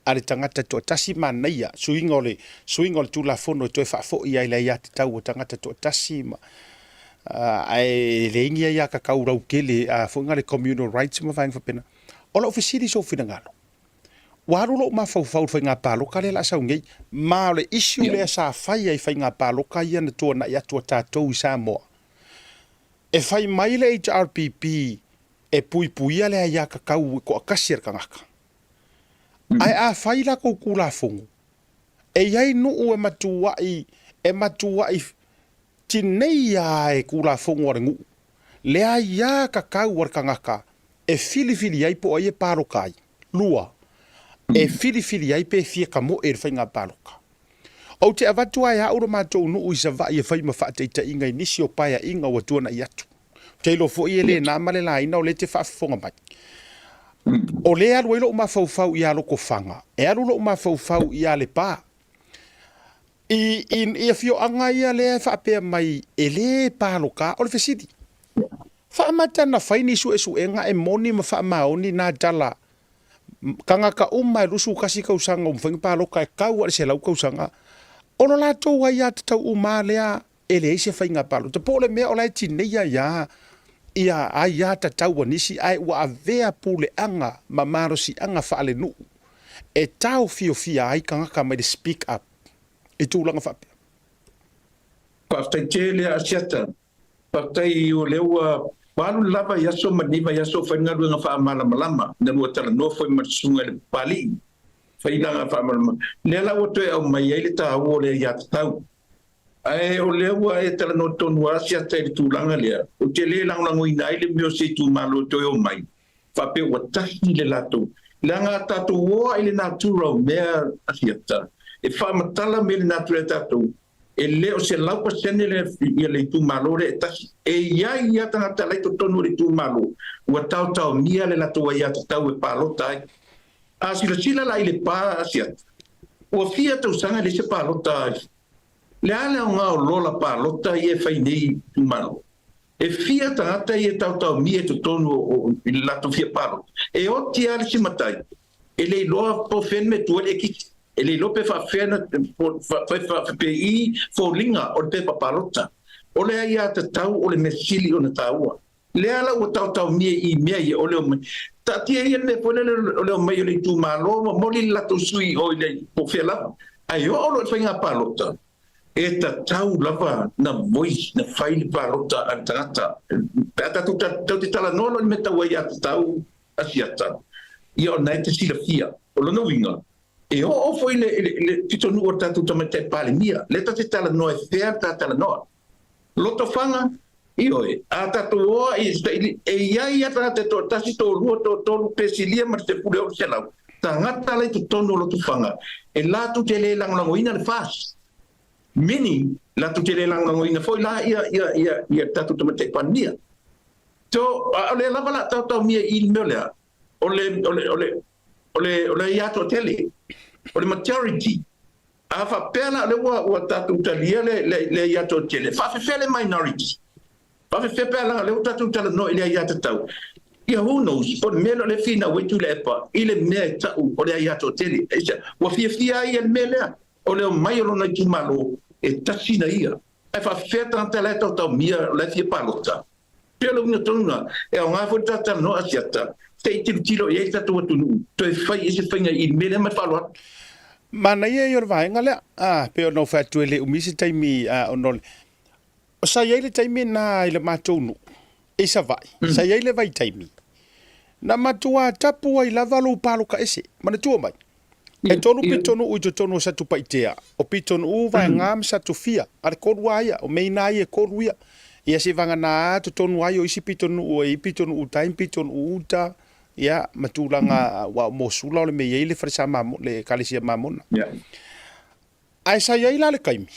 a le tagata toatasi, manaia suiga o le suiga o le Tulafono e toe faafoi ai le aiatatau a tagata toatasi ma ae leai ni aiatatau lautele a foi na le communal rights ma vaega faapena. O lau fesili i sou finagalo, ua alu lou mafaufau i le faiga palota lea o le a sau nei, ma o le issue lea sa faia i faiga palota ia na tuanai atu a tatou i Samoa, E fai mai le HRPP e puipuia le aiatatau e toatasi a le tagata. Ae a fai latou Tulafono, e i ai nuu e matuai e matuai tinei a e Tulafono a le nuu le aiatatau a le tagata e filifili ai po o ai e palota ai. Lua, e filifili ai pe fia tamoe i le faiga palota. Ou te avatu ai au lo matou nuu i Savaii e fai ma faataitaiga i nisi o paeaiga ua tuanai atu. Ou te iloa foi e le na ma le laina o lea e te faafofoga mai. O lea e alu ai lou mafaufau ia Lotofaga, e alu lou mafaufau ia Lepa. I, i, i afioaga ia lea e faapea mai e le palota, o le fesili, faamata na fai ni suesuega e moni ma faamaoni na tala Tagata uma e 21 tausaga ua mafai ona palota e tau lava i le 100 tausaga, o lo latou aiatatau uma lava lea e leai se faiga palota. Po o le mea o la e tinei ai lava ia aiatatau a nisi ae ua avea puleaga ma malosiaga faalenuu e taofiofia ai tagata mai le speak up i tulaga faapea. Faafetai tele Asiata. Faafetai o lea ua alu lava i aso ma lenei vaiaso o fai le galuega faamalamalama ina ua talanoa foi ma le susuga i le Papalii fai lana faamalamalama. Lea la ua toe aumai ai le taua o le aiatatau. Ae o lea ua e talanoa tonu lava Siata i le tulaga lea, ou te le lagolagoina ai le mea o se itumalo e toe omai faapea ua tahi le latou leaga a tatou oa i le natura o mea a Siata e faamatala mea i le natura e tatou E le o 100% le ia le itumalo lea e tasi. E i ai ia tagata la i totonu o le itumalo ua taotaomia le latou aiatatau e palota ai. A silasila la i le pa Asiata, ua fia tausaga e leai se palota ai. Le a le aoga o lola palota ia e fai nei i itumalo? E fia tagata ia e taotaomia i totonu o i le latou fia palota? E oti lava le isi matai E le iloa po o fea le mea e tu ai le ekisi. E le iloa pe faapefea ona faapei foliga o le pepa palota. O le aiatatau o le mea sili ona taua. Lea la ua taotaomia i mea ia o le omai. Taatia ia le mea foi lele o le omai o le itumalo momoli le latou sui i o i le po o fea lava. Ae oo loa i le faiga palota. E tatau lava na voice na fai le palota a le tagata. Pe a tatou tou te talanoa loa i le mea tau aiatatau Asiata, ia o lena e te silafia. O lona uiga, e oo foi le, le, le pitonuu o le tatou Tamaitai Palemia, lea ta te talanoa e fea le ta talanoa. Lotofaga, ioe, a tatou oa i, e i ai a tagata e toatasi, toalua, toatolu, pe silia ma le 16 tagata la i totonu o Lotofaga e latou te le lagolagoina le FAST. Meaning, latou te le lagolagoina foi la ia, ia, ia, ia le tatou Tamaitai Palemia. So, a o lea lava la taotaomia i le mea lea, o le, o le, o le, o le, o le aia toatele, o le majority. A faapea la o lea ua, ua tatou talia le, le, le aia toatele, faafefea le minority? Faafefea pe a leaga o lea ua tatou talanoa i le aiatatau? Ia who knows, po o le mea lea o lea e finau ai Tuilaepa i le mea e tau o le aia toatele. Aisea? Ua fiafia ai ia i le mea lea, o le omai o lona itumalo e tasi na ia. Ae faafefea tagata la e taotaomia, la e fia palota? Pei o le uiga tonu lena, e aoga foi le ta talanoa Asiata, se i tilotilo i ai le tatou atunuu, toe fai i ai se faiga i le mea lea ma le faaaloalo. Manaia ia o le vaega lea, a, pei ona ou fai atu e le umi se taimi, a, ona o le, sa i ai le taimi lena i le matou nuu i Savaii, sa i ai le vaitaimi, na matua tapu ai lava lou paloka ese. Manatua mai, E tolu pitonuu i totonu o Satupaitea, o Pitonuu, Vaegā ma Satufia, a le tolu lava ia, o mea inā ia e tolu ia. Ia seivagana lava totonu ai o isi pitonuu e i ai pitonuu tai ma pitonuu uta, ia, ma tulaga aua o Mosula o le mea e i ai le falesa Mamona, le ekalesia Mamona. Ae sa i ai la le taimi,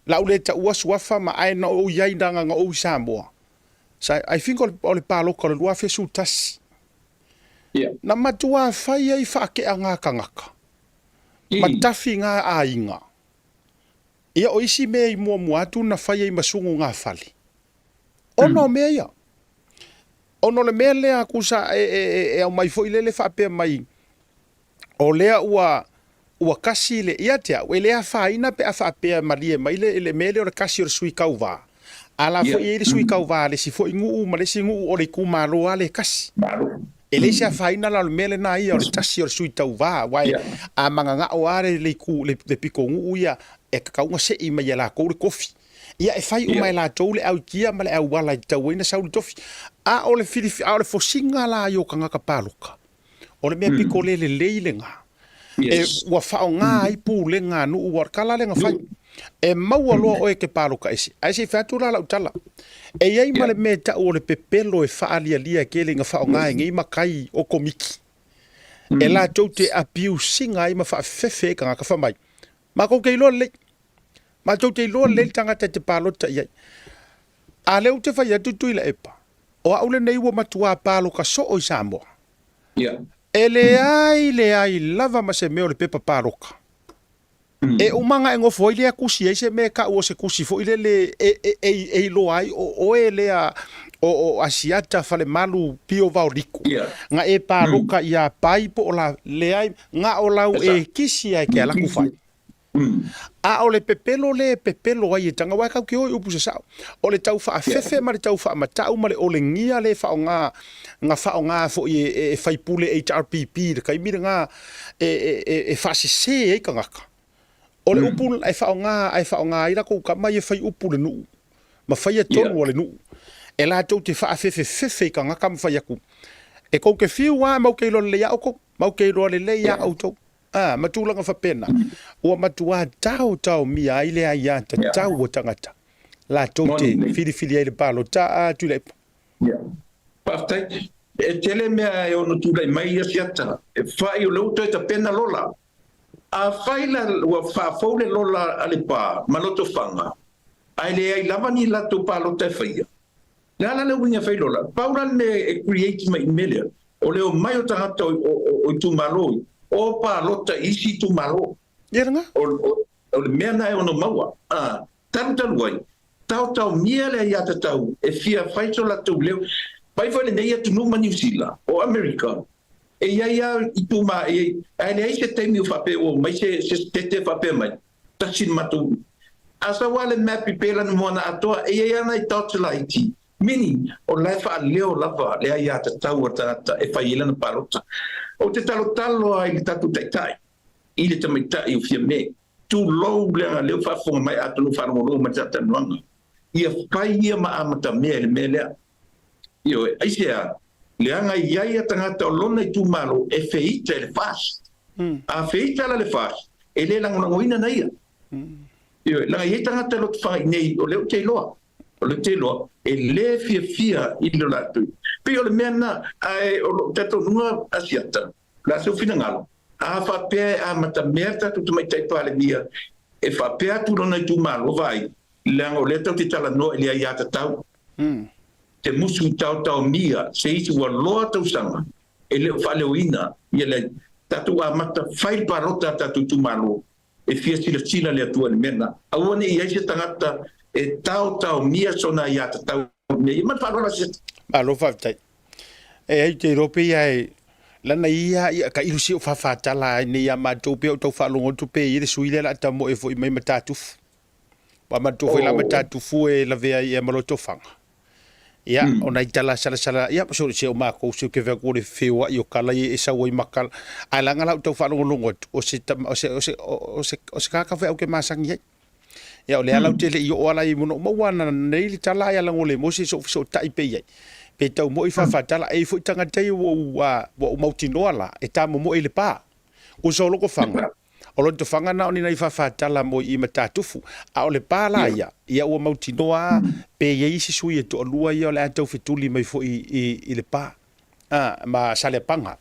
la ou le taua suafa ma ae na ou i ai leaga na ou i Samoa. Sa, I think o le palota o le 2011. Na matua fai ai faakeaga tagata ma tafi ngā aiga. Ia o isi mea i muamua atu na fai ai ma sugu ngā fale. Ona o mea ia. Ona o le mea lea kusa e, e, e, e aumai foi lele faapea mai o lea ua ua kasi le, ia te au, e le afaina pe a faapea malie mai le, le mea lea o le kasi o le sui tauva. A la foi e i ai le sui tauva a le isi foi nuu ma le isi nuu o le itumalo lava le kasi. E leai se afaina la o le mea lena ia o le tasi o le sui tauva, aua e, a managao lava le, le itu, le, le pitonuu ia, e tatau ona sei mai e latou le tofi. Ia e fai uma e latou le auikia ma le auala e tatau ai ona sau le tofi. A o le filifi, a o le fosiga la ia o tagata palota, O le mea pito le lelei lena, e ua faaaoga ai pulega a nuu, ua o le tala lea na fai, e maua loa oe e te paloka ese. Ae se i fai atu la lau tala, e i ai ma le mea e tau o le pepelo e faalialia e tele ina faaaoga e nei matai o Komiti, e latou te abuse ina ai ma faafefefe ai tagata, fai mai, matou te iloa lelei, matou te iloa lelei le tagata e te palota i ai. A lea ou te fai atu Tuilaepa, o au lenei ua matuā paloka soo i Samoa. E leai leai lava ma se mea o le pepa paloka. E uma ona e nofo ai lea tusi ai se mea e tau o se tusi foi lele e, e, e, e iloa ai o oe lea o, o Asiata Falemalu Pio Vaoliku. Na e paloka iā Pai po o la, leai, na o lau e kisi a e ke ala ku fai. A o le pepelo lea e pepelo ai e tanga, aua e tatou te o i upu sasao, o le tau faafefe ma le tau faamatau ma le olegia lea e faaaoga, na faaaoga foi e, e faipule HRPP i le taimi lena e, e, e, e faasese ai tagata. O le upu e faaaoga, e faaaoga ai latou tama ia fai upu i le nuu, ma faia tonu a le nuu, e latou te faafefefefe i tagata ma fai atu, E tou te fiu lava, matou te iloa lelei lava outou, matou te iloa lelei lava outou. Ā, ma tulaga faapena, ua matuā taotaomia ai le aiatatau a tagata, latou te filifili ai le palota a Tuilaepa. Faafetai. E tele mea e ono tulai mai ia siata. E whai o le uto e tapena lola. Afai la ua faafou le lola a Lepa ma Lotofaga, ae leai lava ni latou palota e faia, Le a la le uiga e fai lola? Pau la le mea e create mai i le mea lea, o le omai o tagata o itumalo i o palota i isi itumalo. Ia lena. O le mea lena e ono maua. A, talu talu ai, taotaomia le aiatatau e fia fai so latou leo. Mai foi lenei atunuu ma Niu Sila, o Amerika, e i ai lava ituma, ae leai se taimi o faapea ua omai se setete faapea mai, tasi le matou A sau lava le map i pela na moana atoa, e i ai lava nai dots laiti, meaning o la e faaleo lava le aiatatau a le tagata e fai ai lana palota. Ou te talotalo lava i le tatou taitai, i le tamaitai o Fiame, Tulou leaga lea ua faafofoga mai atonu ua faalogologo mai i le talanoaga. Ia fai ia ma amatamea i le mea lea. Ioe, aisea? Leaga e i ai a tagata o lona itumalo e feita i le FAST. A feita la le FAST, e le lagolagoina na ia. Ioe, leaga e i ai tagata e lotofaga i inei, o lea ou te iloa, o lea ou te iloa, e le fiafia i lo latou. Pei o le mea lena, ae o lou talitonuga Asiata, o le a sou finagalo, a faapea e amatamea le tatou Tamaitai Palemia e faapea atu i lona itumalo, vaai, leaga o lea tatou te talanoa i le aiatatau, te musu taotaomia se isi ua loa tausaga e le o faaleoina ia le tatou amata fai le palota a tatou itumalo e fia silasila le Atua i le mea lena. Aua ne i i ai se tagata e taotaomia sona aiatatau i mea ia. Ma le faaaloalo Asiata. Malo faafetai. E ai te iloa pei lava e lana ia ia tailo si ou faafatala ai nei ia matou pei ou tau faalogo atu pe i ai le sui lea o le a tamoe foi mai Matatufu. Ua manatua foi la Matatufu e lavea ai ea ma Lotofaga. Ia, o nai tala salasala, ia, so, se o makou, se ke vea ku le feoai o kala ia e sau ai ma kala. Ae leaga la ou tau faalogologo atu, o se, o se, o se, o se, o se tagata foi au ke masani ai. Ia, o lea la ou te le i oo ala i mona maua na nei le tala ai ala ngole mo se so so tai pe iai. Pe tau moi faafatala e foi tagata ia ua ou, ua ou mautinoa la, e tamomoe i le pa. Uso o loko faga. O Lotofaga na o ni nai faafatala mo i Matatufu, a o le pa la ia, ia ua mautinoa a pe i ai isi sui e toalua ia o le a tau fetuli mai foi i le pa a ma Saleapaga.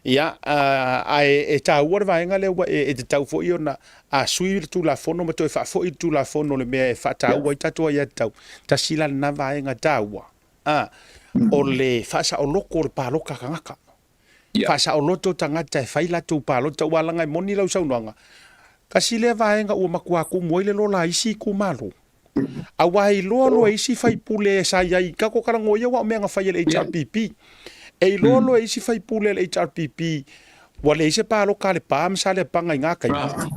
Ia, ae e taua le vaega lea ua e tatau foi ona a sui le Tulafono ma toe faafoi le Tulafono le mea e faataua ai tatou aiatatau, tasi la lena vaega taua, a o le faasaoloto o le palota a tagata. Faasaoloto tagata e fai latou palota aua leaga e moni lau saunoaga, tasi lea vaega ua matua tumu ai le lola a isi itumalo. Aua e iloa loa e isi faipule sa i ai, tatou talanoa ia aua o mea na fai e le HRPP. E iloa loa e isi faipule a le HRPP ua leai se palota a Lepa ma Saleapaga i na taimi,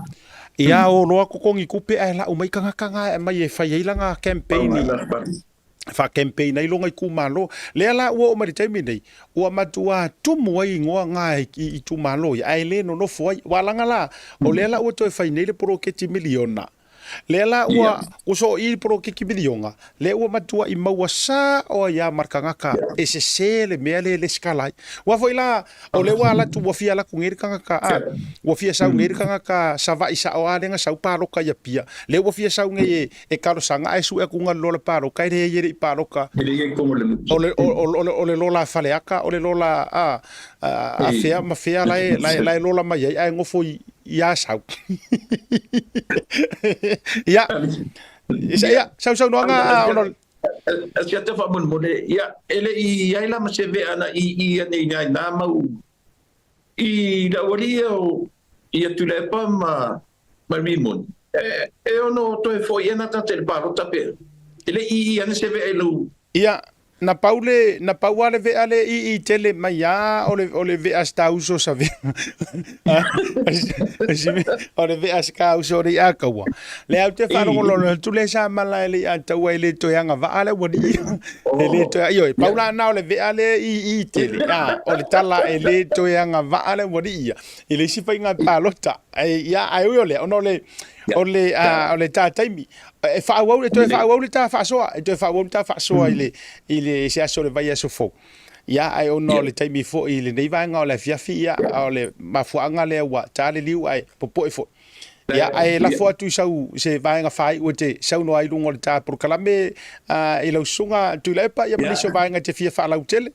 ia o loa totogi tupe ae lau mai tagata na e aumai e fai ai lana campaign i faa-campaign ai lona itumalo. Lea la ua oo mai le taimi nei, ua matua tumu ai igoa na i itumalo ia, ae le nonofo ai. Aua leaga la, o lea la ua toe fai nei le poloketi miliona, lea la ua soo i le poloketi miliona, lea ua matuai maua sao ai lava ma le tagata e sese le mea lea e lesitala ai. Aua foi la, o lea ua alu atu, ua fia alu atu nei le tagata, a, ua fia sau nei le tagata Savaii sao lava lea na sau palota i Apia, lea ua fia sau nei e e talosaga ae sue atu le lola palota e leai e le i palota. E leai tonu le mutu. O le, o, o, o le lola a Faleata, o le lola a, a, a fea ma fea la e, la e, la e lola mai ai ae nofo i, i Asau. Ia, ia, sausaunoaga a ona... Asiata faamolemole, ia, e le i i ai la ma se vea na i i ane i nai nā mau i le aualii ia o ia Tuilaepa ma ma Rimoni, e, e ono toe foi ea nā tagata i le palota pea? E le i i ane se vea i lou. Ia, na pau le, na pau lava le vea le i i tele mai a o le, o le vea si ta uso sa vea. O le vea si ka uso le i a kaua. Le au te faalogologo atu le sa mala e le i a taua e le toe agavaa le aualii ia. E le toe, ioe, pau la na o le vea le i i tele, a, o le tala e le toe agavaa le aualii ia i le isi faiga palota. Ae, ia, ae ui o lea, ona o le, o le, a, o le ta taimi, e faaauau, e toe faaauau le ta faasoa, e toe faaauau le ta faasoa i le, i le, se aso o le vaiaso fou. Ia, ae ona o le taimi foi i lenei vaega o le afiafi, ia, o le mafuaaga lea ua ta le liu ae popoe foi. Ia, ae lafo atu i sau, se vaega faaiu e te saunoa ai i luga o le ta polokalame, i lau susuga Tuilaepa, ia ma nisi o vaega e te fia faalautele.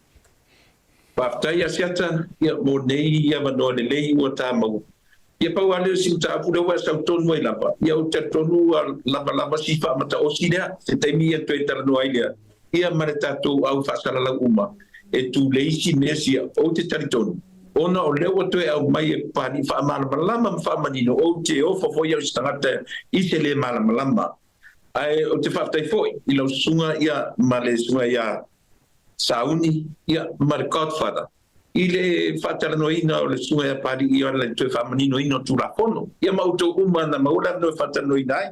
Faafetai Asiata, ia, mo nei avanoa lelei ua ta maua. Ia pau lava lea o si mataupu lea ua e sau tonu ai lava, ia ou te talitonu ua lava lava si faamataosi lea, se taimi ia toe talanoa ai lea, ia ma le tatou au faasalalau uma e tulei isi mea sia, ou te talitonu, ona o lea ua toe aumai e Papalii faamalamalama ma faamanino, ou te ofo foi au i se tagata i se le malamalama. Ae ou te faafetai foi i lau susuga ia ma le susuga ia Sauni ia ma le Godfather i le faatalanoaina o le susuga ia Papalii i le toe faamaninoina o Tulafono ia ma outou uma na maua le avanoa e faatalanoaina ai.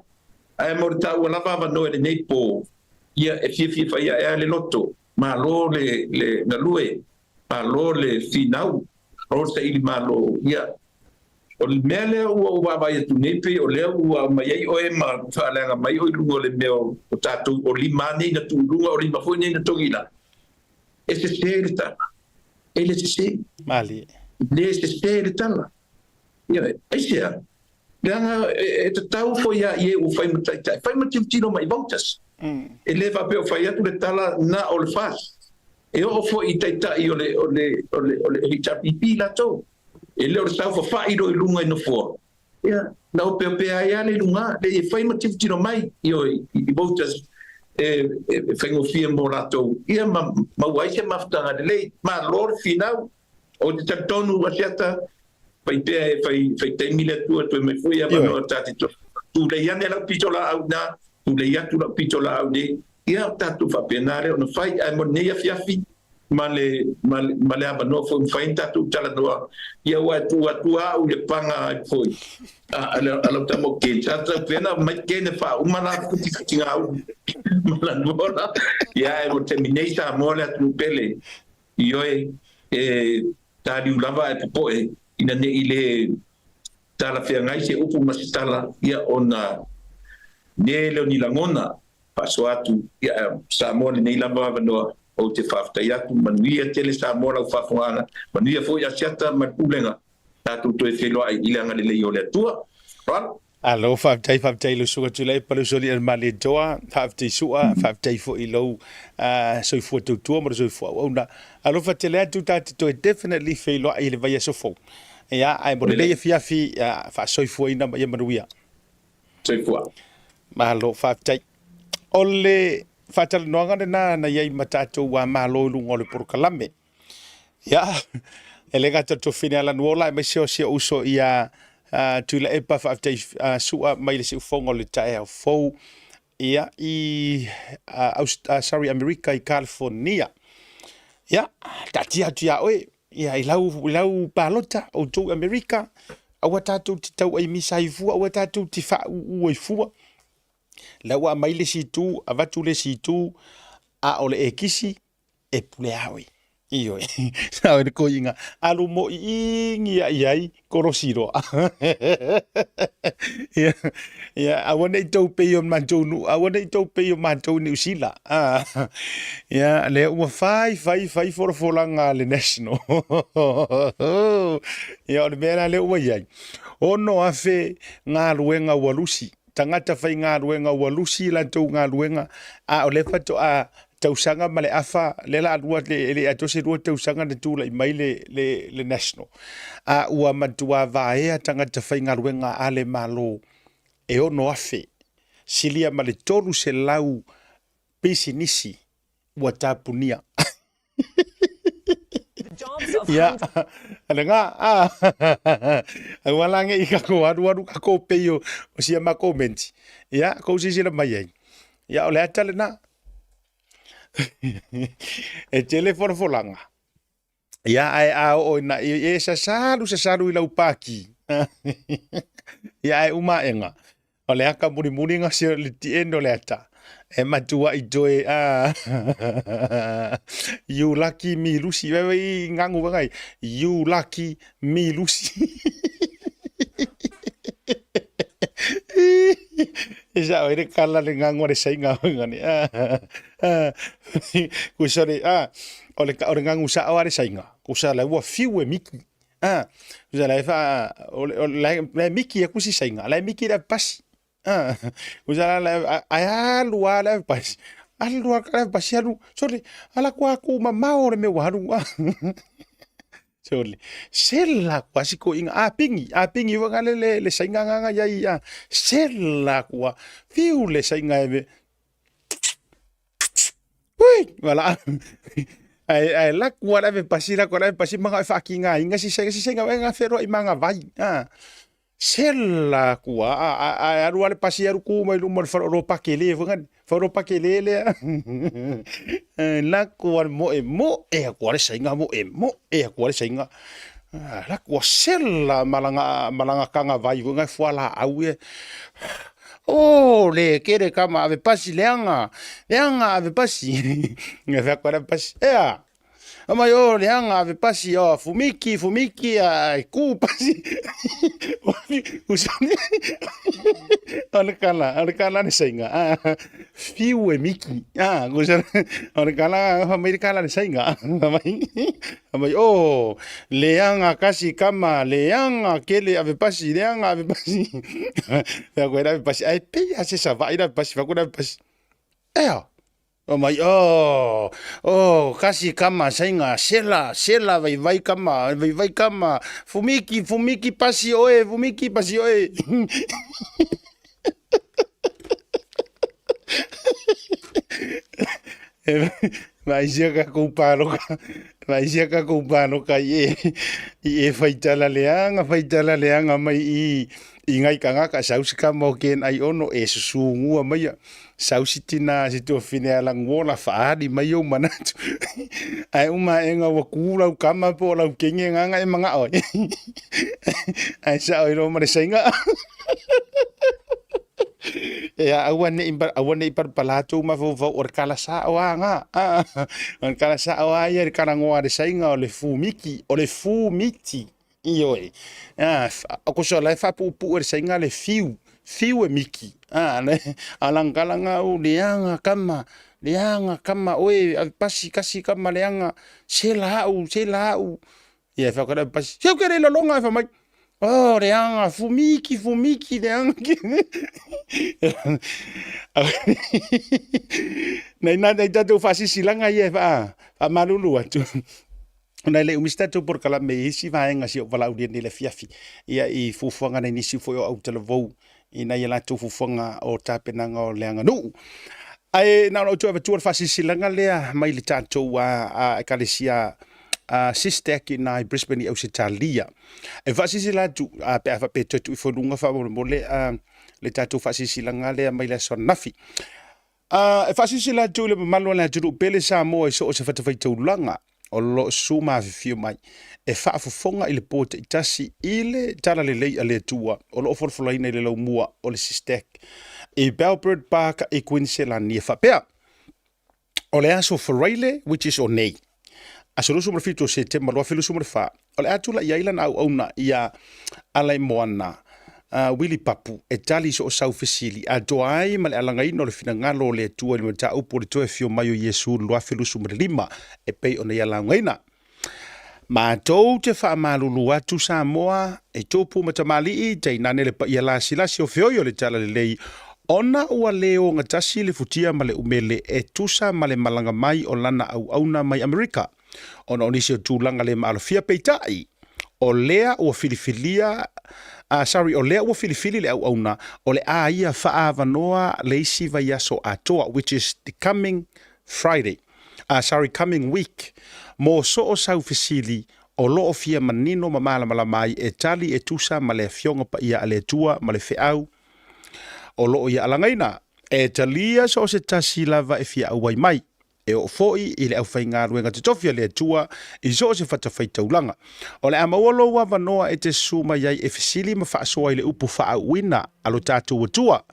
Ae mo le taua lava avanoa i lenei po, ia e fiafia fai ae a le loto, malo le le galue, malo le finau, malo le saili malo, ia. O le mea lea ua ou vaavaai atu nei pei o lea ua aumai ai oe ma faaleaga mai oe i luga o le mea o tatou o lima lava nei na tuu i luga o lima foi nei na togi i lalo. E sese le tala. E le sese. Malie. E le sese le tala. Ioe. Aisea? Leaga e tatau foi ia i e ua fai ma taitai, fai ma tilotilo mai i voters. E le faapea o fai atu le tala na o le FAS. E oo foi i taitai o le, o le, o le, o le HRPP latou. E le o le saofafai loa i luga i nofoa, ia, na opeopea ai lava le luga, leai e fai ma tilotilo mai, ioe, i voters e, e faigofie mo latou, ia ma maua ai se mafutaga lelei. Malo le finau. Ou te talitonu Asiata, fai pea e fai, fai taimi le Atua toe mai foi avanoa ta te tulei ane lau pitolaau ina, tulei atu lau pitolaau nei, ia tatou faapena lea ona fai, ae mo lenei afiafi ma le, ma le, ma le avanoa foi mafai ona tatou talanoa, ia ua e tuu atu au i le paga ai foi a, a, a lau tama o Ken, sa tau pea na mai Ken e faauma la futifutiga au ma la nuola, ia ae mo le taimi nei Samoa le atunuu pele. Ioe, e tāliu lava ae popoe ina ne i le talafeagai se upu ma se tala, ia ona nē lea o ni lagona faasoa atu, ia ae Samoa lenei lava avanoa ou te faafetai atu, manuia tele Samoa lau faafogaaga, manuia foi Asiata ma le Pulega, tatou toe feiloai i le agalelei o le Atua. Faaaloalo. Alo, faafetai, faafetai i lou suka Tuilaepa, le uso alii a le Malietoa, faafetai Sua, faafetai foi i lou soifua tautua ma le soifua auauna. Alofa tele atu, ta te toe definitely feiloai i le vaiaso fou. Ia, ae mo lenei afiafi, faasoifuaina ma ia manuia. Soifua. Malo, faafetai. O le faatalanoaga lena na i ai ma tatou Malo i luga o le polokalame. Ia, e le gata o le Tofine Alanuola aemaise o si ou uso ia Tuilaepa, faafetai Sua mai le siufogo o le taeao fou ia i sorry Amerika i California. Ia, taatia atu ia oe ia i lau i lau palota outou i Amerika, aua tatou te tauaimisa ai fua, aua tatou te faauu ai fua. La ua aumai le isi itu, avatu le isi itu, a o le ekisi e pule a oe. Ioe. Sa oe le koiga. Alu mo i ingi ia i ai kolosi loa. Ia, ia, aua nei tou pei o matou nu, aua nei tou pei o matou i Niu Sila. Ah. Ia, lea ua fai, fai, fai folafolaga a le National. Ia, o le mea la lea ua i ai. 6,000 galuega ua lusi. Tagata faigaluega ua lusi latou galuega, a o lea faatoa tausaga ma le afa, lea la lua, e le atoa se lua tausaga na tulai mai le, le, le National. A ua matua vaea tagata faigaluega a le Malo e 6,000, silia ma le 300 pisinisi ua tapunia. Ia, lena, a, aua la ne i kakou alualu kakou pei o, o sia makou menti. Ia, kou silasila mai ai. Ia, o le ata lena. E tele folafolaga. Ia, ae a oo ina e sasalu sasalu i lau paki. Ia, ae uma aʻega. O le aka mulimuli ga se le the end o le ata. E matuaʻi toe a you lucky me Lucy. Vai vai ngangu vai you lucky me Lucy. E sa oi le kala le ngangu le sainga ngani. Ku sorry a o le o le ngangu sa o le sainga. Ku sa la ua fiu e miki. Ah, ku sa la e fa o le la miki e ku si sainga. La miki la pasi. Ah, ku sa la ai alu a la pasi. Alu a la pasi alu. Sorry, ala ku aku mamao le me waru. Sorry. Sela kua si ko inga a pingi, a pingi wa ngale le le sainga nganga ia ia. Sela kua fiu le sainga e Ui, wala. Ai ai la kua la ve pasi la kua la ve pasi manga e whaakinga inga si sainga si sainga nga wheroa i manga vai. Ah. Sela kua a a a alu ale pasi alu ku mai luma le wharo pakele fo ngani. Wharo pakele lea. La kua le moe moe a kua le sainga moe moe a kua le sainga. La kua sela malanga malanga kanga vai fo ngai fua la au e. Oh le kere kama ave pasi leanga leanga ave pasi. Ngai fea kua le pasi. Ea. Mai o leaga ave pasi o fumiki fumiki a e ku pasi. Usani. O le kala, o le kala le sainga. Ah, fiu e miki. Ah, usani. O le kala, fa mai le kala le sainga. Mai. Mai o leaga kasi kama, leaga kele ave pasi, leaga ave pasi. Fea koe ave pasi. Ai pei a se sava'i ave pasi, fea koe ave pasi. Ea. Fai mai, Oh, oh, kasi kama sainga, sela, sela vaivai kama, vaivai kama, fumiki, fumiki pasi oe, fumiki pasi oe. E vaisia ka kou paloka, vaisia ka kou paloka i e, i e whaitala leanga, whaitala leanga mai i, i ngai kangaka sau se kama o ken ai ono e susungua maia. Sau si tina si tuafine a laguola faali mai ou manatu. Ae uma aʻega ua ku lau kama po o lau kenge agaga e magao ai. Ae sao ai loa ma le saiga. Ea aua neʻi aua neʻi palapala atu ou mafaufau o le kala sao a ga. O le kala sao a ia i le kalagoa a le saiga o le fumiki, o le fumiti. Ioe. A, o ko la e faapuupuu e le saiga le fiu, fiu e miki. A, le, a langalaga u leaga kama, leaga kama oe ave pasi kasi kama leaga, sela au, sela au. Ia e whakara pasi. Seu ke le lolonga e whamai. Oh, leaga, fumiki, fumiki, leaga. Nei nā nei tātou whaasisilaga ia e wha, whaamalulu atu. Ona e le umi se tatou polokalame i isi vaega si ou valaaulia nei i le afiafi, ia i fuafuaga nai nisi foi o autalavou i nai a latou fuafuaga o tapenaga o le aganuu. Ae na ona ou toe avatua le faasilasilaga lea mai le tatou ekalesia SISTEC i ina i Brisbane i Ausetalia. E faasilasila atu pe a faapea e toe tuu ifo i luga faamolemole le tatou faasilasilaga lea mai le aso ananafi. A e faasilasila atu i le mamalu o le atunuu pele Samoa i so o se fatafaitaulaga o lo o susu ma afifio mai e faafofoga i le po taitasi i le Talalelei a le Atua o lo o folafolaina i le laumua o le SISTEC i Bellbird Park i Kuiniselani e faapea, O le aso Faraile, which is o nei, aso 27 o Setema 2024, o le a tulai ai lana auauna ia Alaimoana Willie Papu e tali i so o sau fesili atoa ai ma le alagaina o le finagalo o le Atua i le mataupu o le toe afio mai o Iesu i le 2025 e pei ona ia laugaina. Matou te faamalulu atu Samoa i tupu ma tamalii, tainane le paia lasilasi o feoi o le Talalelei ona ua le ogatasi le futia ma le umele e tusa ma le malaga mai o lana auauna mai Amerika ona o nisi o tulaga le maalofia peitai o lea ua filifilia sorry o lea ua filifili le auauna o le a ia faaavanoa le isi vaiaso atoa which is the coming Friday sorry coming week mo so o sau fesili o lo o fia manino ma malamalama ai e tali e tusa ma le Afioga Paia a le Atua ma le feau o lo o ia alagaina. E talia so o se tasi lava e fia auai mai, e oo foi i le aufaigaluega totofi a le Atua i so o se fatafaitaulaga. O le a maua lou avanoa e te susu mai ai e fesili ma faasoa i le upu faaauuina a lo tatou Atua.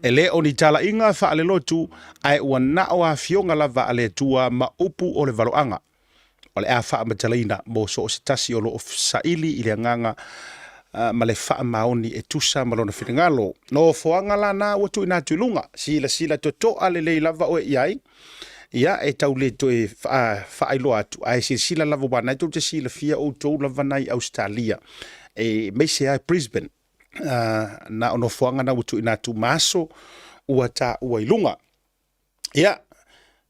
E le o ni talaiga faalelotu, ae ua na o afioga lava a le Atua ma upu o le valoaga. O le a faamatalaina mo so o se tasi o lo o saili i le agaga ma le faamaoni e tusa ma lona finagalo. Nofoaga la na ua tuuina atu i luga, silasila totoa lelei lava oe i ai, ia e tau le toe faailoa atu, ae silasila lava aua na e tou te silafia outou lava na i Ausetalia, aemaise lava i Brisbane, na o nofoaga na ua tuuina atu ma aso ua taua i luga. Ia,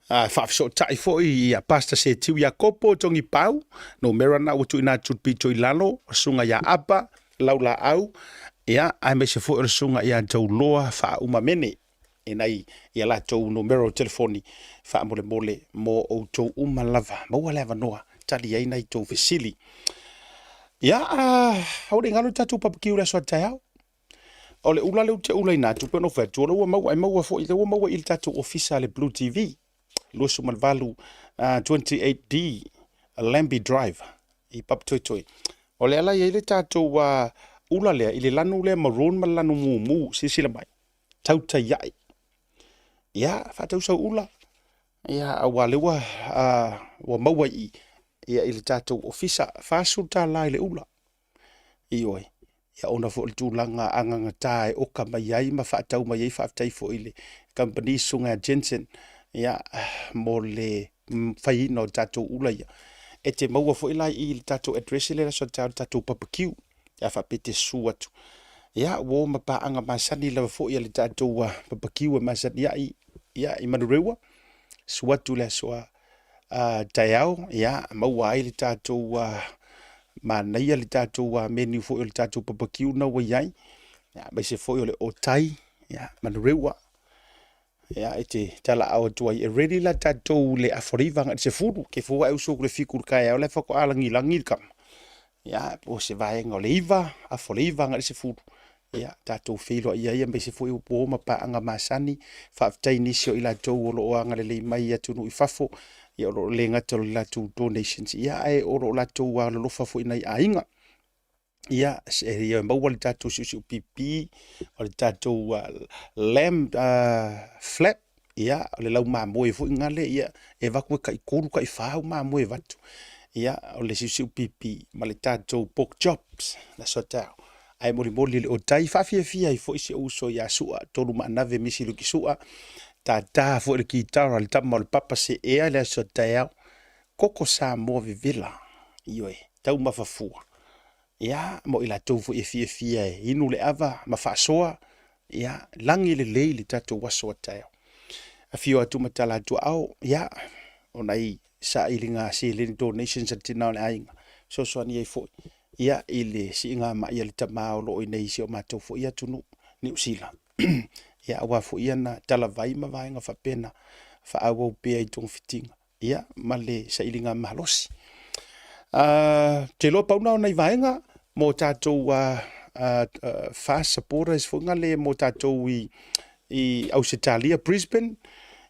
faafesootai foi ia Pastor Setiu Iakopo Togipau, numera na ua tuuina atu i le pito i lalo, o le susuga ia Apa Laulaau, ia, aemaise foi o le susuga ia Tauloa Faaumamene, i nai ia latou numera o telefoni faamolemole mo outou uma lava. Maua le avanoa, tali ai nai tou fesili. Ia, aua ne i galo le tatou barbecue i le aso a taeao. O le ula lea ou te ulaina atu pei ona ou fai atu, o lea ua maua, e maua foi, lea ua maua i le tatou ofisa a le Blue TV, 28, 28D Lambie Drive i Papatoetoe. O lea la e i ai le tatou ula lea i le lanu lea maroon ma le lanu mumu, silasila mai, tautai ae. Ia, faatau sau ula, ia, aua o lea ua maua i i. Ia i le tatou ofisa, $40 i le ula. Ioe. Ia ona foi o le tulaga agagata e oka mai ai ma faatau mai ai, faafetai foi i le kamupani Susuga ia Jensen, ia, mo le faiina o tatou ula ia. E te maua foi la i le tatou address lea i le aso taeao i le tatou barbecue, pe a faapea e te susu atu. Ia, ua o ma paaga masani lava foi a le tatou barbecue e masani ai, ia, i Manurewa, susu atu i le aso a taeao, ia, maua ai le tatou manaia le tatou menu foi o le tatou barbecue na ua i ai, ia, aemaise foi o le otai, ia, Manurewa. Ia, e te talaau atu ai, e ready la tatou le afa o le 9 agai i le 10, ke fua e usu atu i le 7 i le taeao, la e faatoa lagilagi le tama. Ia, po o se vaega o le 9, afa o le 9 agai i le 10, ia, tatou feiloai ai, aemaise foi o po ma paaga masani. Faafetai i nisi o i latou o lo o agalelei mai i atunuu i fafo, ia, o lo o le gata o le latou donations, ia, ae o lo o latou alolofa foi i nai aiga. Ia, e maua le tatou siusiu pipi, o le tatou lamb flap, ia, o le laumamoe foi gale, ia, e avatu e tai 3, tai 4 au mamoe e avatu. Ia, o le siusiu pipi ma le tatou pork chops, le aso a taeao. Ae molimoli le otai, faafiafia ai foi si ou uso ia Sua, Tolu Maanave Misi Luki Sua, tātā foi le kitara le tama o le papa seea le aso a taeao, koko Samoa vevela, ioe, taumafa fua. Ia, mo i latou foi e fiafia e inu le ava ma faasoa, ia, lagi lelei le tatou aso a taeao. Afio atu ma tala atu ao, ia, o nai sailiga seleni donations a le tina o le aiga, fesoasoani ai foi, ia, i le siiga mai a le tama o lo o i inei i si o matou foi atunuu, Niu Sila. Ia, aua foi ana talavai ma vaega faapena, faaauau pea i togafitiga. Ia, ma le sailiga malosi. Ou te iloa pau na o nai vaega mo tatou fast supporters foi ngale mo tatou i Ausetalia, Brisbane.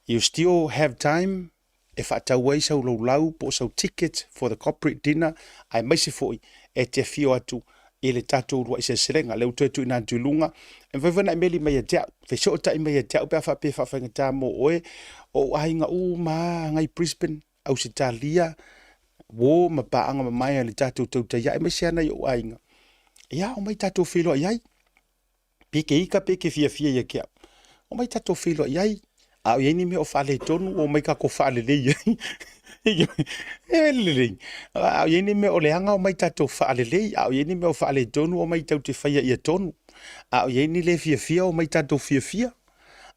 You still have time e faatau ai sau laulau po o sau ticket for the corporate dinner, aemaise foi e te afio atu i le tatou uluai seleselega. Lea ua toe tuuina atu i luga, e mafai foi ona e meli mai ia te au, fesootai mai ia te au pe a faapea e faafaigata mo oe, o ou aiga uma lava agai i Brisbane, Ausetalia, uo ma paaga mamae a le tatou tautai aemaise lava nai ou aiga, ia omai tatou feiloai ai. Pe ke ika pe ke fiafia ia te au. Omai tatou feiloai ai. A o i ai ni mea o faaletonu, omai tatou faalelei ai. E lelei. A o i ai ni mea o leaga, omai tatou faalelei. A o i ai ni mea o faaletonu, omai tatou te faia ia tonu. A o i ai ni le fiafia, omai tatou fiafia.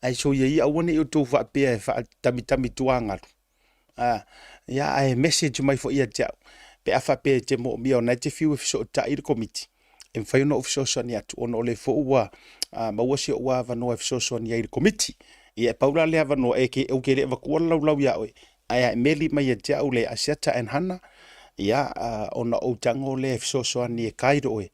Ae soia ia aua ne i outou faapea e faatamitami tuagalu. A, ia, ae message mai foi ia te au, pe a faapea e te moomia ona e te fiu e fesootai le Komiti, e mafai ona ou fesoasoani atu, ona o lea foi ua maua si ou avanoa e fesoasoani ai i le Komiti. Ia, e pau la le avanoa, e ke, ou te le avatua le laulau ia oe, ae a e meli mai ia te au le Asiata and Hana, ia, ona ou tago lea e fesoasoani e guide oe,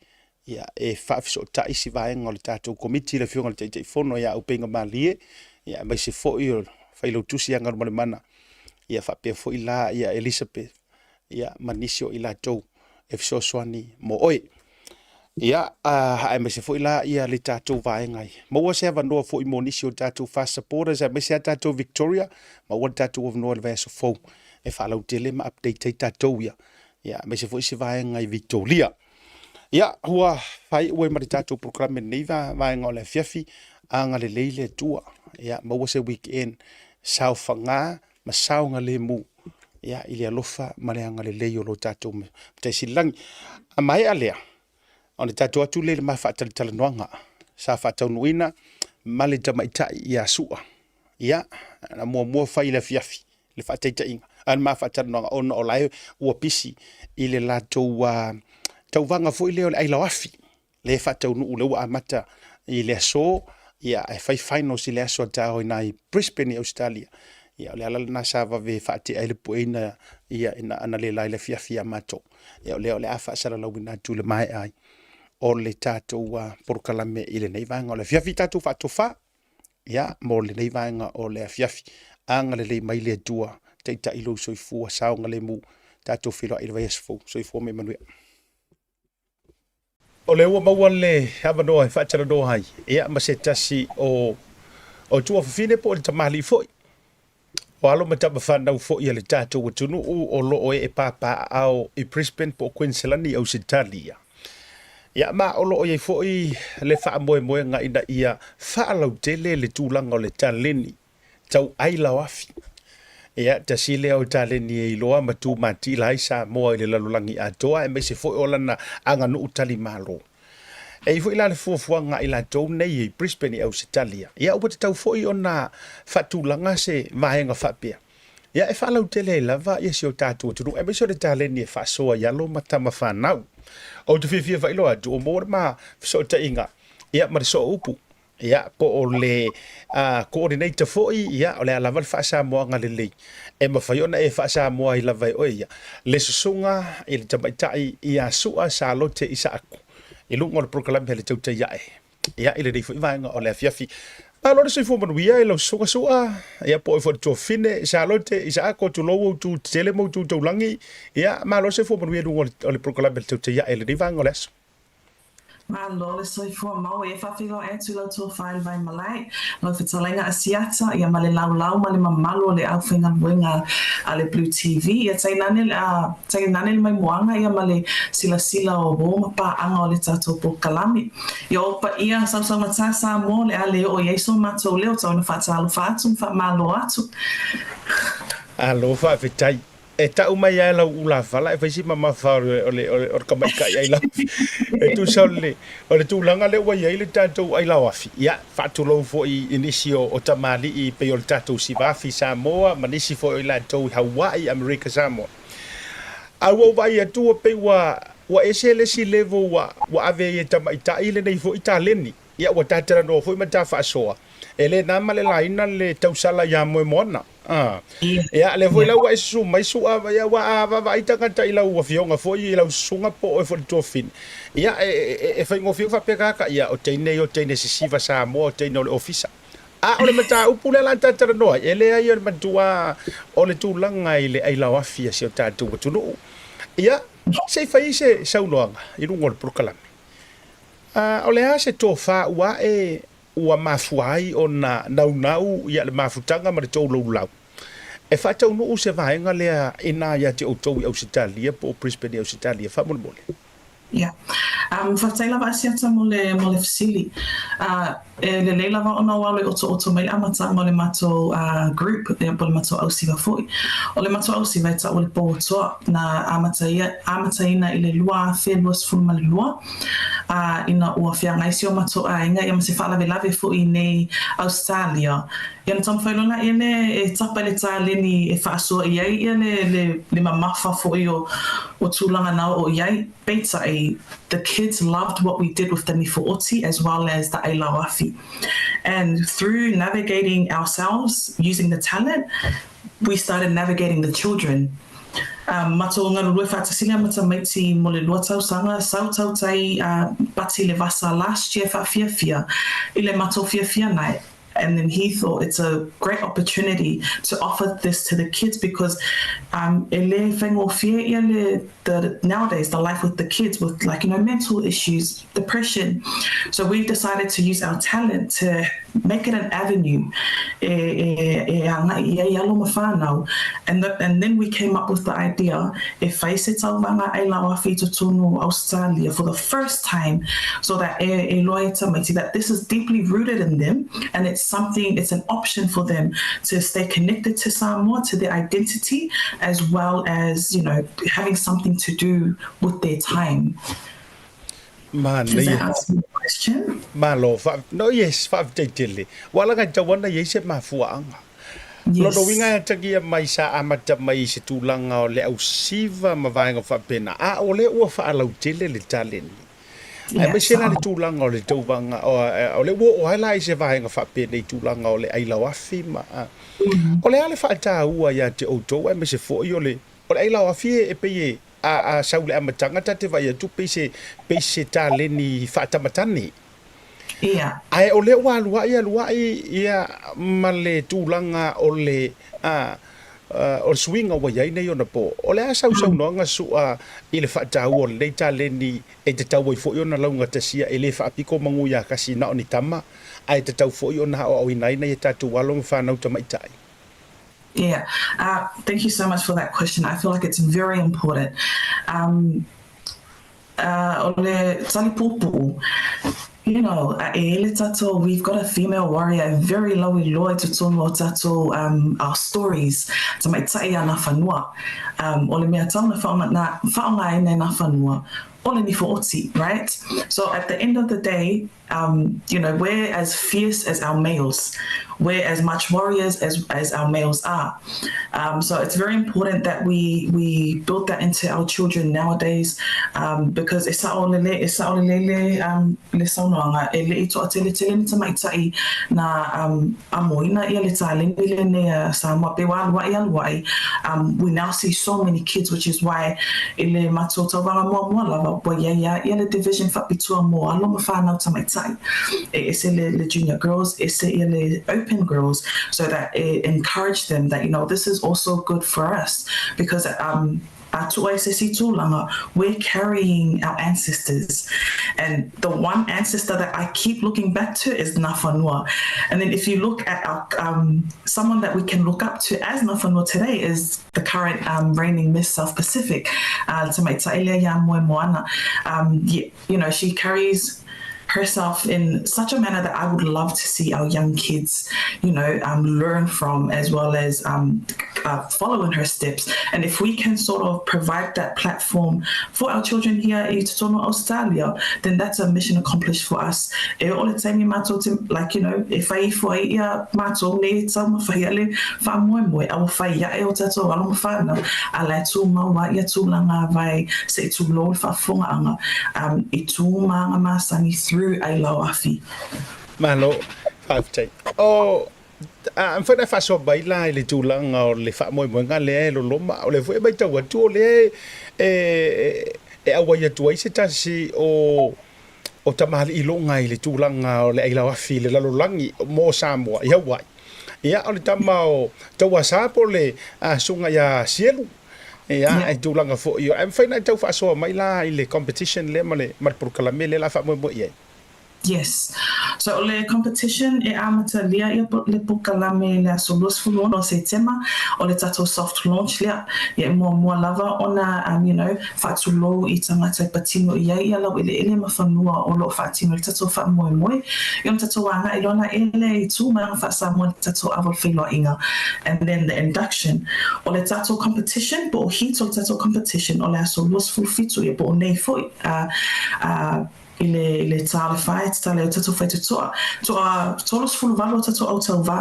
ia, e faafesootai si vaega o le tatou Komiti, le Afioga i le Taitaifono ia Aupegamalie, ia, aemaise foi o le Failautusi ia Galumalemana, ia, faapea foi la ia Elizabeth, ia, ma nisi o i latou e fesoasoani mo oe. Ia, aemaise foi la ia le tatou vaega i maua se avanoa foi mo nisi o tatou fast supporters, aemaise a tatou Victoria, maua le tatou avanoa i le vaiaso fou e faalautele ma update ai tatou ia, ia, aemaise foi se vaega i Victoria. Ia, ua faaiu ai ma le tatou polokalame i lenei vaega o le afiafi, agalelei le Atua, ia, maua se weekend saofaga ma saogalemu, ia, i le alofa ma le agalelei o lo tatou Matai Sili i le Lagi. A maea lea, ona tatou atu lea i le ma faatalatalanoaga sa faataunuuina ma le tamaitai ia Sua. Ia, na muamua fai i le afiafi le faataitaiga, a le ma faatalanoaga, ona o la e ua pisi i le latou tauvaga foi lea o le ailaoafi, lea e faataunuu, lea ua amata i le aso, ia, ae fai finals i le aso a taeao i ina i Brisbane i Ausetalia. Ia, o le ala lena sa vave faatea ai le pueina, ia, ina ana le la i le afiafi ia matou. Ia, o lea o le a faasalalauina atu i le maea ai o le tatou polokalame i lenei vaega o le afiafi, tatou faatofa, ia, mo lenei vaega o le afiafi. Agalelei mai le Atua, taitai lou soifua, saogalemu, tatou feiloai i le vaiaso fou. Soifua ma ia manuia. O lea ua maua le avanoa e faatalanoa ai, ia, ma se tasi o tuafafine po o le tamalii foi. O alo ma tama fanau foi a le tatou atunuu o lo o ee papaaao i Brisbane po o Queensland i Ausetalia. Ia, ma o lo o i ai foi le faamoemoega ina ia faalautele le tulaga o le taleni tau ailaoafi. Ia, tasi lea o taleni e iloa ma tumatila ai Samoa i le lalolagi atoa aemaise foi o lana aganuu talimalo. E i ai foi la le fuafuaga a i latou nei i Brisbane i Ausetalia, ia ua tatau foi ona faatulaga se vaega faapea, ia e faalautele ai lava ia si o tatou atunuu aemaise o le taleni e faasoa i alo ma tama fanau. Ou te fiafia faailoa atu ua maua le ma fesootaiga ia ma le sooupu Ia, po o le coordinator foi, ia, o le a lava le faasamoaga lelei e mafai ona e faasamoa ai lava e oe ia le susuga i le tamaitai ia Su'a Salote Isaaku i luga o le polokalame a le Tautai Ae, ia, i lenei foi vaega o le afiafi. Malo le soifua manuia i lau susuga Su'a, ia, po o oe foi le tuafafine Salote Isaaku, tulou ou tu tetele ma ou tu taulagi, ia, malo le soifua manuia i luga o le polokalame a le Tautai Ae i lenei vaega o le aso. Malo le soifua maua ia faafeiloai atu i lau tofa i le Vaimalae, lau fetalaiga Asiata, ia ma le laulau ma le mamalu o le aufaigaluega a le Blue TV. Ia tainane le a tainane le maimoaga ia ma le silasila o uo ma paaga o le tatou polokalame. Ia o paia sausaugata Samoa o le a le oo i ai so matou leo tau ina faatalofa atu ma faamalo atu. Alo faafetai. E tau mai lava e lau ulafala e fai si mamafa o le, o le, o le, o le tamaitai ailaoafi. E tusa o le, o le tulaga lea ua i ai le tatou ailaoafi, ia, faatulou foi i nisi o, o tamalii pei o le tatou Sivafi Samoa ma nisi foi o i latou i Hawaii, Amerika Samoa. A ua ou vaai atu ua pei ua, ua ese le isi level ua, ua ave ai e tamaitai lenei foi taleni. Ia ua ta talanoa foi ma ta faasoa, e le na ma le laina le tausala ia Moemoana. A. Ia, lea foi la ua e susu mai Su'a, ia ua a vaavaai tagata i lau afioga foi i lau susuga po o oe foi le tuafafine. Ia, e, e, e faigofie faapea kaka, ia, o teine ia o teine sisiva Samoa, o teine o le ofisa. A o le mataupu lea la ta talanoa ai, e leai o le matua o le tulaga i le ailaoafi a si o tatou atunuu. Ia, se i fai se saunoaga i luga o le polokalame. A o le a se tofa ua ae ua mafua ai ona naunau ia le mafutaga ma le toulaulau e faataunuu se vaega lea ina ia te outou i Ausetalia po o Brisbane i Ausetalia faamolemole? Ia. Um, faafetai lava Asiata mo le, mo le fesili. Uh, e lelei lava ona o alo e otooto mai le amataga o le matou uh, group, ia, po o le matou ausiva foi. O le matou ausiva e tau o le Pouatoa, na amataia, amataina i le 2022, ā, ina ua feagai si o matou aiga ia ma se faalavelave foi i nei Ausetalia, ia ona taumafai loa laia lea e tapa i le taleni e faasoa i ai ia le, le, le mamafa foi o, o tulaga na oo i ai. Peitai, the kids loved what we did with the Nifooti as well as the Ailao-afi. And through navigating ourselves using the talent, we started navigating the children. Matou ngarurue whaatasili a matamaiti mo le lua tausaga, sau tautai a Pati Levasa last year whaafiafia i le matou fiafia nae and then he thought it's a great opportunity to offer this to the kids because um e le whaingofie ia le the nowadays the life with the kids with like you know mental issues depression so we've decided to use our talent to make it an avenue e, e, e agai i ai alo ma whānau. And, the, and then we came up with the idea e whai se tauvaga ai lao awhi i totonu o Australia for the first time so that e, e loa e tamaiti that this is deeply rooted in them and it's something, it's an option for them to stay connected to Samoa, to their identity, as well as, you know, having something to do with their time. Does that answer your question? Malo, fa, no yes, faafetai tele. Ua alaga i tauana i ai se mafuaaga. Yes. Lona uiga e atagia mai sa amata mai i se tulaga o le ausiva ma vaega faapena, a o lea ua faalautele le taleni. Aemaise la le tulaga o le tauvaga, o lea ua oo ai la i se vaega faapenei tulaga o le ailaoafi ma, o le a le faataua ia te outou aemaise foi o le, o le ailaoafi e pei e, A, a sau i le amataga ta te vaai atu pei se, pei se taleni faatamatane. Ia. Ae o lea ua aluai aluai ia ma le tulaga o le, a, o le suiga ua i ai nei ona po. O le a sausaunoaga Su'a i le faataua o lenei taleni e tatau ai foi ona laugatasia e le faapiko magu ia kasi na o ni tama, ae tatau foi ona aoaoina ai nai a tatou alo ma fanau tamaitai. Yeah. Uh, thank you so much for that question. I feel like it's very important. Um, uh, o le tali puupuu, you know, a e ele tātou, we've got a female warrior very low i loa i totonu o tātou um, our stories, tamaitai a nā whanua. Um, o le mea tau na whaonga, nā, whaonga ai nei nā whanua, o le nifo oti, right? So at the end of the day, um, you know, we're as fierce as our males. We're as much warriors as, as our males are. Um, so it's very important that we we build that into our children nowadays um, because e sao lele, e sao lele um, le saunoaga, e le i toa tele tele ni tamaitai na um, amoina ia le taleni lenei a Samoa pe ua aluaʻi aluaʻi um, we now see so many kids which is why i le matou tauvaga muamua lava ua iai a ia le division faapitua mo alo ma whanau tamaitai e ese le, le junior girls ese ia le open girls so that it encourage them that you know this is also good for us because um, Atua i se isi tulaga, we're carrying our ancestors. And the one ancestor that I keep looking back to is Nafanua. And then if you look at our, um, someone that we can look up to as Nafanua today is the current um, reigning Miss South Pacific, uh, Tamaitai Lea Moe Moana. Um, you, you know, she carries herself in such a manner that I would love to see our young kids, you know, um, learn from as well as um, uh, follow in her steps. And if we can sort of provide that platform for our children here i totonu Australia, then that's a mission accomplished for us. E o le taimi mātou te, like, you know, e whai ifo ai ia mātou nei tau ma whai ale whaamoemoe, a ua whai ae o tātou alo ma whānau, a lae tū mau a ia tūlanga vai se i tū lō le faafofogaaga um, i tū māga masani through Ailao Afi. Malo, faafetai. O, a mafai ona faasoa mai la i le tulaga o le faamoemoega lea e loloma, o lea foi e matau atu o lea e, e auai atu ai se tasi o o tamalii loga i le tulaga o le ailao afi i le lalolagi mo Samoa i Hawaii. Ia, o le tama o Tauasa po o le susuga ia Sielu. Ia, Yeah. e tulaga foi, ae mafai ona e tau faasoa mai la i le competition lea ma le, ma le polokalame lea la faamoemoe i ai. Yes. So o le competition e amatalia ia le polokalame i le aso 26 o Setema, o le tatou soft launch lea. Ia e muamua lava ona um, you know, faatulou i tagata e patino i ai ia laueleele ma fanua o lo o faatino i le tatou faamoemoe i ona tatou agai loa la ele i tū mai aga faa-Samoa i le tatou ava o le feiloaiga and then the induction o le tatou competition po o heat o le tatou competition o le aso 27 ia po o nei foi a a i le i le tā o le whai, te tale o tatou whaitutoa, toa 38 o tatou au tauvā,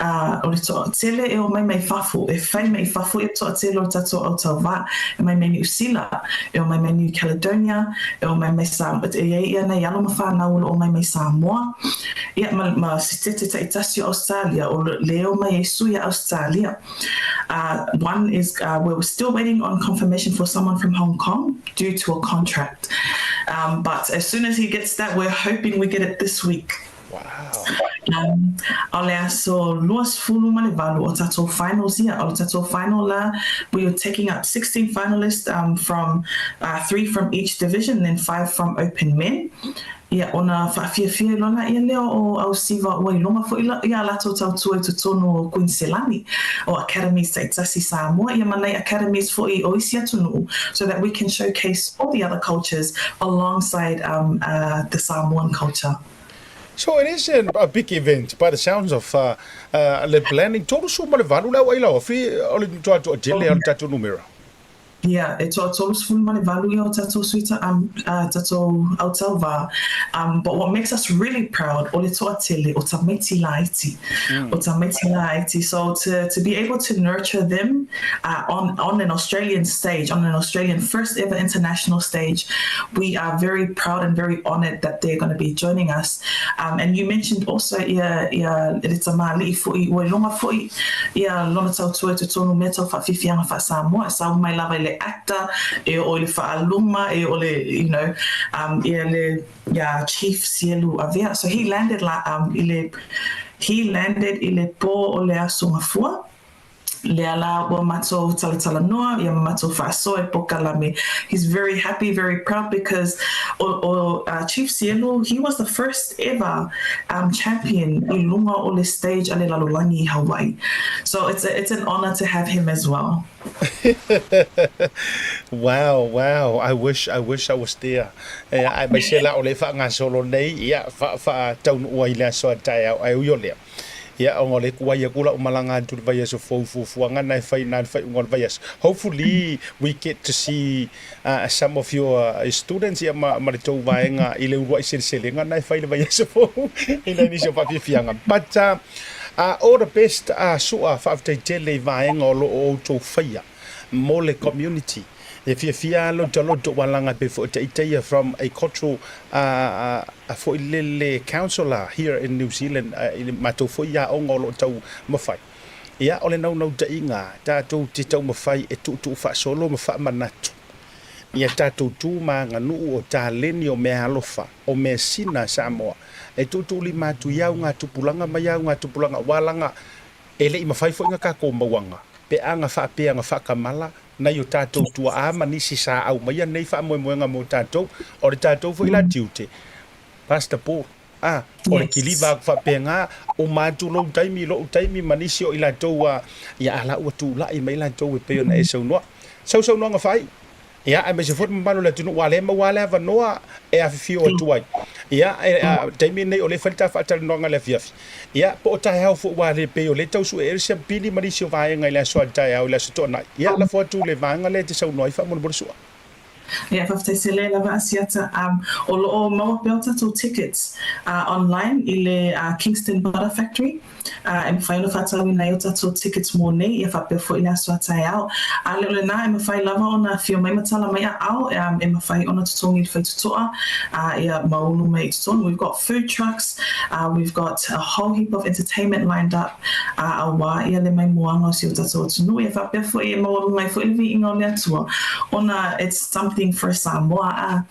ā, o le toa tele e o mai mai fafo, e whai mai fafo i toa tele o tatou au tauvā, e mai mai Niu Sila, e o mai mai New Caledonia, e o mai mai Sa, e iai ia nei alo ma whānau o lo o mai mai Samoa, ia ma, ma sitete taitasi o Australia, o le o mai e sui a Australia. Uh, one is uh, we're still waiting on confirmation for someone from Hong Kong due to a contract. Um, but as soon as he gets that, we're hoping we get it this week. Wow. Um, o le aso 28 o tātou finals ia, o le tātou final la, we are taking up 16 finalists um, from uh, three from each division, then five from open men. Ia, ona faafiafia loa laia lea o Ausiva ua iloga foi ia latou tautua i totonu o Kuiniselani, o academies taitasi Samoa, ia ma nai academies foi o isi atunuu, so that we can showcase all the other cultures alongside um, uh, the Samoan culture. So it is a, a big event by the sounds of uh, uh, le planning. 38 le au ailao afi o le toatoa tele o le tatou numera. Ia, e toa 38 ia o tatou sui um, uh, tatou autauvā. Um, but what makes us really proud, o le toatele, o tamaiti laiti. Mm. O tamaiti laiti. So to, to be able to nurture them uh, on, on an Australian stage, on an Australian first ever international stage, we are very proud and very honoured that they're going to be joining us. Um, and you mentioned also ia, ia le tamali'i fo'i, ua iloga fo'i ia lona tautua i totonu mea tau faawhiwhianga faa-Samoa, e sau mai lava i le actor, e oo i le faaluma, e oo le, you know, um, ia le, ia Chief Sielu Avea. So he landed la, um, i le, he landed i le pō o le aso Gafua. Lea la ua matou talatalanoa ia ma matou faasoa i pokalame. He's very happy, very proud because o o Chief Sielu he was the first ever um champion i luga o le stage a le lalolagi i Hawaii. So it's a, it's an honour to have him as well. Wow, wow, I wish, I wish I was there. Ia, aemaise la o lea e faagasolo nei, ia, fa, faataunuu ai i le aso a taeao, ae ui o lea, Ia, ona o lea e tuai atu lau malaga atu i le vaiaso fou i fuafuaga na e fai na i le faaiuga o le vaiaso. Hopefully we get to see some of your students ia ma, ma le tou vaega i le uluai seleselega na e fai i le vaiaso fou i nai nisi o faafiafiaga. But all the best Sua, faafetai tele i vaega o lo o outou faia mo le community. E fiafia lava lou loto ua laga pei foi o taitaia from a cultural a foi lele councillor here in New Zealand i le matou foi aoga o lo o taumafai. Ia, o le naunautaiga, tatou te taumafai e tuutuu faasolo ma faamanatu ia tatou tu ma aganuu o taleni o meaalofa, o measina a Samoa, e tuutuulima atu i augatupulaga mai augatupulaga, ua laga e le i mafai foi na tatou mauaga pe a na faapea na faatamala nai o tatou tuaa ma nisi sa aumaia nei faamoemoega mo tatou. O le tatou foi la tiute, Pastor Paul, a, o le kiliva atu faapena, uma atu lou taimi, lou taimi ma nisi o i latou a, ia a la ua tulai mai latou e pei ona e saunoa. Sau saunoaga faaiu. Ia, aemaise foi le mamalu o le atunuu, aua o lea e maua lava le avanoa e afifio atu ai. Ia, e, taimi lenei o lea e fai le ta faatalanoaga i le afiafi. Ia, po o taeao foi aua e pei o lea e tau sue ea le siampili ma nisi o vaega i le aso a taeao i le aso Toonai. Ia, lafo atu le vaega lea e te saunoa ai faamolemole Sua. Ia, faafetai tele lava Asiata. Um, o lo o maua pea o tatou tickets online i le Kingston Butter Factory. Ā, e mafai ona faatauina ai o tatou tickets mo nei, ia faapea foi le aso a taeao. A le o lenā, e mafai lava ona afio mai ma tala mai aao, e mafai ona totogi i le faitotoa, ā, ia ma ulu mai i totonu. We've got food trucks, we've got a whole heap of entertainment lined up, ā, auā ia le maimoaga o si o tatou atunuu, ia faapea foi e maualuga ai foi le viiga o le Atua, ona it's something for Samoa,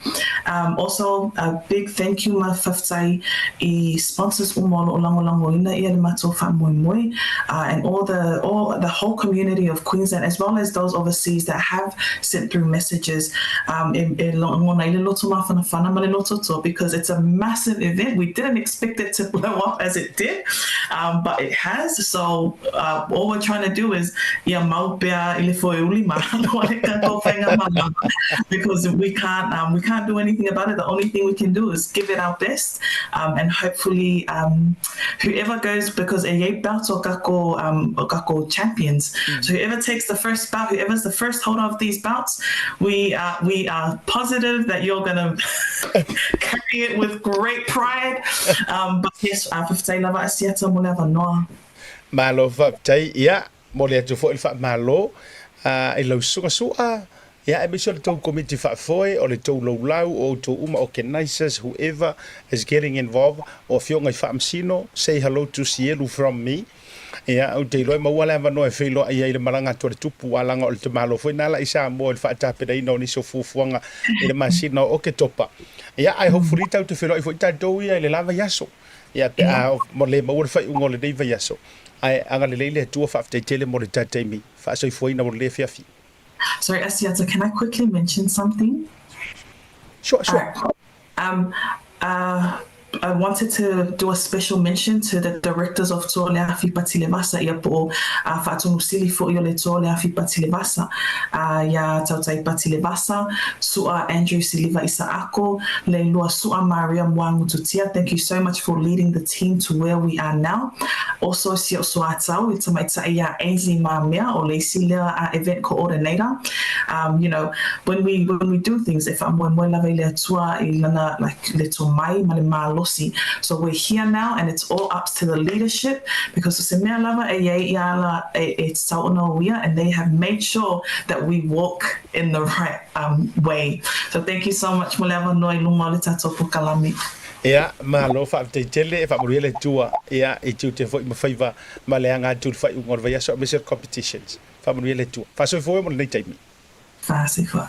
ā. Also, a big thank you ma faafetai i sponsors uma o lo o lagolagoina ia le matou faamoemoe and all the all the whole community of Queensland as well as those overseas that have sent through messages um e e lagona ai le loto mafanafana ma le loto toa because it's a massive event we didn't expect it to blow up as it did um but it has so uh all we're trying to do is ia mau pea i le foeuli ma aloa le tatou faigamalaga because we can't um we can't do anything about it the only thing we can do is give it our best um and hopefully um whoever goes because e iai belt o kako um o kako champions so whoever takes the first bout whoever's the first holder of these belts we are we are positive that you're gonna carry it with great pride um but yes uh, faafetai lava Asiata mo le avanoa. Malo faafetai ia Momoli atu foi le faamalo i lau susuga Sua, ia aemaise o le tou komiti faafoe, o le tou laulau, o outou uma organizers, whoever is getting involved, o afioga i Faamasino, say hello to Sielu from me. Ia, ou te iloa e maua le avanoa e feiloai ai i le malaga atu a le Tupu, a laga o le tamalo foi na ala i Samoa i le faatapenaina o nisi o fuafuaga i le masina o Oketopa. Ia, ae hopefully tatou te feiloai foi tatou ia i le la vaiaso. Ia, pe a le maua le faaiuga o lenei vaiaso. Ae agalelei le Atua, faafetai tele mo le ta taimi faasoifuaina o lenei afiafi. Sorry Asiata, can I quickly mention something? Sure, sure. Alright. Um, uh, I wanted to do a special mention to the directors of Toaleafi Patilevasa ia po o uh, Faatonusili foi o le Toaleafi Patilevasa uh, ia Tautai Patilevasa, Su'a Andrew Siliva Isaako, Leilua Su'a Maria Moangututia. Thank you so much for leading the team to where we are now. Also si o'u soatau i tamaitai iā Ainsley Mamea o le isi lea a event coordinator um you know when we when we do things e faamoemoe lava i le Atua i lana like le tomai ma le malosi so we're here now and it's all up to the leadership because o se mea lava e iai ia ala e e tatau ona uia and they have made sure that we walk in the right um way so thank you so much mo le avanoa i luma o le tatou pokalame. Ia, malo faafetai tele, e faamanuia le Atua, ia, i tiute foi ma faiva ma le aga atu i le faaiuga o le vaiaso aemaise o le competitions. Faamanuia le Atua. Faasoifua mo lenei taimi. Faasoifua.